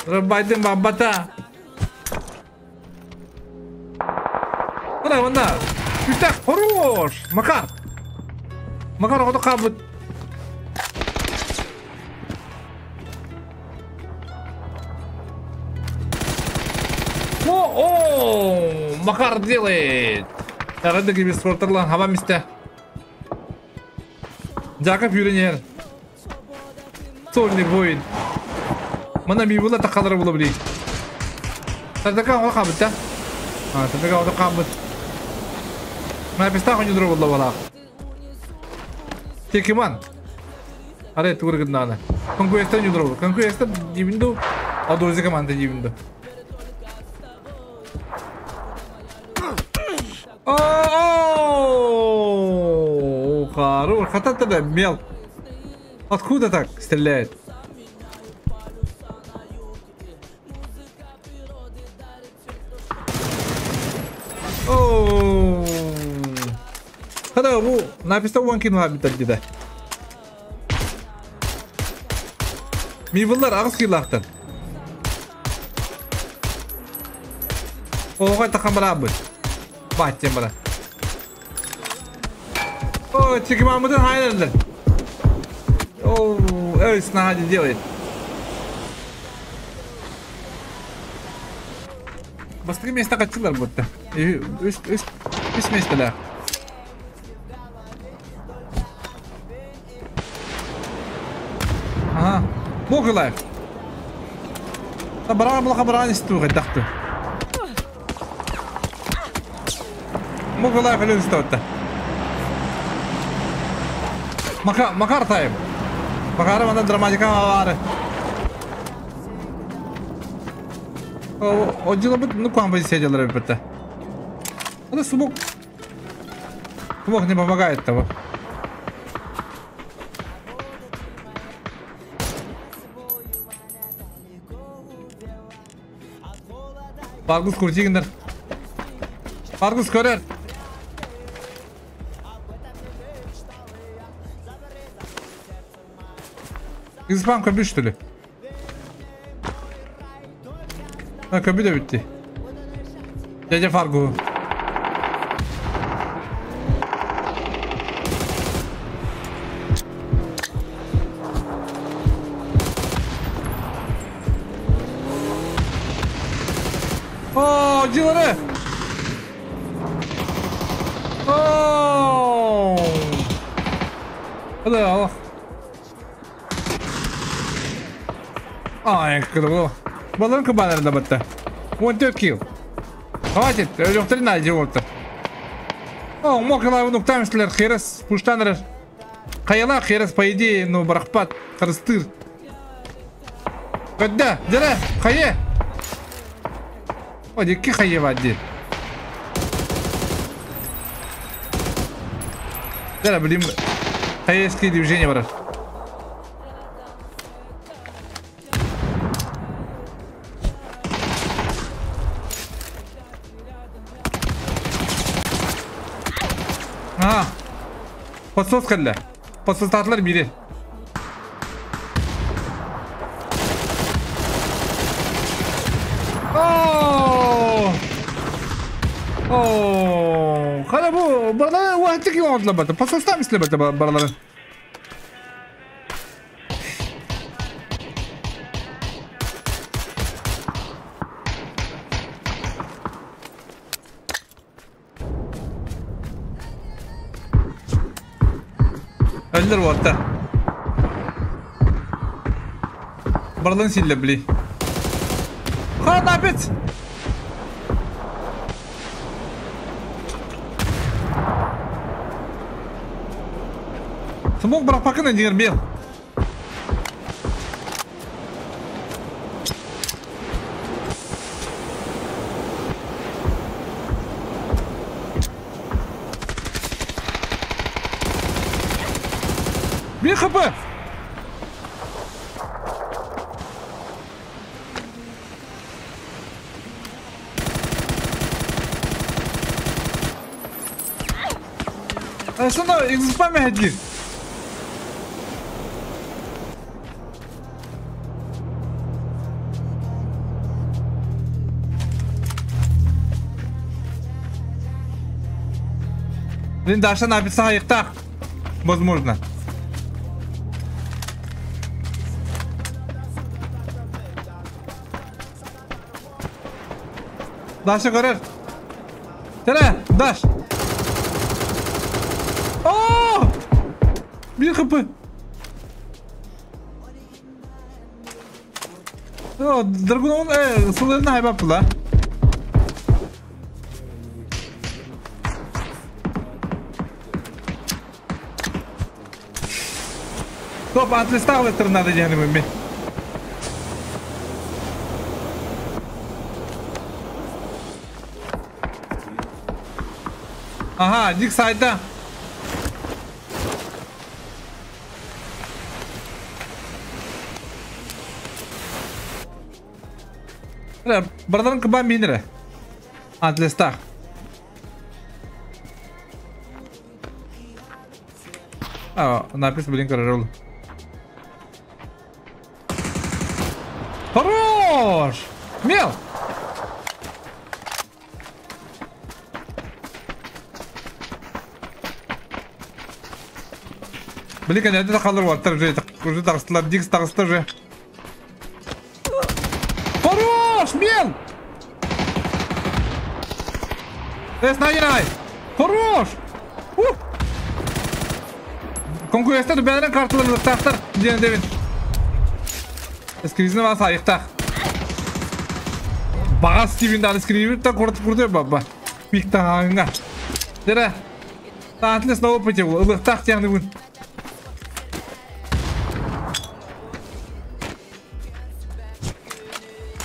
Дровбайдын бабата. Куда вон да? Так, хорош! Макар! Макар оҕото хаалбыт. О, о, Макар делает! Эҕэрдэ киберспортерлан хаба мисте. Жаков юренер. Сольный воин. Мана мивула такалара була били. Сардака оҕо хаалбыт да? А, сардака оҕо хаалбыт. Мына пистах онюдура була балаах. Текиман. Аре тугур гыннааны. Конкуэста онюдура була. Конкуэста дибинду. Адорзи команда дибинду. О, хорош. Хата тогда мел. Откуда так стреляет? О, Хада бу написта уан кин хабитат дида. Мивыллар агыс килахтан. Оға тақан барабыт. Баттен бара. О, чекимамыдын хайнерлер. О, Элис нагади делает. Бастыры места качылар будто. Үс места да. Ага. Мог лайф. Баран булаха баран истуга дахты. Мог лайф элен истуга. Макар тайм. Макар мана драматика бар. О, дело бы, ну кам бы сидел ребята. Это смог. Смог не помогает того. Паргус крутигнер. Паргус көрер. Испан көбі что ли? Ha köpü de bitti. Дядя Фаргу. О, дилары! О! Да, аллах. Ай, круто. Баллон кабанер да 1 kill. Хватит, өлөктөрүн айжы болду. О, мокала нуктамслер херес, пуштанер. Каяла херес, по идее, ну, барахпат, харыстыр. Когда? Дера, хае. О, дикки хае вади. Дера, блин, хаеские движения, брат. Подсос кэллэ. Подсостатлар бири. О! О! Хана бу барлар вахты ки отлар бата. Подсостам исле бата барлар. Öldür orta. Барлан сильно, бли. Ха, опять! Смог брак пока на дербел. Бей хп! Şunu spam edin. Блин, Даша написала их так. Возможно. Даша көрөр. Тере, Даш. О! 1 хп. О, Драгунов, сылырына хайбап була. Топ, атлестағылы тырнады дегені мен. Ага, Дик сайда. Бардан кыба минере. Атлестах. А, напис, блин, король. Хорош! Мел! Блин, конечно, это халыр ваттар уже, уже тағыстылар, Дикс тағысты уже. Хорош! Мел! Снайдерай! Хорош! Ух! Конкуренттер бәрін карталар тақтар, ден девин. Эскризні бас айықтақ. Баға Стивенді аны скризі та құртып құрты баба. Пиктан аңға. Дәрі. Атлес на опыте бұл. Ылықтақ тяғны бұн.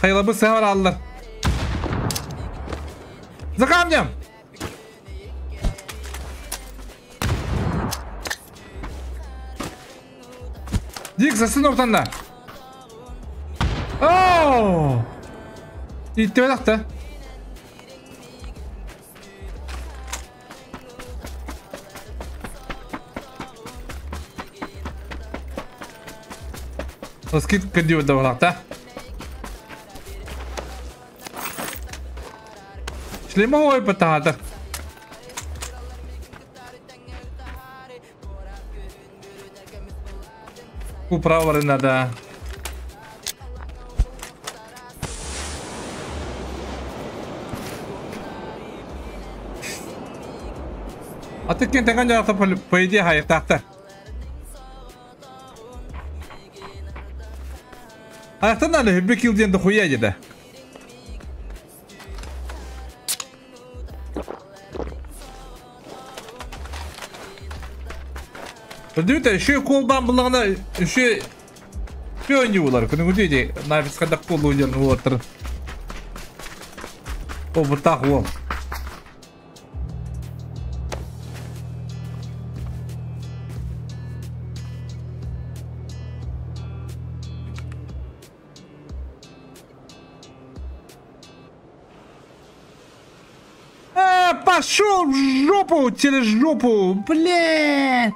Хайла бұл сәвар алылар. За камнем! Дик, засын ортанда. Ооо! Итті бәліқті. Скид күнде өтті балақта. Шлема ой бітағады. Управа надо. А ты кем ты по идее хайықтақты. Аяқтан әлі хүбі килденді хуя деді. Білдеуді, үші қолдан бұлағына үші ойны олар. Күні күді нафис қандақ қол ойнерін олар. О, бұтақ ол. Пошел в жопу, через жопу, блин.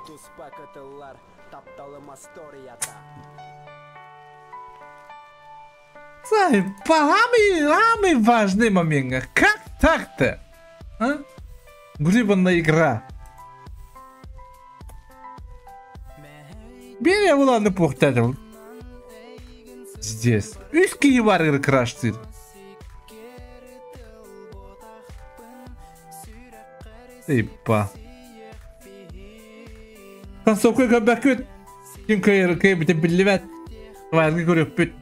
Самый важный момент. Как так-то? А? Гребаная игра. Берия была на пухтатель. Здесь. Узкие варгы крашцы. Ипа. Концовка көбәкөт. Ким көйер көй бите билбет. Варгы көрөп бүт.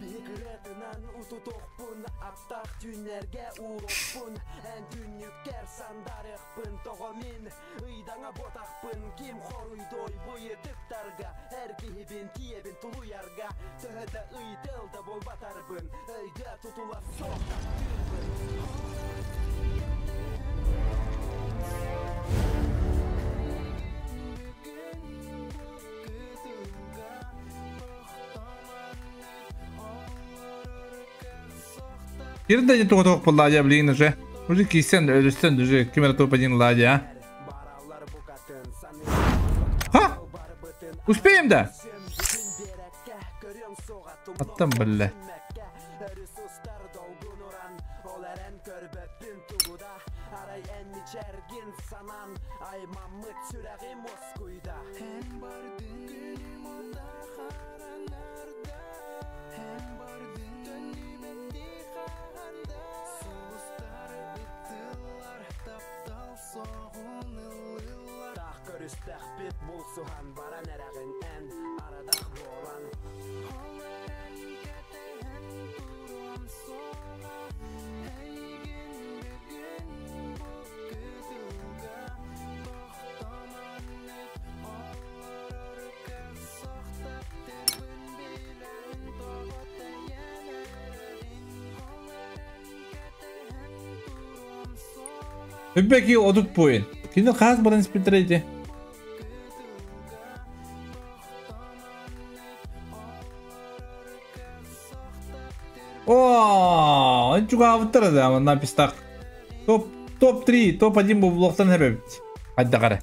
Ерінде не тоқ бұл ладья, блин, уже. Уже кисен, өлістен, уже кемер топ один ладья, а? Ха! Успеем да? Аттан билле. Үббеки 30 поин. Кини хас баран испиттер. О, чугаавыттар да, манна пистак. Топ топ-3, топ-1 бу блоктан хэбэбит. Хайда кара.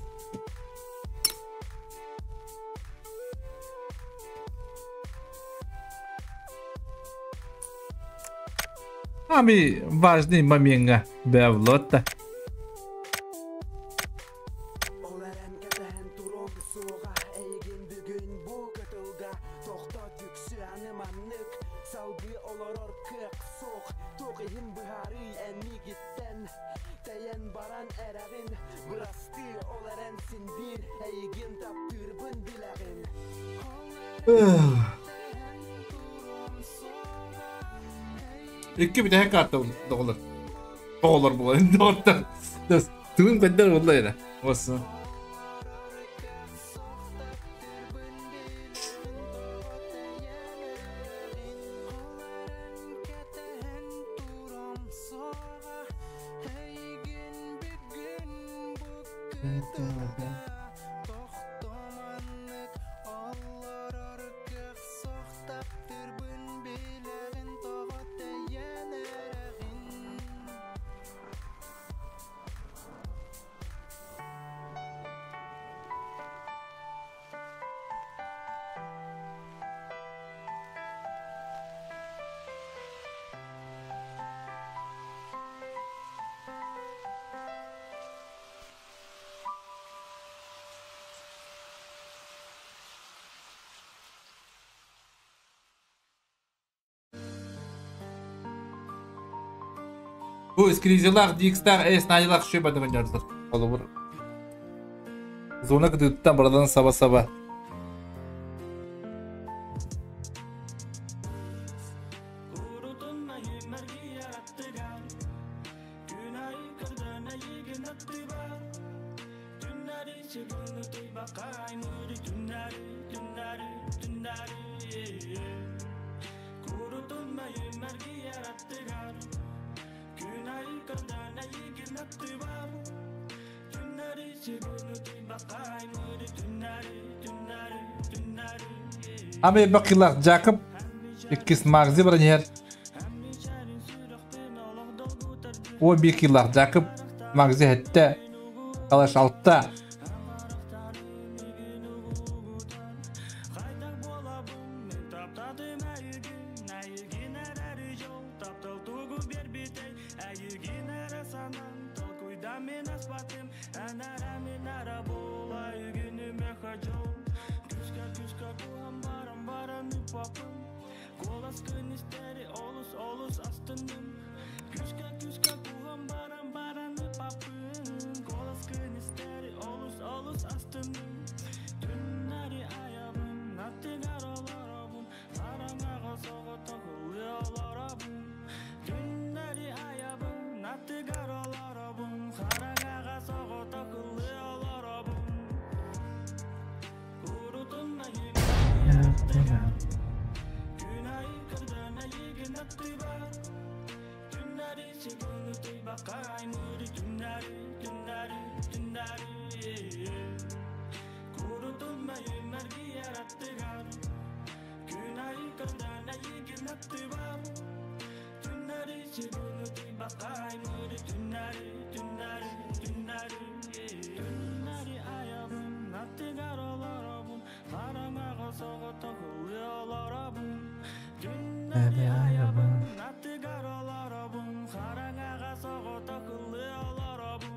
Ами важный момент бэвлотта. Икки битәһә карта доголор. Доголор була. Доголор. Тыгын кайдар булла эре. Осы. Бу скризилар, дикстар, эс, найдылар шөй бадыгын жардыр. Олы бір. Зона күтіттен барадан саба-саба. Ами бакилар Жакоб иккис магзи браньер. О бикилар Жакоб магзи хетте калаш алтта.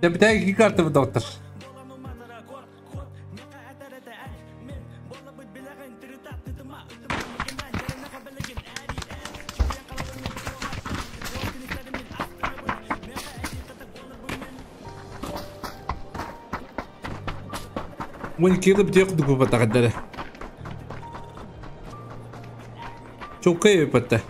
Дә iki kartı bu doktor. وين كيلو بتاخد بتا غدره شو كيف بتا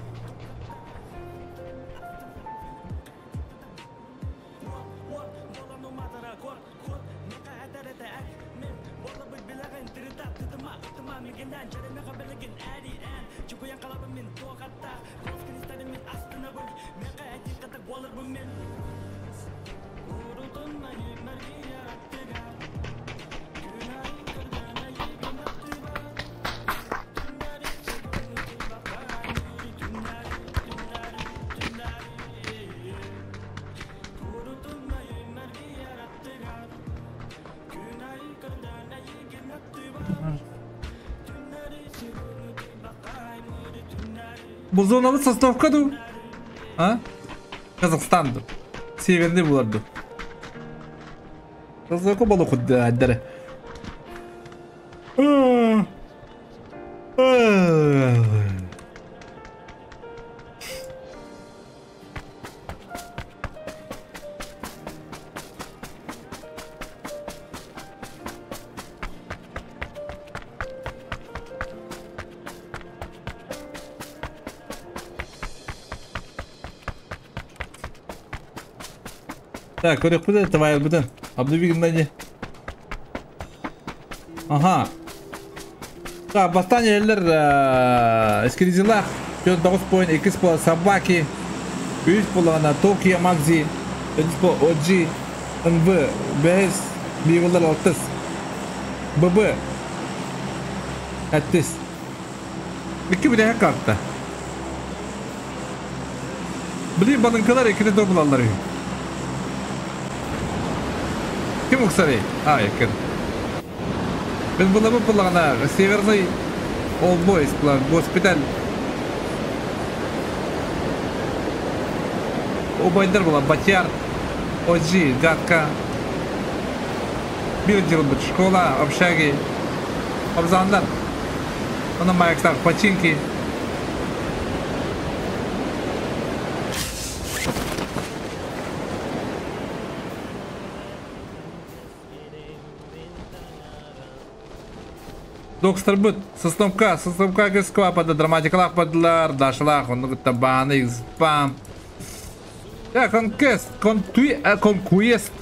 Бузоналы Сосновка ду? А? Казахстанду. Северный буларду. Сосновка болу худды аддары. Так, көрек бұды, твайыл бұдын. Абдубигін Ага. Так, бастан елдер эскризилах. 9 поин, 2 по собаки. 3 по Токио Макзи. 3 по OG. НВ. 5. Бивалар 6. ББ. 8. 2 bir daha kartta. Блин, балынкалар 2-де добулалар. Ким уксарый? А, якын. Biz була бу булгана Северный All Boys план госпиталь. Убайдар була Батяр, Оджи, Гатка. Bir жыл школа, общаги. Обзандар. Она маяктар починки. Доктор бут, сосновка, сосновка кесква под драматикалах подлар, дашлах, он табаны, спам. Так, конкест, контуи, конкуест,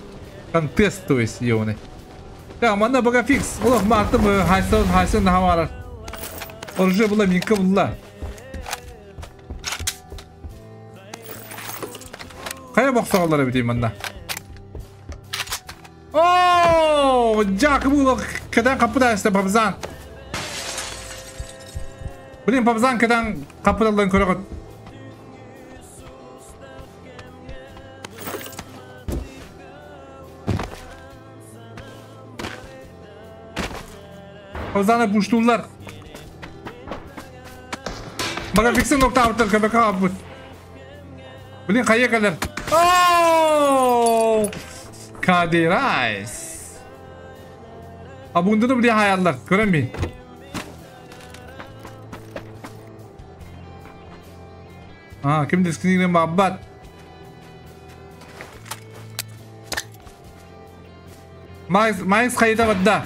контест, то есть, ёны. Так, мана бага фикс, олох мартым, хайсон, хайсон, хавара. Оружие было, минка была. Кая боксалары битим манда. О, Джак было, когда капуда папзан. Блин, папзан, когда капудалдан көрөгөт. Папзаны пуштулар. Бага фиксин нокта аптыр КБК апыт. Блин, кая калер. Ооо! Кадирайс. Абундunu bile hayallar. Көрөн mi? А, ким дискинигин бабат. Майс, Майс хайда бадда.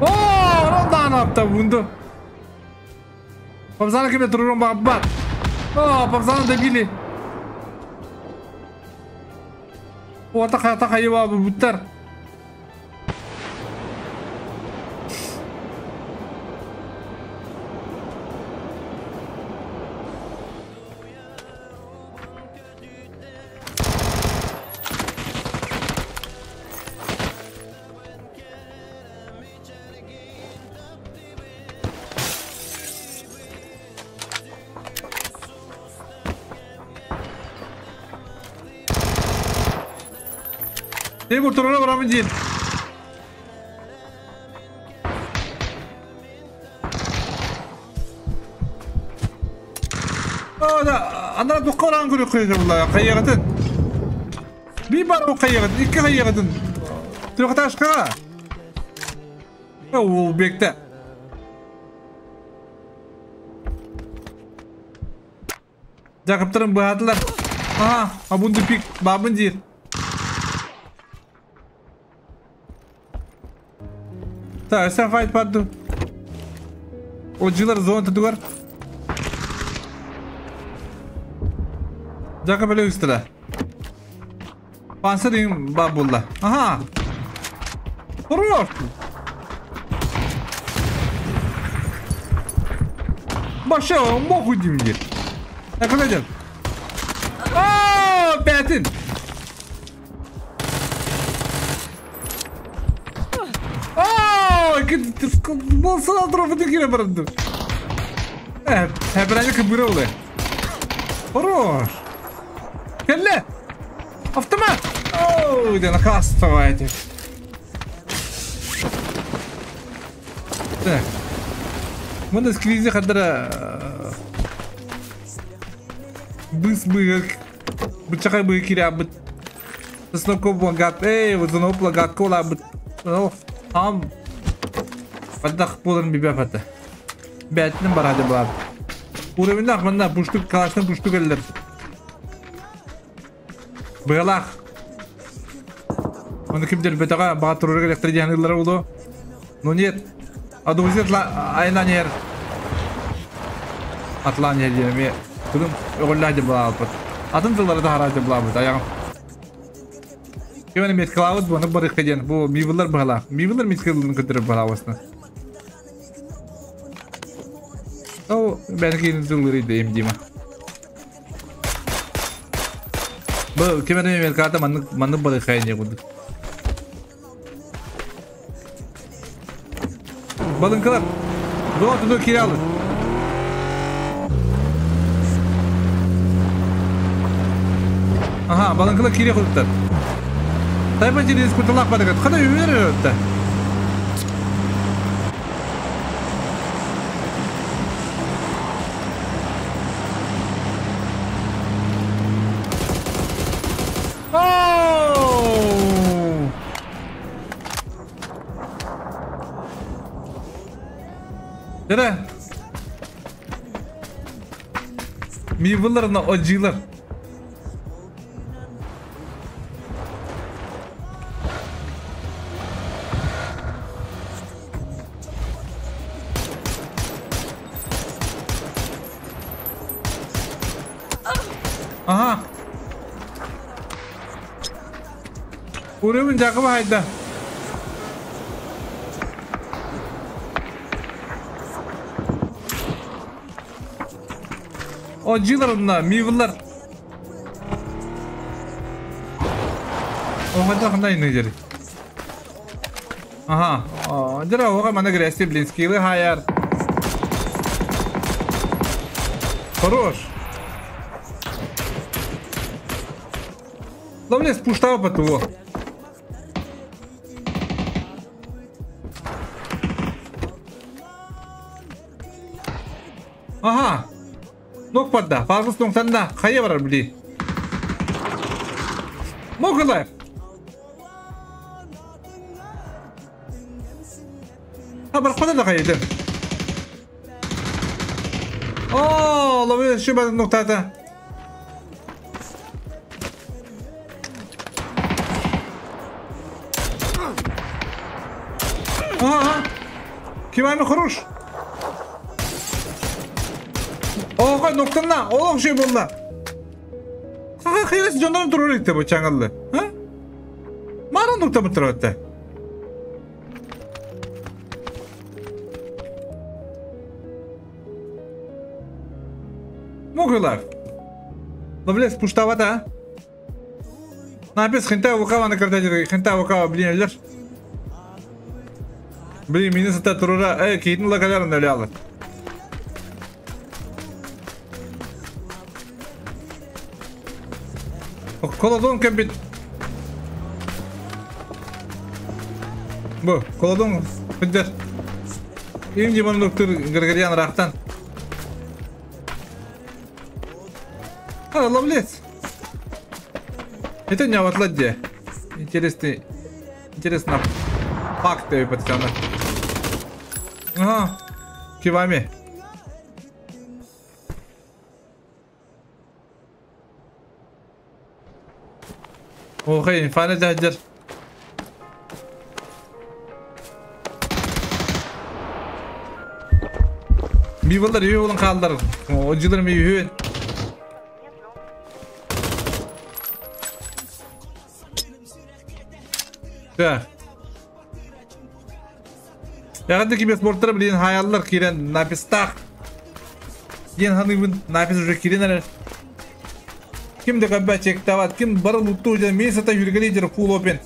О, рондан апта бунду. Папзана кимде турурун бабат. О, папзана добили. О, таха таха ева буттар. Ne bu turuna vuramın değil. Анара тухха баран көрүөххэ була хайыгытын. Bir бар бу хайыгытын, икки хайыгытын. Трехэтажкаҕа. Ол бекте. Жакыптарын быһаатылар. Аха, абунду пик бабын диир. Так, өссө файт барду. Отжилар зона тутугар. Жакып эле үстүлэ. Панса деген бар булла. Аха. Хорош. Баша, мохуй дейм диир. Экономия. Аа, бэтин. Аа, болса алдырып кире барды. Хэбрани кыбыра олы. Хорош. Келле. Автомат. Оу, да накастывайте. Так. Мында скризи хадара быс бык. Бычакай бык кирябыт. Сноко благат. Эй, вот зоно благат кола быт. Ам. Падах болын бибе фата. Бәтнен барады булар. Уровень мында пуштук калаштан пуштук эллер. Быгалах. Оны кимдер бетага бага турыр керек дигәнләр булды. Но нет. Адузет айна нер. Атлан ер деме. Кылым өгөлләде була бит. Атын тыллары да харады була бит. Аягым. Кемени меткалабыт буны барык дигән. Бу мивлар була. Мивлар меткалын көтөрүп бара басны. О, бәлки тыллары дейм дима. Бу кемени меткалата манны манны барык хайне буды. Балынкалар. Зона тудо киралы. Ага, балынкалар кире кылыптар. Тайпа жерис куталак бадыгат. Када үйөр өттө. Dere. Мивлар на ожилар. Ага. Уровень жакып айда. Ожилар онна, мивлар. Оғада қандай жері? Ага, жара оға мана грязи, блин, скиллы хаяр. Хорош. Ловлес пуштава потуло. Ага. Нок падда, фазыс ноктанда, хайа барар били. Мокылар. Ha бар када да хайды. О, ловлес шуба ноктата. Ага. Кимами хорош. Оға ноктанна, олох şey болла. Хаха хыйрас жондан турur итте бу чаңылды. Ha? Мара нокта бутыр өттө. Могулар. Ловлес пуштавата. Напис хинта вукава на картаҗы, хинта вукава блин. Блин, мине сата турура, эй, кейтин лакаларын эле алыр. Колодон кембит. Бу, колодон хыджар. Им диман доктор Григорьян рахтан. А, ловлец. Это не аватладе. Интересный. Интересно. Факты пацаны. Ага. Кивами. Охей, инфана дядер. Мивалар үйе қалдар. Ожилар ми үйе. Так. Яғанды кибет спорттар білген хаяллар кирен напистақ. Ен ханыбын напис уже кирен әрі. Ким де кабба чектават, ким бары лутту жа мен сата жүргелей жер фул опен.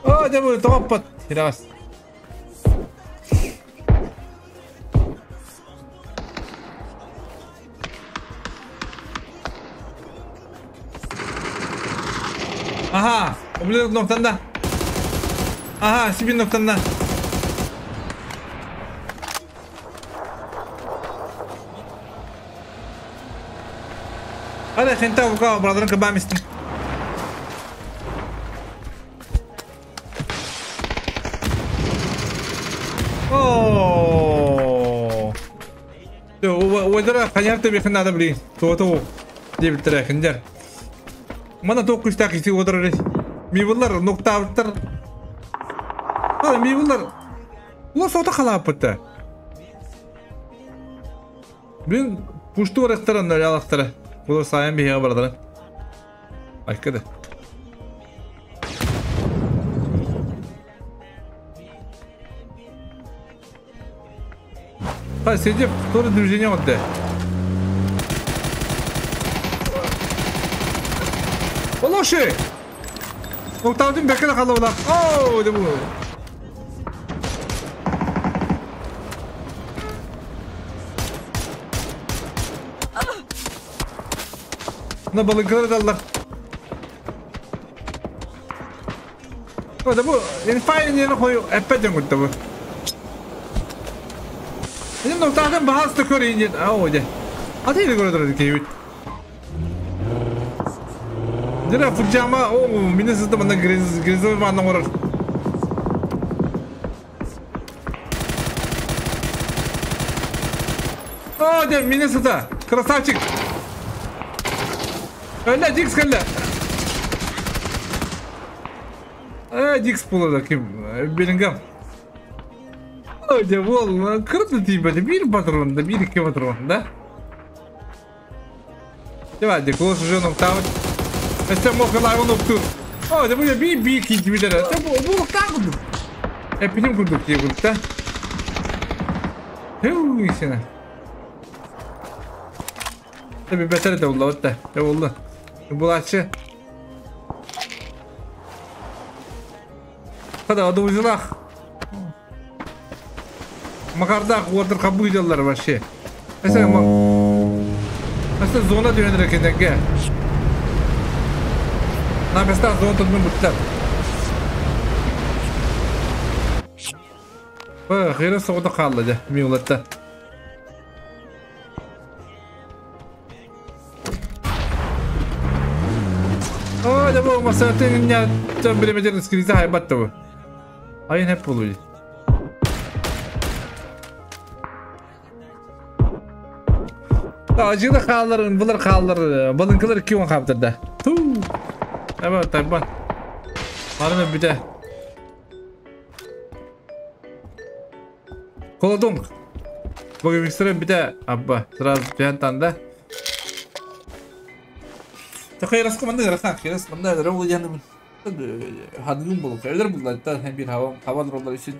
О, дебу тоқпат. Хирас. Ага, ублюдок ноктанда. Ага, себе ноктанда. Hadi хента ука брадырын кыбамистин. О! Уйдара ханярты бихин надо блин. То-то. Дебилтер хиндер. Мана тоқ күстәк isi отырыр. Мивылар ноктавтар. А, мивылар. Улар сота қалап бітті. Блин, пушту орақтарын нөлялақтары. Бұлар сайын бейге бардырын. Айткады. Ха, сидеп, тоже движение отды. Олоши! Октавдын бекке қалды олақ. Оу, деп бұл. На балыкları dallar. O da bu infayin yerine koyuyor. Epeyce kurdu bu. Benim noktadan bahas da köreyince. Aa o de. Hadi ile gördürdük ki. Dire fırcama o mini sızdı bana griz griz bana orar. Aa de mini sızdı. Красавчик. Öyle Dix geldi. Dix buldu kim? Bellingham. Öyle bu kırdı değil bir patron da bir iki patron da. Давай, голос уже ноктаут. Это мог лайв ноктур. О, да bu bir bir iki gibi de. Bu так oldu. Hepini kurduk diye kurduk da. Huu işine. Tabi beter de oldu hatta. De oldu. Булачы. Хада адуызлах. Макардах уотыр кабыйдалар вообще. Mesela зона dönür ekendenge. Написта зона tutma буттар. Хыра соғда қалды де, миулатта. О, да bu masatın ya tam bilemediğiniz krizi haybattı bu. Ayın hep buluyor. Acılı kalır, bunlar kalır. Balınkılar 2 10 kaptırdı. Tu. Evet, tabi. Varını bir de. Kolodong. Bugün mikserim bir de. Abba, sıra bir yandan da. تخيل راسكم عندنا رخان خيرس عندنا رو يعني من هذا يوم بلوك غير بلوك تا هم بين هوا هوا رولر يسد.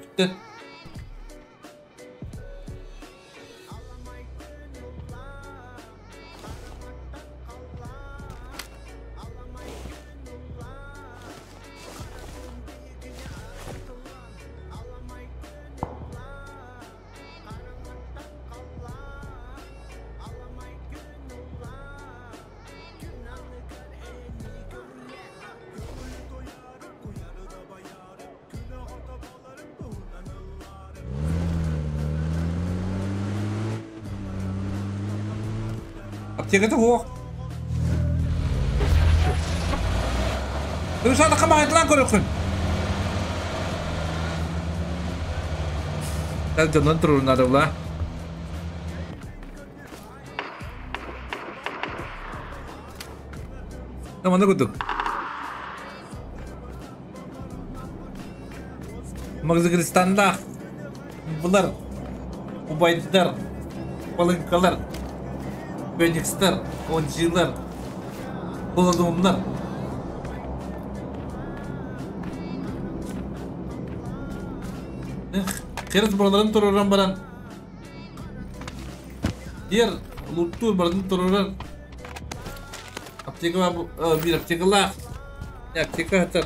Аптеката суох. Ырысааны хамаҕайталаан көрөххүн. Дьонун турунарыла. Манна курдук. Мырзыгырстандаах булар, убайдар, балыҥкалар, феникстар, оджилар, холодумнар. Херес бураларын туруран баран Diğer луттуур барытын турурар аптека биир аптекалаах аптека сытар.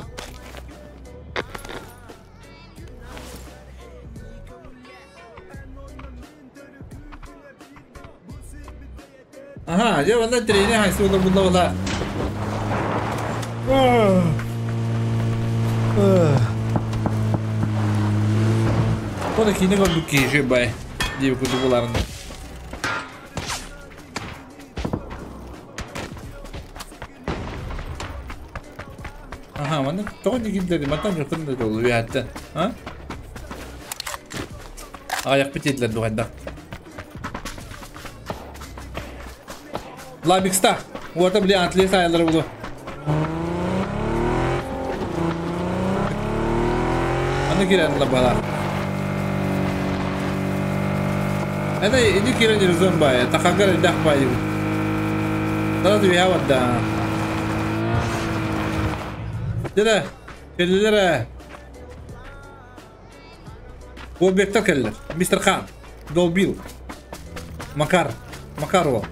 Аха, дьэ манна тренер хайсы була була була. Тода киинэ көрбүт киһи бай диэбит курдук буларын. Аха, манна тоҕо киирдэ мантан дьохтон да дьолу үөһэттэн. А? Аҕыйахпыт диэтилэр дуу хайдах. Лабикста. Уота били атлет айаллара буолуо. Аны киирэн лабалар. Это иди киирэн резон бай. Тахагар элбэх бай. Тара түһэ барда. Дere, кэллилэр. Уолбектар кэллилэр. Мистер Хан, Долбил, Макар, Макарова.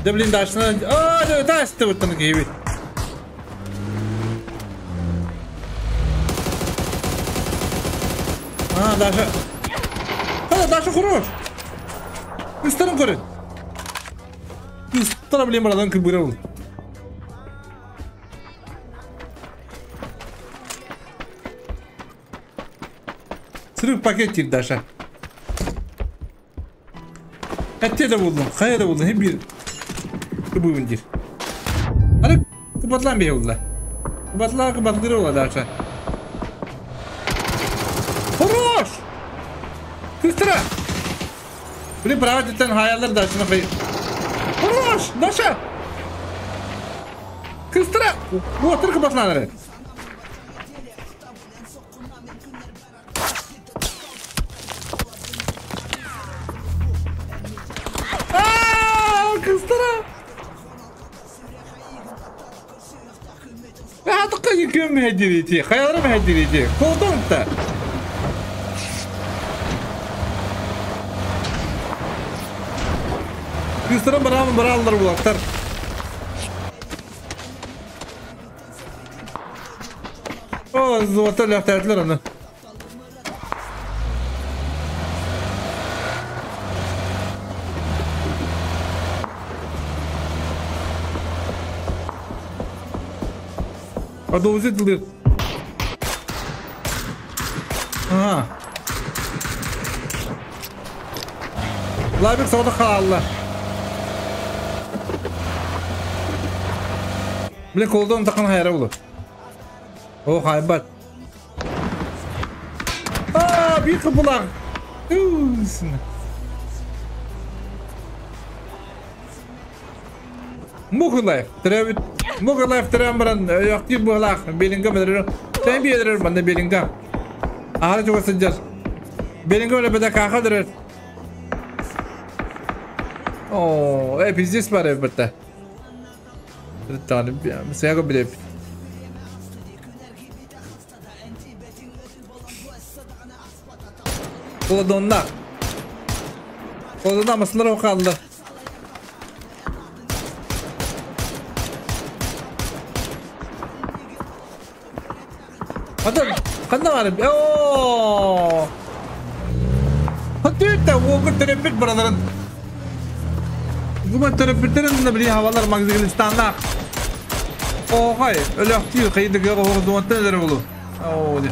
Да блин, дашна... А, да, да, это киһибит. А, Даша. А, Даша хорош. Үстәрін көрін. Үстәрі блин, барадан кыбыра ол. Сырык пакет диир Даша. Эттиэ да буллум, хайа да буллум, биир кыбыыбын диир. Аны кыбатлаан биһи булла. Кыбатлаан кыбатлыыр була Даша. Хорош! Кыстыра! Блин, право диттен хаялар Дашаны хай. Хорош! Даша! Кыстыра! Уотыр кыбатлаан эрэ. Кыстыра! Ким мэһэйдиир хайалара мэһэйдиир Колдон та. Кыстыра бараамын барааллар булаттар. О, золото ләхтәтләр аны. Продолжить Ага. Лабик сауда хаалла. Блин, колдон такан хайра булу. О, хайбат. А, бир кыбылак. Мухылаев, төрөбүт Мухылаев төрөөн баран өйөхтүүр быһылаах Белинга бөдөрөр. Тэн биэдэрэр манна Белинга. Аһара чугас сылдьар. Белинга өлөбөтө кааха дөрөр. Оо, пиздец бар эбитте. Таны сыяга билеп. Колодонна. Колодонна масылар окалды. Ханна ханна бар. Оо. Хатыта уогу төрөппүт бараларын. Гума төрөппүттерин да били хавалар Магзигилстанна. Оохай, өлөхтүү кыйдык оҕо дуонтан элер болу. Оо, ди.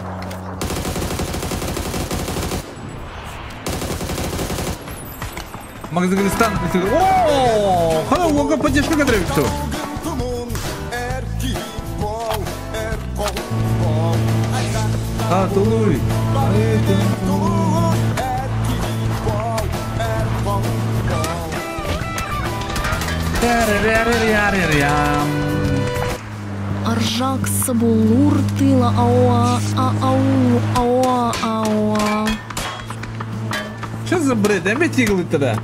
Магазинистан. О, хана уога поддержка кадровицу. А, тулуй. Аржак сабулур тыла ауа ау ауа ауа. Что за бред? Опять тигл тогда.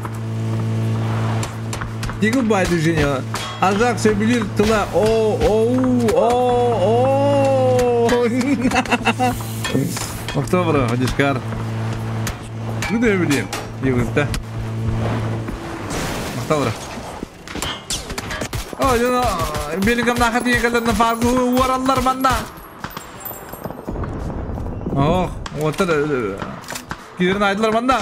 Тигл бай движение. Аржак сабулур тыла о оу о о. Октябрь, одишкар. Где были? Тигл-то. Октябрь. О, Белигам нахати екелерин фазы уараллар манна. Ох, вот это кирин айдылар манна.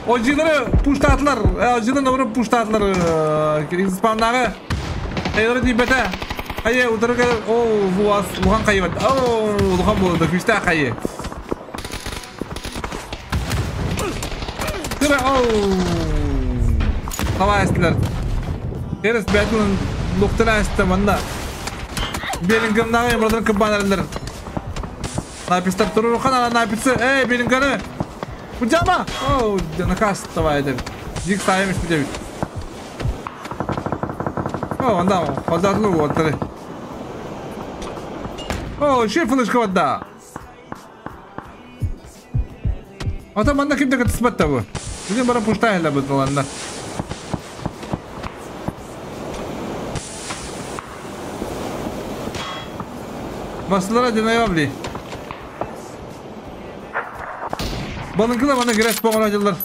Ожилары пуштатлар, ожилары норы пуштатлар, испаннары. Эйдер дибете. Айе, утырга, о, буас, лухан кайбат. О, лухан булды, күстә кайы. Тыра, о. Давай, эстлер. Терес бәтін луқтыра әсті мында. Белингамнағы емрадан кыбанарлар. Напистар тұру қана написы. Эй, Белинганы! Пуджама! Оу, наказ давай деп. Дик сайымыш бітебіт. О, анда, қолдатлы отыры. О, шеф флешка вадда. Ата манда кимде кытыспатта бу. Бүгін бара пуштайла бұд аланда. Басылара динайабли. Балынкыла бана грес боғын ajылдар.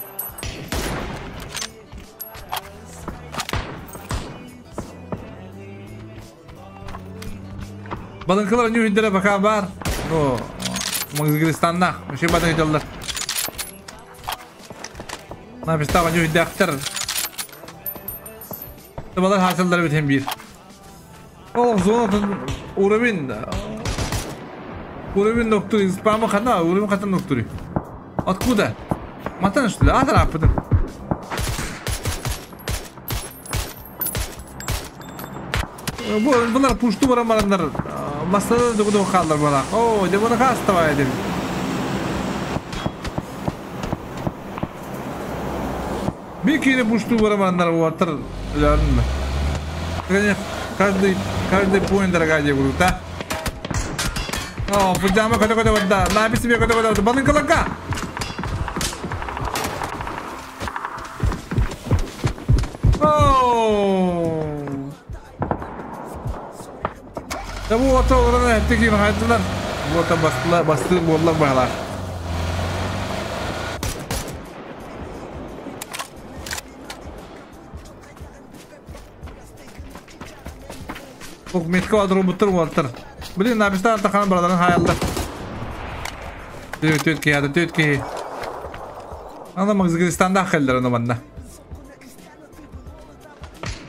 Балынкылар не үйдері бақа бар. О, Маңызгиристанда. Үші бадан ajылдар. Напистава не үйді ақтар. Балар хасылдар бітен бір. О, зона уровень. Уровень доктор, спама хана, уровень хатан доктор. Откуда? Матан что ли? А, трапы. Бұлар пушту барамарандар. Масада дугуду қалдар бара. О, де бұны қастава едім. Bir kere пушту барамарандар уаттар. Каждый поинт дорогая говорю, да? О, пуджама кота-кота вода. Напи себе кота-кота вода. Балынка лака. О! Да вот орана тегин хайдылар. Вот бастылар, басты боллар бағалар. Метка вадыр роботтар уаттар. Блин, напистан таханан бараларын хаялдар. Төт ки, ады төт ки. Ана Маңызгиристанда хәлләр аны манда.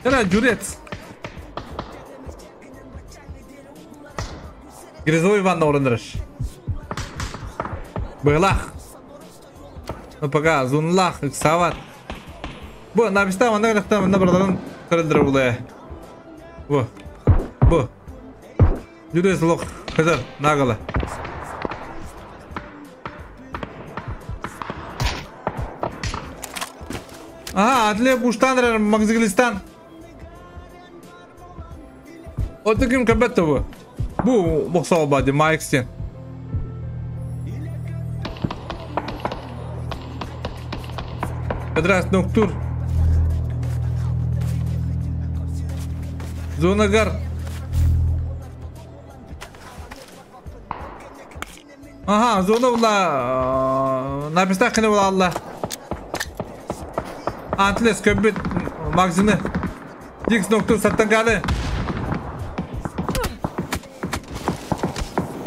Яра журец. Грязовый ванна орындырыш. Быглах. Ну пока зунлах, сават. Бу напистан манда калакта манда бараларын кырылдыр булай. Бу. Бу. Журец лох. Хазар, нагала. Ага, атле буштан Маңызгилистан. Отыким кабетта бу. Бу боксал бади Майкстен. Адрес Ноктур. Зонагар. Ага, зона була. Написта кene була Allah. Antlес köbüt magazini. Dix Noctur sattan kaldı.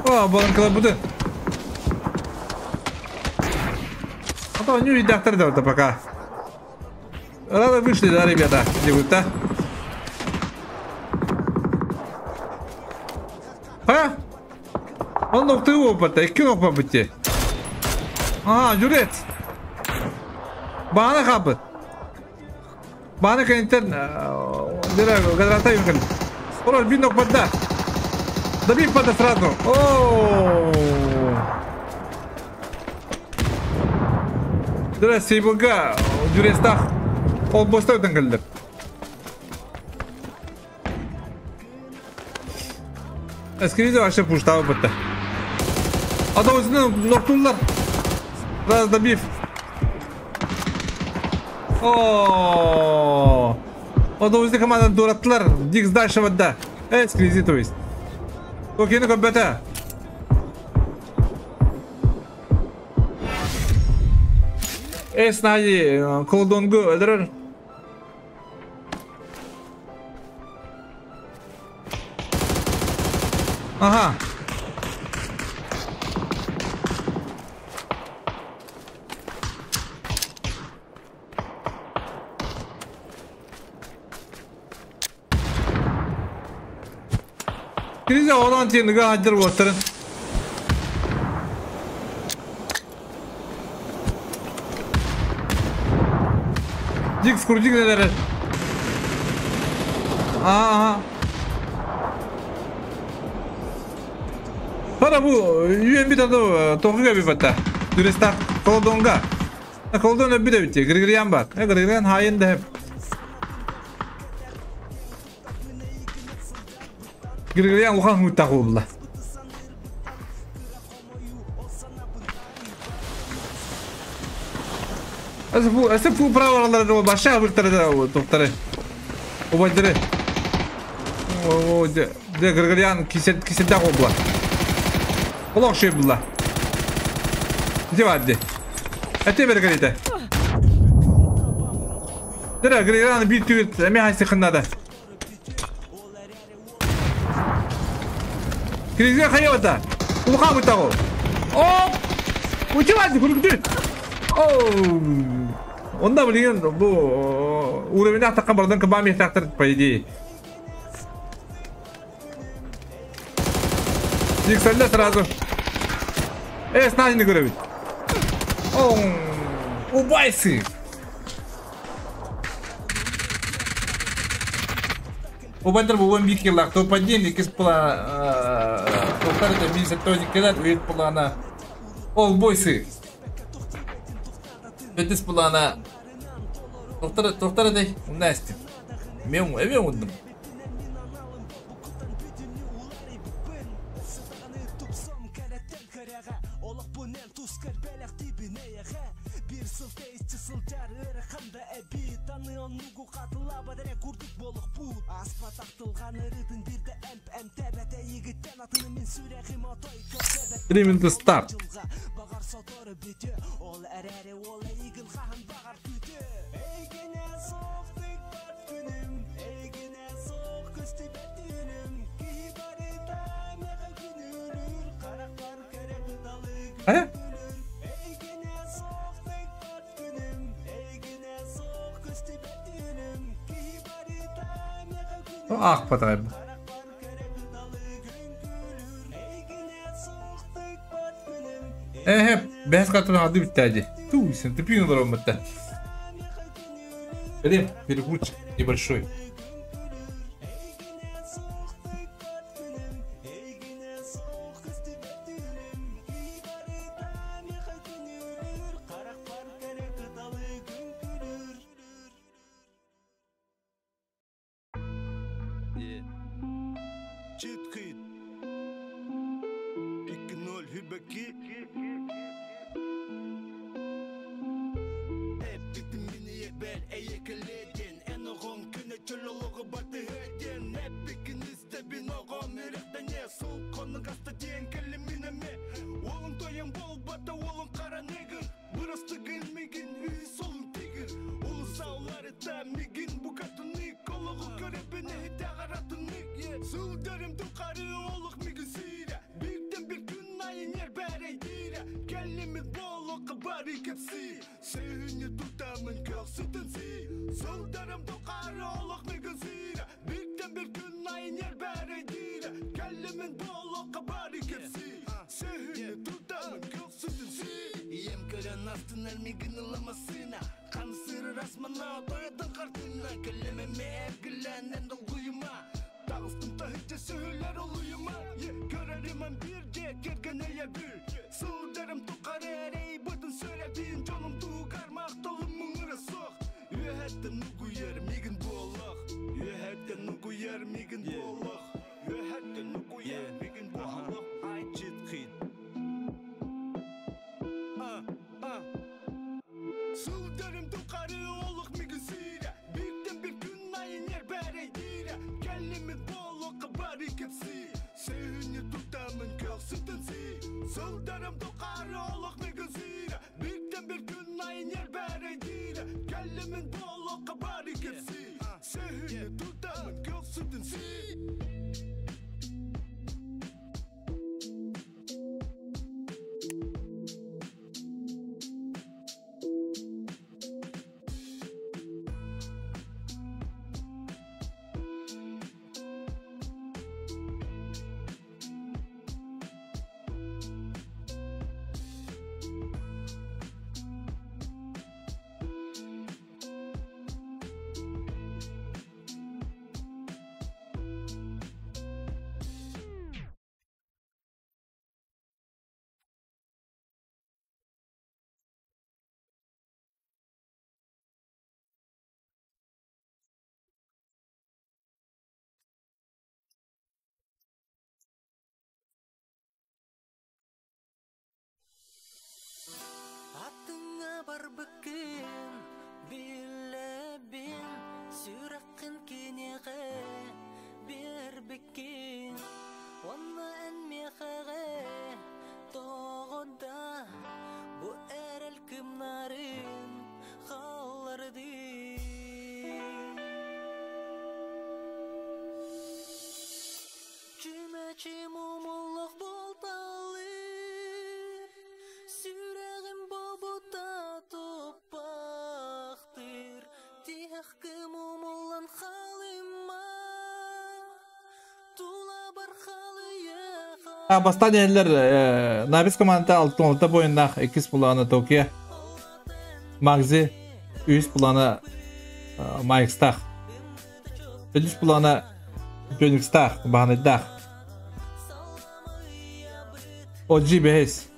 О, балынкалар буду. А то они редакторы да пока. Рано вышли, да, ребята? Где да? А? Он ногты опыта, и кино побыть. А, юрец. Бана хабы. Баны кенттен гадрата юнкал. Олар бинок бадда. Добив бадда сразу. О! Дыра сейбылга жүрестах ол бостой дыңгылдыр. Эскризе вообще пуштабы бітті. Ада өзінің ноктулар. Раз добив. О! Ада өзі команданы дураттылар. Дикс дальше бадда. Эскризе то есть. Окей, ну көббәті. Эс нади колдонгу өлдірір. Ага. Кризе одан тендігі аддыр оттырын. Дикс курдик нелері. Ага. Пара бу UMB тады тоқыға bir бата. Дүрестақ колдонга. Колдон өбі де бітті. Григориан бар. Григориан хайын да hep. Григориан ухан хуттақ oldular. Әсі фу правалары баша бұлтары тоқтары. Обайдыры. Де Григориан киседдақ oldular. Олақ шөй бұлла. Де барды. Әте бері керейді. Дәрі, Григорианы бір түбіт, әме хайсы қындады. Григориан қайы бата. Улқан бұлта қол. Оп! Өте барды, көргіді. Оу! Онда білген бұл уровень ақтаққан бардан кыбам ектақтыр, по идее. Диксалда сразу. Снайден көрөбүт. Убайсы. Убайдыр бу 11 киллах топ-1, икис була топтар это минус тоникелер, уйт булана. Ол бойсы. Бетис булана. Топтар топтар дей, унастим. Мен эме ундум. Три минуты старт. А? Ах, потреб. Бәс катын ады бітті. Ту, сен тупин ударом бітті. Блин, перекурчик небольшой. Бастаан иһэллэр Набис команда 6 бойуннаах иккис плана Токио Магзи үс плана Майкстах үс плана Феникстах Баһанайдаах OG бэһис.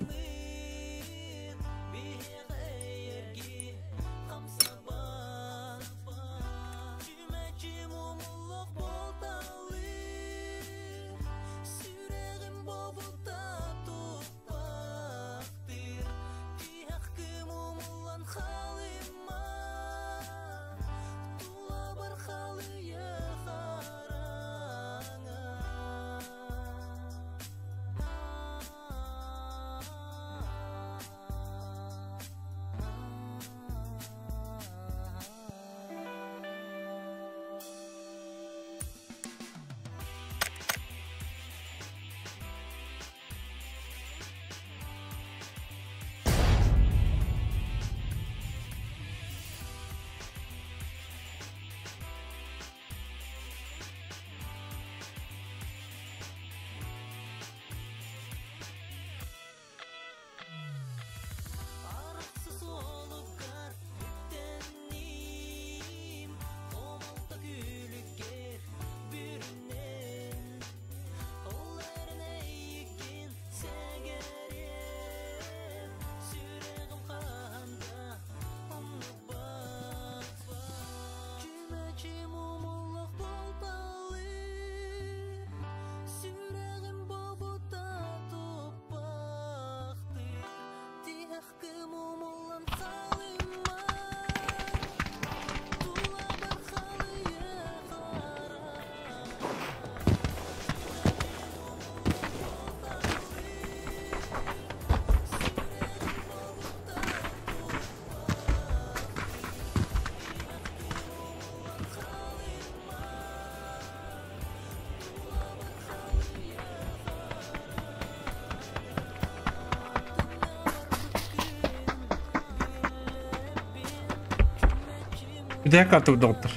Где карта, доктор?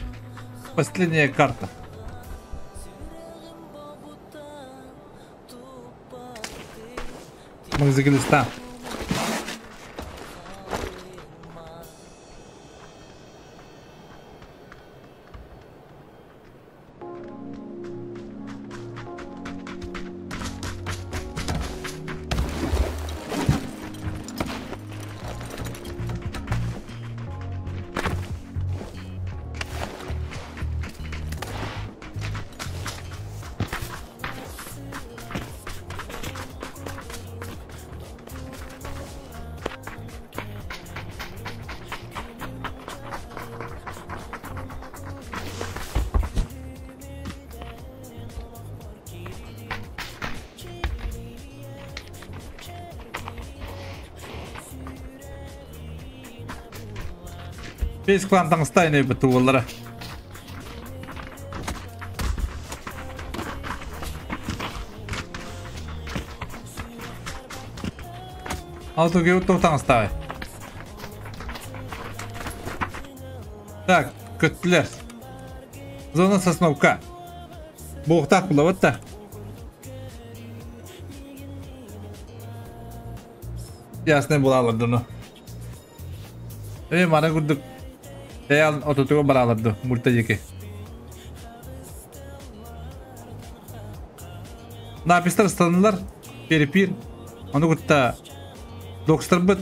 Последняя карта. Бес клан таҥастай нөйбүт уоллара. Алтуге туох таҥастаай. Так, көттүлэр. Зона Сосновка. Буохтаах булабыт да. Ясный булалар дуну. Э, мана курдук Эял отутуга баралар мульта диэки. Напистар ыстанылар, перепир. Ону кытта докстарбыт.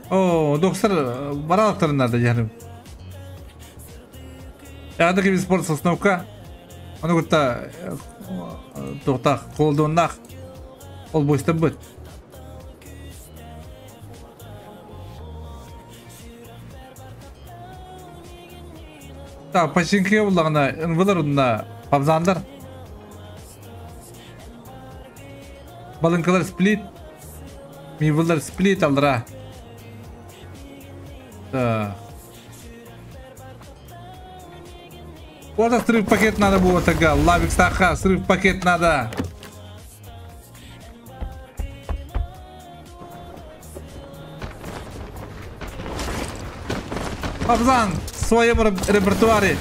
О, докстар баралактарын надо дьарым. Яғды кеби спорт сосновка. Ону кытта туохтаах колдуоннаах ол буйстарбыт. Так, починки буллаҕына ынвылар унна пабзандар. Балыҥкалар сплит. Мивылар сплит алра. Так. Вот срыв пакет надо было тогда. Лавик саха, срыв пакет надо. Абзан в своем репертуаре.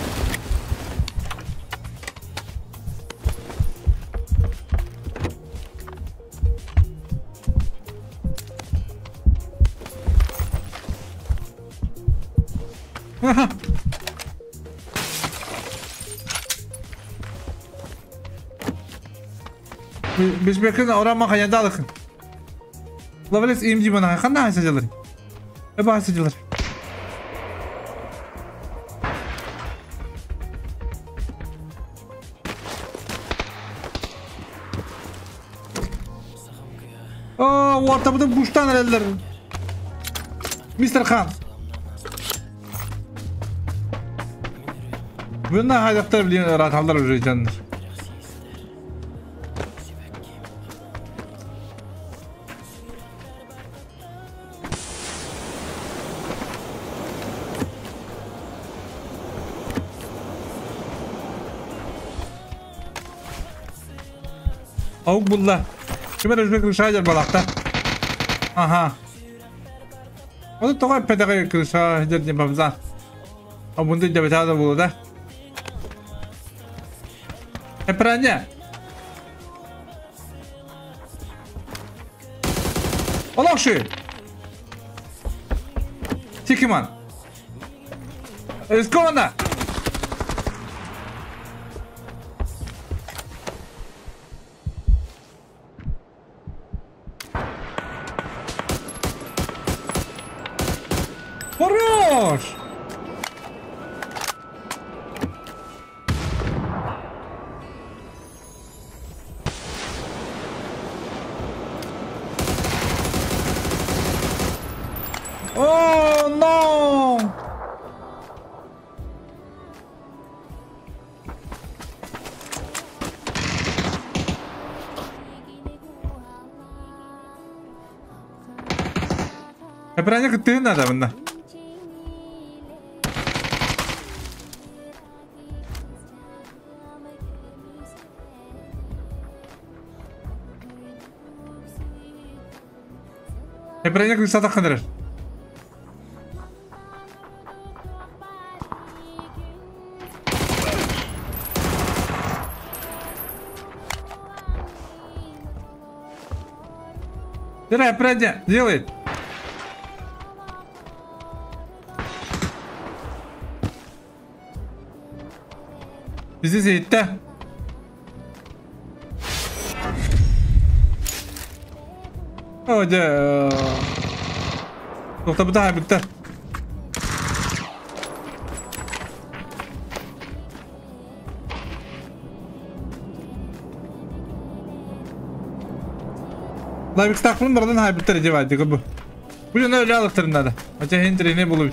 Ага. Бишбекин орама хаядалыкын. Лавелес имди бана ханна хасадылар. Эба хасадылар. О, ортабыда буштан эреллер. Мистер Хан. Bunlar hayatlar bilin rahatlar уже canlar. Аук булла. Кимер өзбек крышаҗар балакта. Ага. Оны тоҕо эппэтэҕэй крыша дьэр диэн бабзан. Обунду дебетаа да буолуо да. Эпранья. Олохши. Тикиман. Рискованно. Хорош! О, no! Эпранья кыттыһын надо мында. Эпранья кырсата ханырыр. Давай, Эпранья, делает. Здесь это. О, да. Тоқтабыта бітті. Лайвик стақпын бардан хайбыттар деп айтты бұл. Бұл жана өлі алықтырын надо. Ача хен не болу.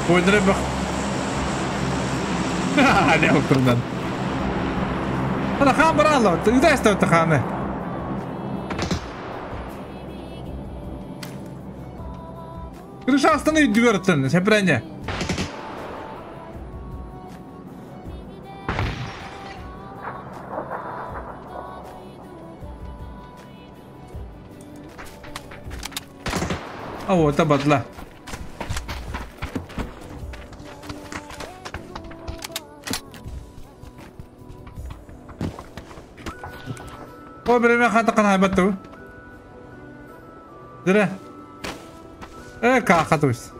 Ойдыры бақ. Не алықтырын Ана хан бар алла. Үдә істәүті ханы. Крышастан үйдүгөртөн, сепрене. О, это батла. О, время хата канай батту. Дыра. Кахатусь.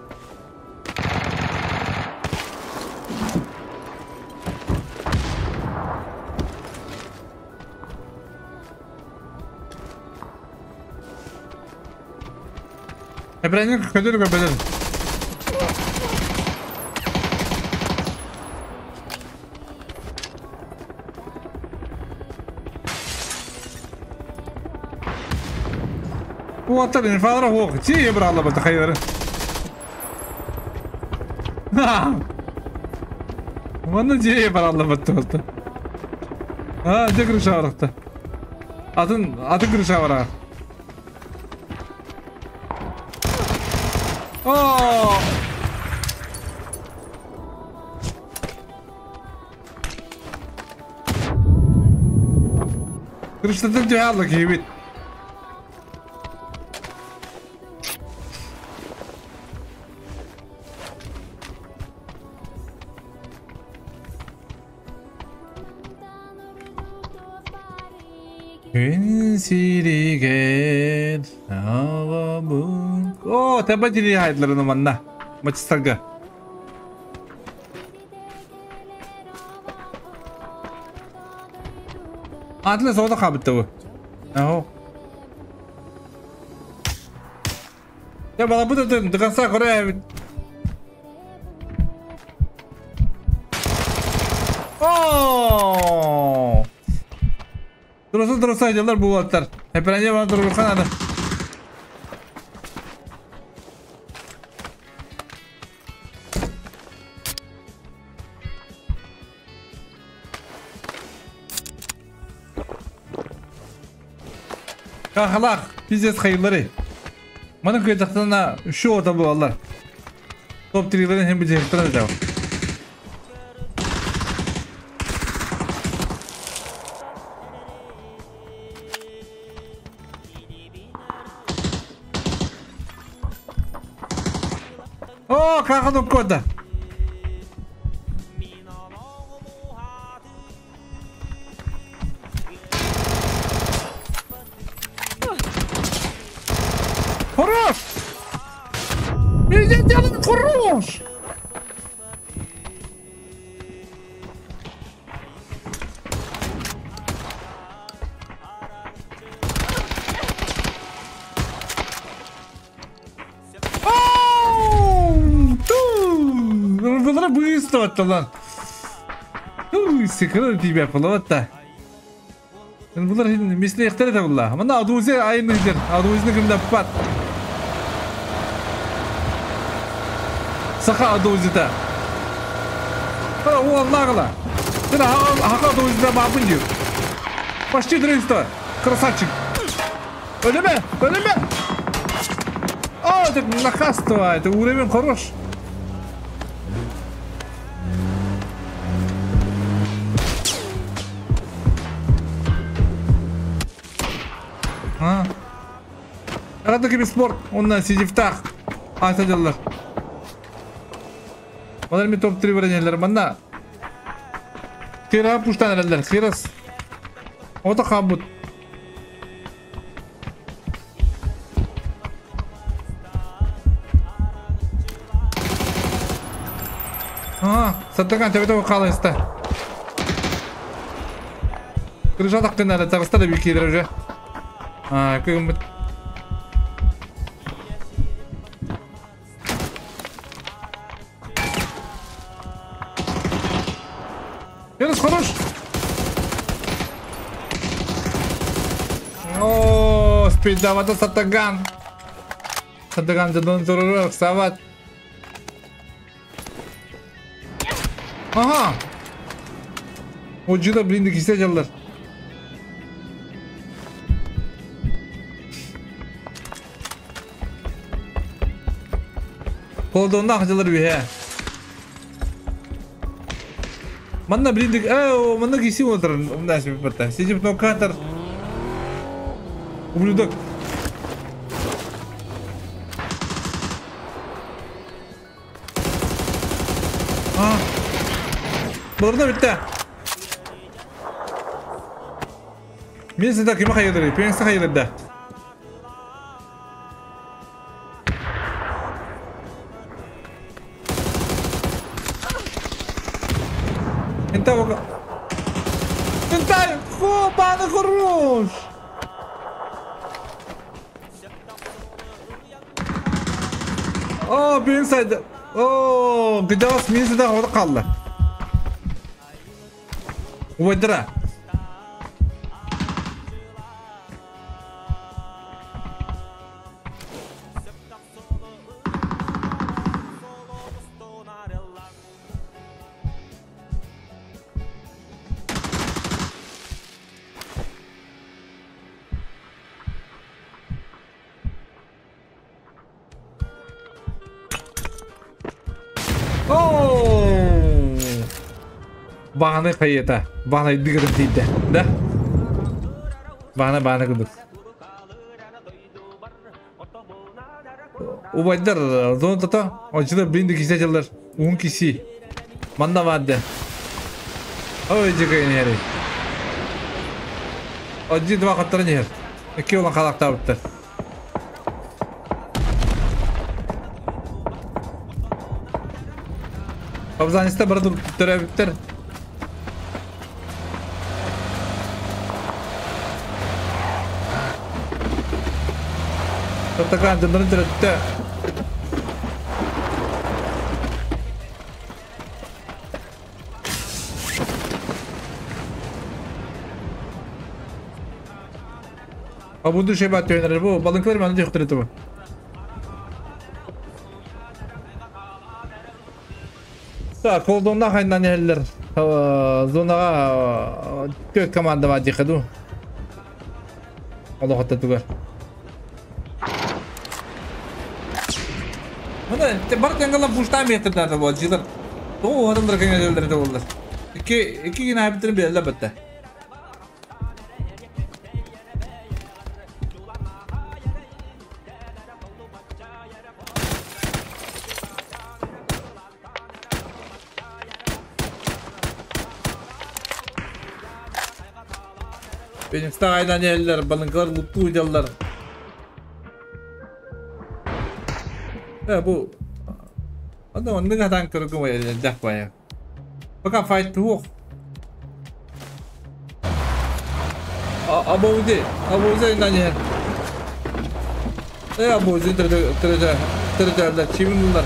Эбренин көдөр көбөдөр. Уотар инфадра хуох. Чи ебрала бата хайдары. Манна же ебрала бата болта. А, же крыша баракта. Атын, атын крыша барак. О! Крышатын жаалык хибит. Күн сиригер ағабын. О, таба дили хайдларын манна. Мачыстарга. Атлы сода қабытты бұ. Ахо. Я бала бұда дын, дыганса көрі. О! Дұрысы дұрысы айдалар бұл аттар. Хепрене бана тұрған ады. Кахалақ, пиздец хайылары. Маның көйтақтана үші ота болалар. Топ тирилерин hem bir cehitten de. О, кахадым кода. Хорош! Меня хорош! Быстро lan. Sıkılır gibi yapalım hatta. Bunlar misli ihtar edebillah. Ama aduze aynıdır. Aduzini kimde pat. Saka aduzida. Ha o Allah Allah. Sen haka aduzida babın diyor. Почти 300. Красавчик. Öyle mi? Öyle mi? О, это нахаство. Это уровень хорош. Arada gibi sport. Ondan siciftak. Atacalar. Onlar mi top 3 verenler bana. Kira puştan eller. Kiras. O da kabut. Ha, satakan tepede bakalım işte. Kırışa taktın nerede? Takısta da bir iki derece. Ha, kıyım. Yunus konuş. О, спидавата сатаган. Сатаган жадон туруру сават. Aha. Hoca da bilindik hissediyorlar. Колдонна хажалар үһэ. Манна блиндик, манна киси отырын, умнас биппата. Сидим нокатор. Ублюдок. А. Баларна битте. Мен сізді киме хайдыры, пенсі хайдырды. Интай, хопа, хорош! О, пенсайды. О, гыдас мен сізді қауды қалды. Ойдыра. Бағаны қайета, бағаны дігірім дейді, да? Бағаны күндік. Убайдар, зона тата, очыда блинді кисе жылдар, 10 киси. Манда барды. Ой, жекайын ері. Оджи два қаттарын ер. Екі olan қалақта бұттыр. Абзаниста бір түрі бүттір. Таптакан жындырын түрөттө. Абуду шеба төнөр бу. Балыңкылар маны жактырды бу. Так, колдонна хайнан эллер. Зонага төрт команда бар дихаду. Аллах тугар. Мына бар таңгалан пуштан метрдerde bu acılar. Doğu adamlar kendileri de oldular. İki gün abi bir elbette. Benim staydan yerler, balıklar mutlu uydular. Bu Adam onu kadar kırgın var ya, var. Fakat fight yok. Abuzi, Abuzi ne? Ne Abuzi tırı çimin bunlar.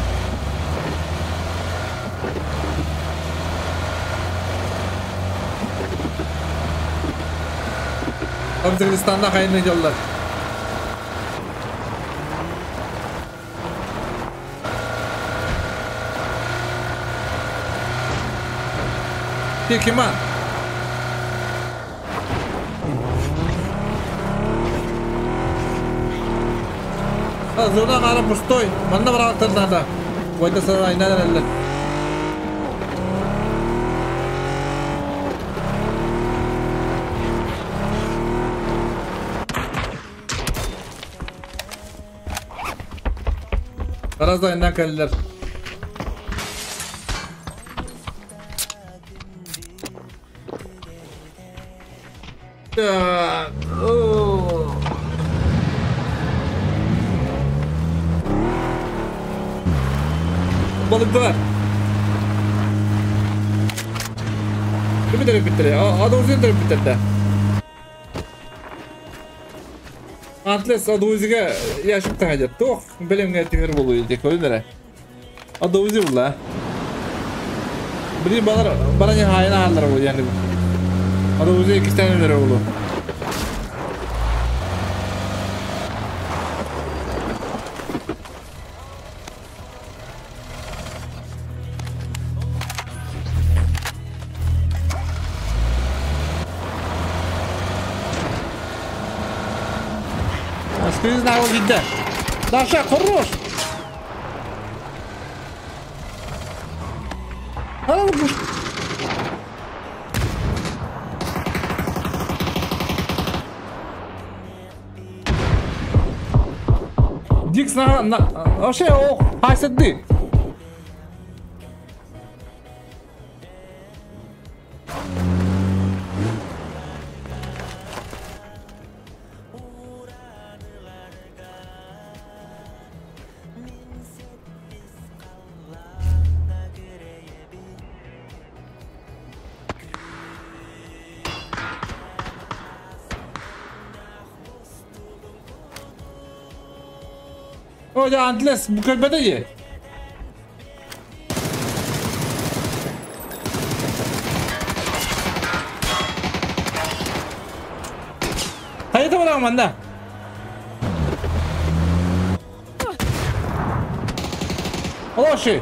Afganistan'da kaynayacaklar. Kime? Зона қара пустой. Манда бір ақтырдады. Ойда сара айнадан әлі. Biraz da aynadan kaliler. Balıklar. Kimi taraf bitti? Adı taraf bitti. Atlas adı uziga yaşıp tahacat. Toh, belimge tüher bolu diyecek öyle. Adı uzi bulla. Bir balar bana ne hayna alır bu yani. Adı uzi iki tane lira oldu. Скрізь на виде. Даша, хорош! Дикс на вообще ох, хайсады. О, да, Антлес, букайбадае. Хайда бараман да. Олоши.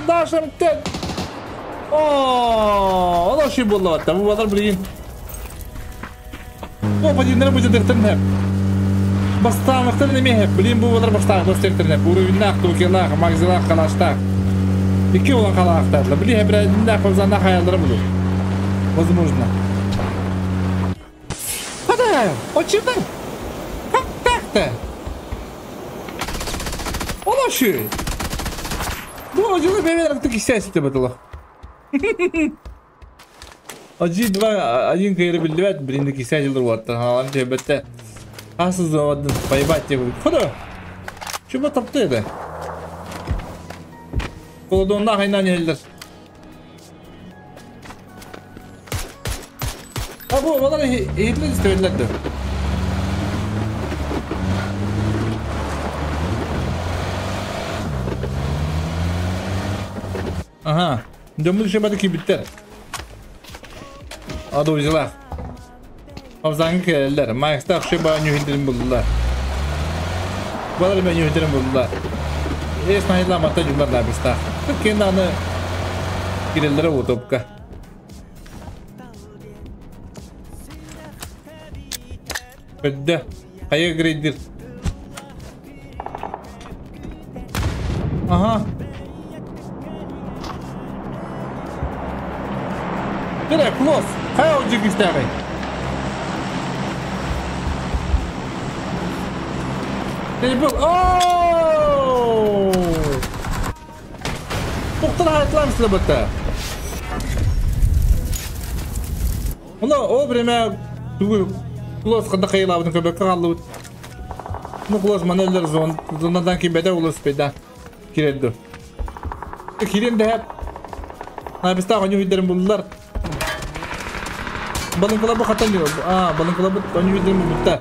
Даша мтен. О, олоши было там, водар блин. О, подинер будет дертенеп. Бастан вақтан неме блин бу водар бастан достертенеп. Уровеннах, тукелах, магзилах, калаштах. Ики olan калахтар. Блин, хебреннах, фавзанах хаялдыр буду. Возможно. Хада, очевидно. Как так-то? Олоши. Бу жылы бебелер таки счастье было. Один, два, один кайры билбет, блин, таки счастье вот. Алан тебетте. Асыз один поебать тебе. Хода. Чуба тапты это. Колодонна хайна нелдер. А бу балар хитле истейлерди. Ага, Дөмүл шебеді кибиттер. Адуйзылар. Абзаңы келелер. Майкста шеба нюхидерин булдулар. Балар мен нюхидерин булдулар. Эс найла мата жумар лабиста. Кенде аны киреллere утопка. Бедде. Кайы грейдер. Ага. Dire, close. Kaya olacak işte abi. Ooo! Тоқтар hayatlar бітті. Оны о время клосс қанда қайылабының көбекке қалды. Ну клосс манеллер зонадан кейін бәде улус беда. Кирелді. Кирен де хеп. Набиста ғаню хидерін бұлдылар. Балın kulabı хатан. А, балın kulabı onu bildirim bu.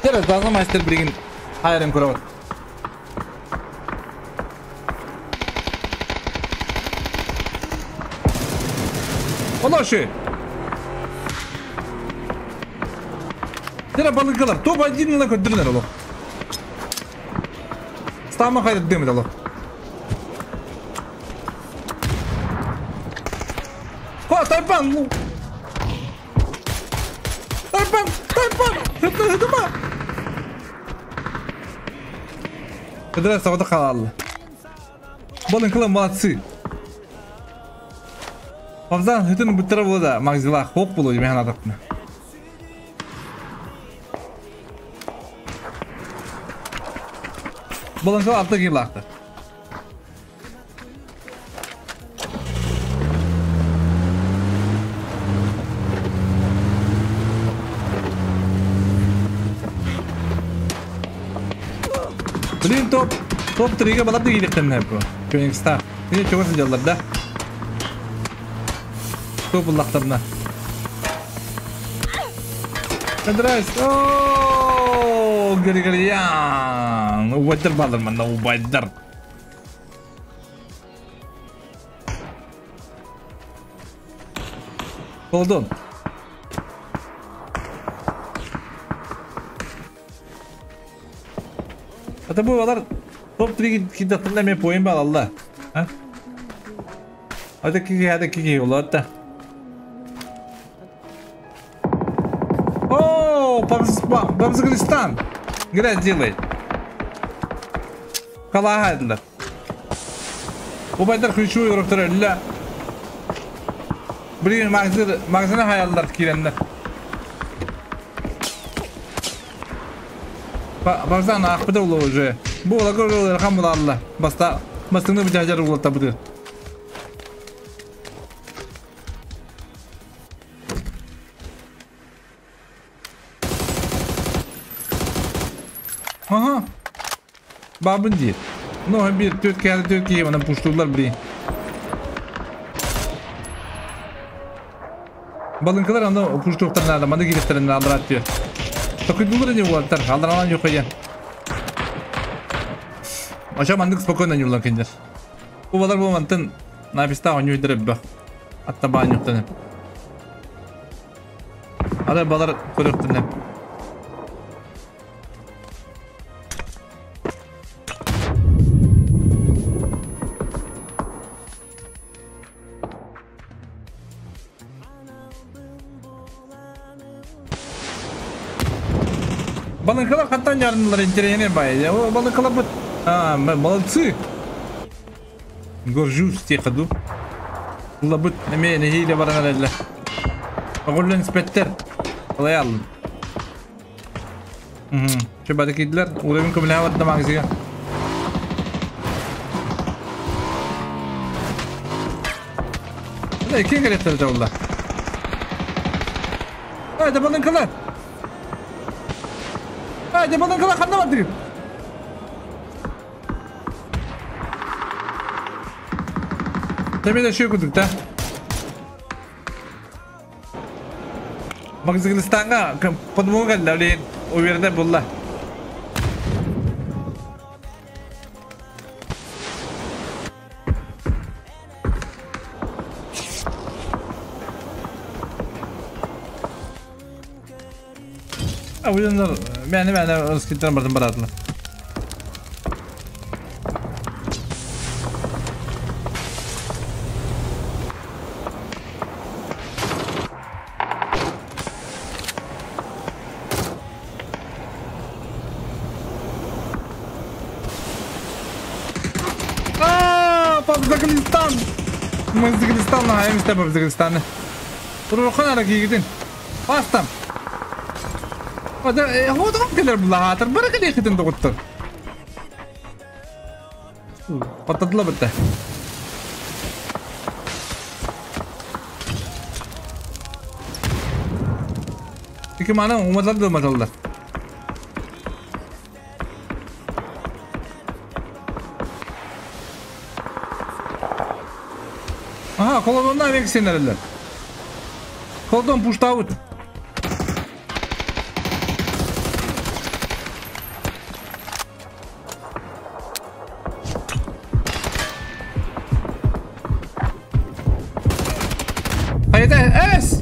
Teraz bazı master brigin hayırın kuravat. Allah şey. Tera balın kulab top один на көддүрнер оло. Стама хайр демет оло. Тайпан! Тайпан! Тайпан! Хытма! Кыдыра савада қалалы. Балын молодцы. Абзан хытын бүттірі болады магзила хоқ болу мен адапны. Балын кылы алты килақты. Блин, топ 3-ге балап дегиліктен bu. Königstar. Yine çok sıcaklar da. Top bullaqtarına. Kadraş. Ooo, Григорьян. Убайдар балырман, убайдар. Колдун. Ата bu балар топ 3 кидаттырла мен поем бал алла. А? Hadi kiki hadi kiki улаатта. О, Папзаглистан. Грязь делает. Калагайдылар. Убайдар ключевой игроктар өллө. Блин, магазина хаяллар киреннер. Баздан ахпыда улы уже. Бу олагыр улы булалла. Баста бастыңны бу жажар улы табыды. Aha. Babın değil. No bir 4 kere 4 kere bana puşturdular блин. Балынкалар анда пуштуктарына да манда кирептерин алдырат diyor. Токуйдулар не булаттар, алдыралан yok eken. Аша мандык спокойно не булан кендер. Бу балар бу мантын написта оню диреп Атта баан юктан. Ара балар көрөктүнө. Балынкалар каттан ярынылар интересный бай. О, балынкалар бут. А, молодцы. Горжусь тех ходу. Лабут неме нехиле баран эле. Огуллен спеттер. Алай алын. Şu бадыкидлер уровень көмле ватта магазига. Ne kim gerektir жаулар? Haydi balınkalar. Haydi balınkalar kanna batırıyor. Temel şey okuduk da. Magazinistan'a подмога geldi. Уверен була. А уйыннар мени ырыскиттен бардым барадылар. Папзаглистан! Мазаглистан, хайымста Папзаглистан. Рухан ара кигидин. Бастам. Hadi, hodan keler bular. Bırakın yakıtın doktor. Patladılar bitti. İki mana umadılar da umadılar. Aha, kolodondan yemek isteyenler. Kolodon pushed out. Hayda, es!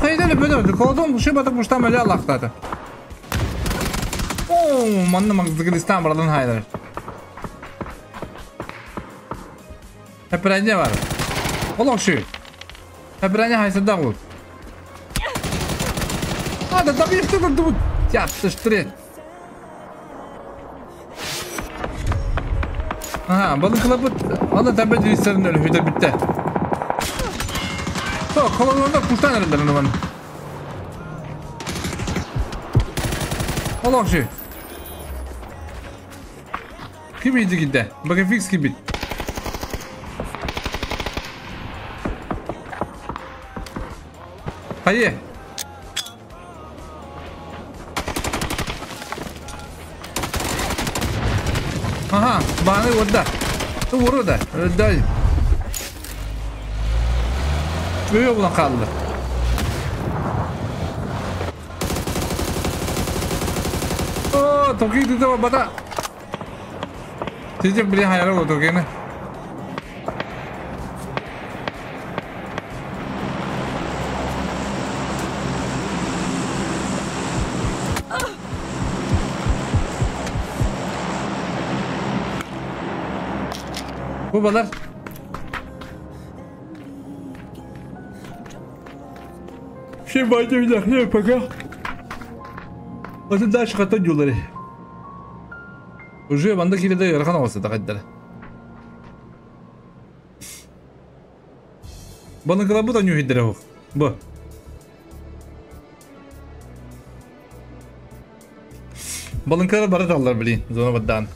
Hayda, böyle kolodon şu batık puştan böyle Allah'tadı. Oo, manna magazgılistan buradan haylar. Heprenje var. Oğlum şu. Heprenje haysada ol. Hadi tabii işte durdu. Yapıştır. Aha, balık klabı Allah tabii cinslerin öyle hüde bitti. So, kolonunda kuştan herhalde onu. Oğlum şu. Kim yedi gitti? Bakın fix gibi. Hayır. Aha, bana vurdu. Vurdu da. Öldü. Böyle bulan kaldı. Oo, Toki dedi bana. Diyeceğim bir hayal oldu Toki'ne. Bu balar. Ты пока. А ты дальше хата дюлари. Уже ванда кириде ярхан olsa da kadar. Bana kadar bu da nühidere hok. Bu. Балынкалар бары таллар блин, зона баддан.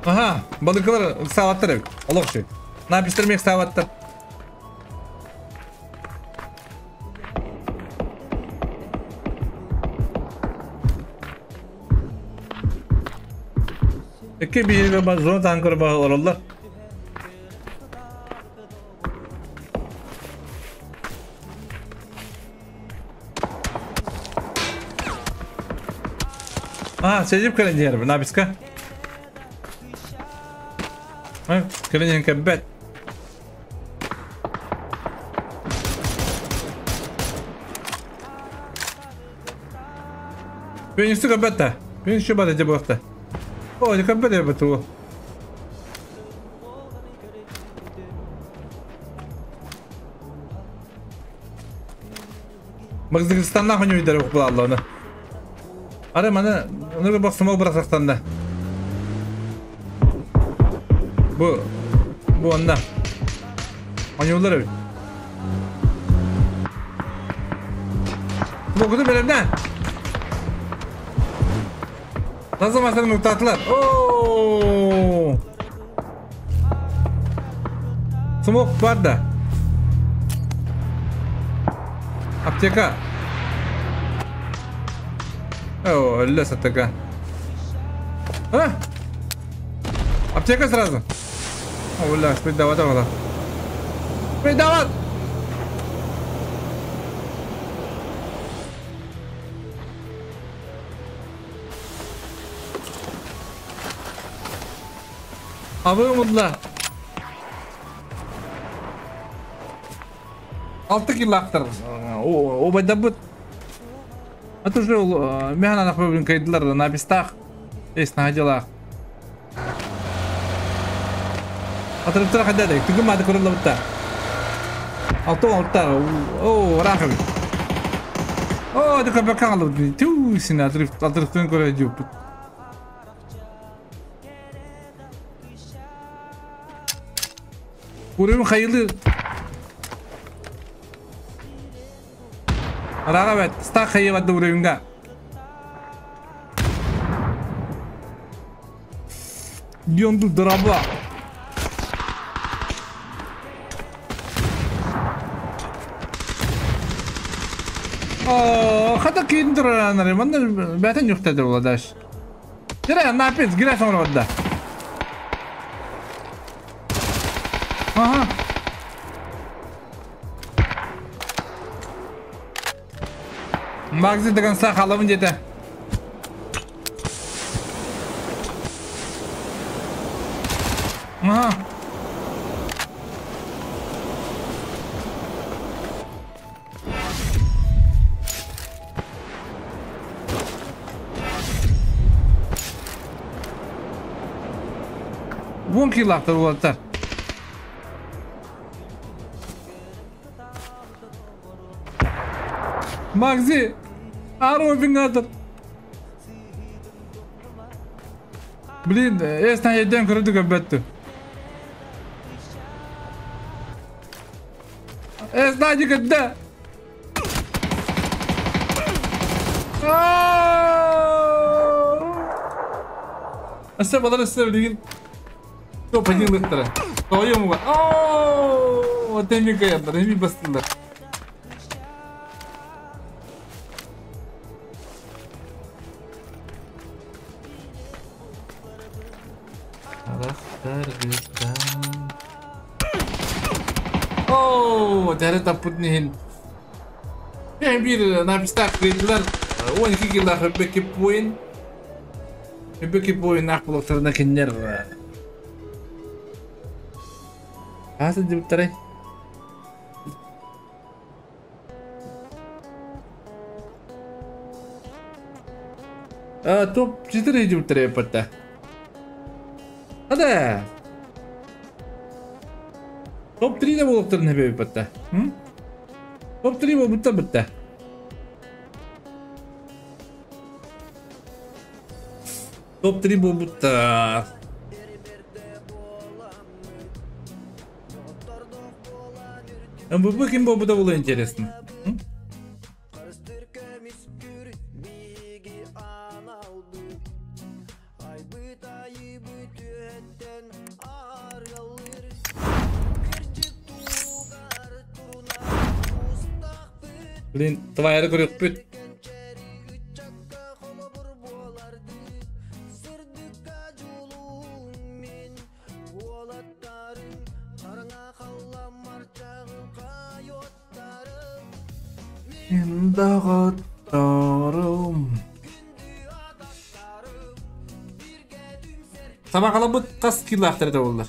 Ага, балынкалар саваттар. Олох шүй. Напистер мех саваттар. Икки биһиги зона таҥкыр олороллор. А, сидим календарь, написка. А, календарь кабет. Пенисты кабета. Пенисты бада дебохта. О, не кабет я бету. Магдагстанна хоню видер була Алланы. Ара мана нурга бак смог брасактанда. Бу онна. Онюлар. Бу куду беремден. Nasıl masanın noktatlar? Oo! Smoke var da. Аптека. О, леса такая. А? Аптека сразу. О, бля, спридават, давай. Спридават! Абы мудла. 6 кило актар. О, бадабыт. А то же мягна нахуй кайдлар на местах. Есть на делах. А то тра хадада, ты гума да курла бутта. Алто алта. О, рахам. О, да кабакал. Ту сина атриф атриф кора дюп. Урым хайылы. Рагабет, ста хайыва дурымга. Дёнду драба. О, хата киндер манна бәтен юктады буладаш. Жара напис гирә соңра Ага. Магзи до конца халавын где-то. Ага. Вон килактар улаттар. Магзи, аробингатор. Блин, эстан еден көрдүк өбөттү. Эстан жигитте. Аса балар аса билген. Топ один лыктыра. Тоюм га. О, темика яндар, эми бастылар. О, дәрі таппытын Bir напистак кредилер 12 килла хөббеки буин. Хөббеки буин ак блоктарына киннер. Асы дип тарай. Топ-4 идиоттар эппэтэ. Ада. Топ-3 да буолуохтарын эбэппэтэ. Топ-3 буолбуттар бытта. Топ-3 буолбуттар. МВП ким буолбута буолуо интересно. Блин, твайры көрүөхпүт. Доҕотторум. Сабаҕалабыт хас килаахтар этэ буоллар?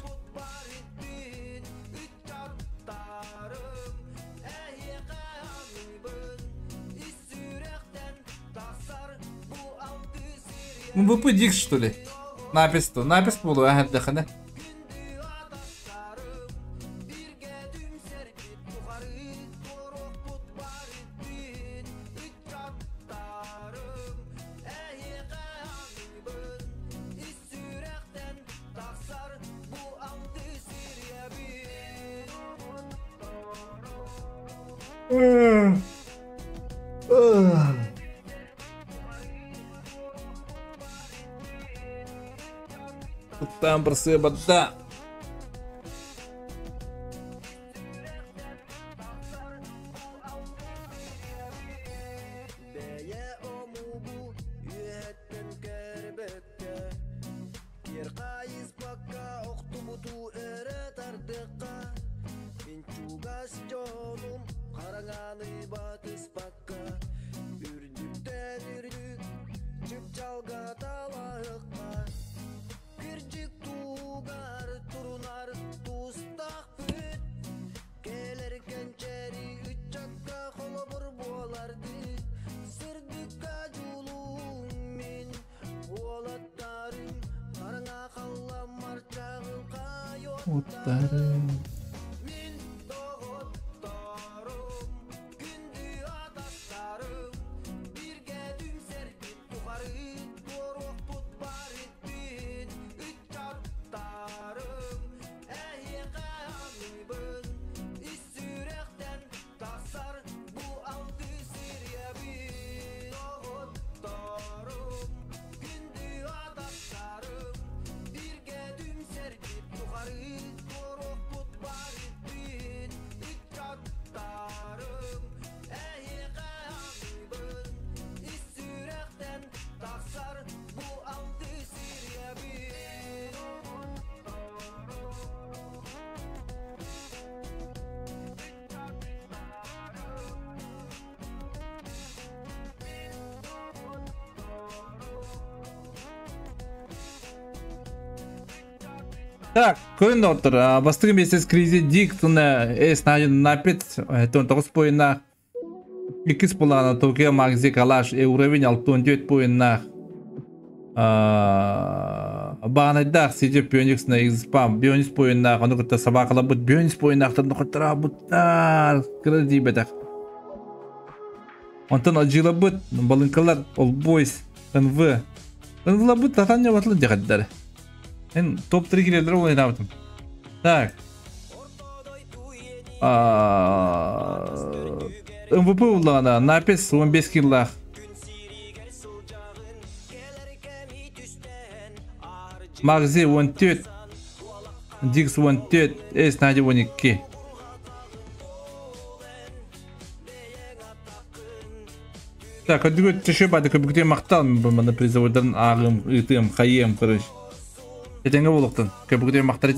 МВП Дикс, что ли? Напис-то. Напис буолуо эһэрдэххинэ. Куттаан бырсыабатта. Уттарым. Так, көрүн доҕоттор, бастакы месяц Кризи Дик туна эс напит 19 поиннаах иккис плана Токио Макзи Калаш уровень 64 поиннаах Баанайдаах Сидя Пионикс на Xпам Бионис поиннаах ону кытта собакаларбыт Бионис поиннаахтар нохоттараабыттар кыра диибэтэх. Онтон адьыыларбыт балыҥкалар Олбойс НВ НВларбыт татан батылы диэхэрдэр. Эн топ-3 килэлэр ойнаабытым. Так. МВП уллаҕына Напис 15 киллаах. Магзи 14, Дикс 14, Эс Надя 12. Так, өдүгү төшө бады көбүктен мактал мана призовойдан аагым, ыытыам, хайыам, короче. Этеңге болуктан. Көбүктен мактар.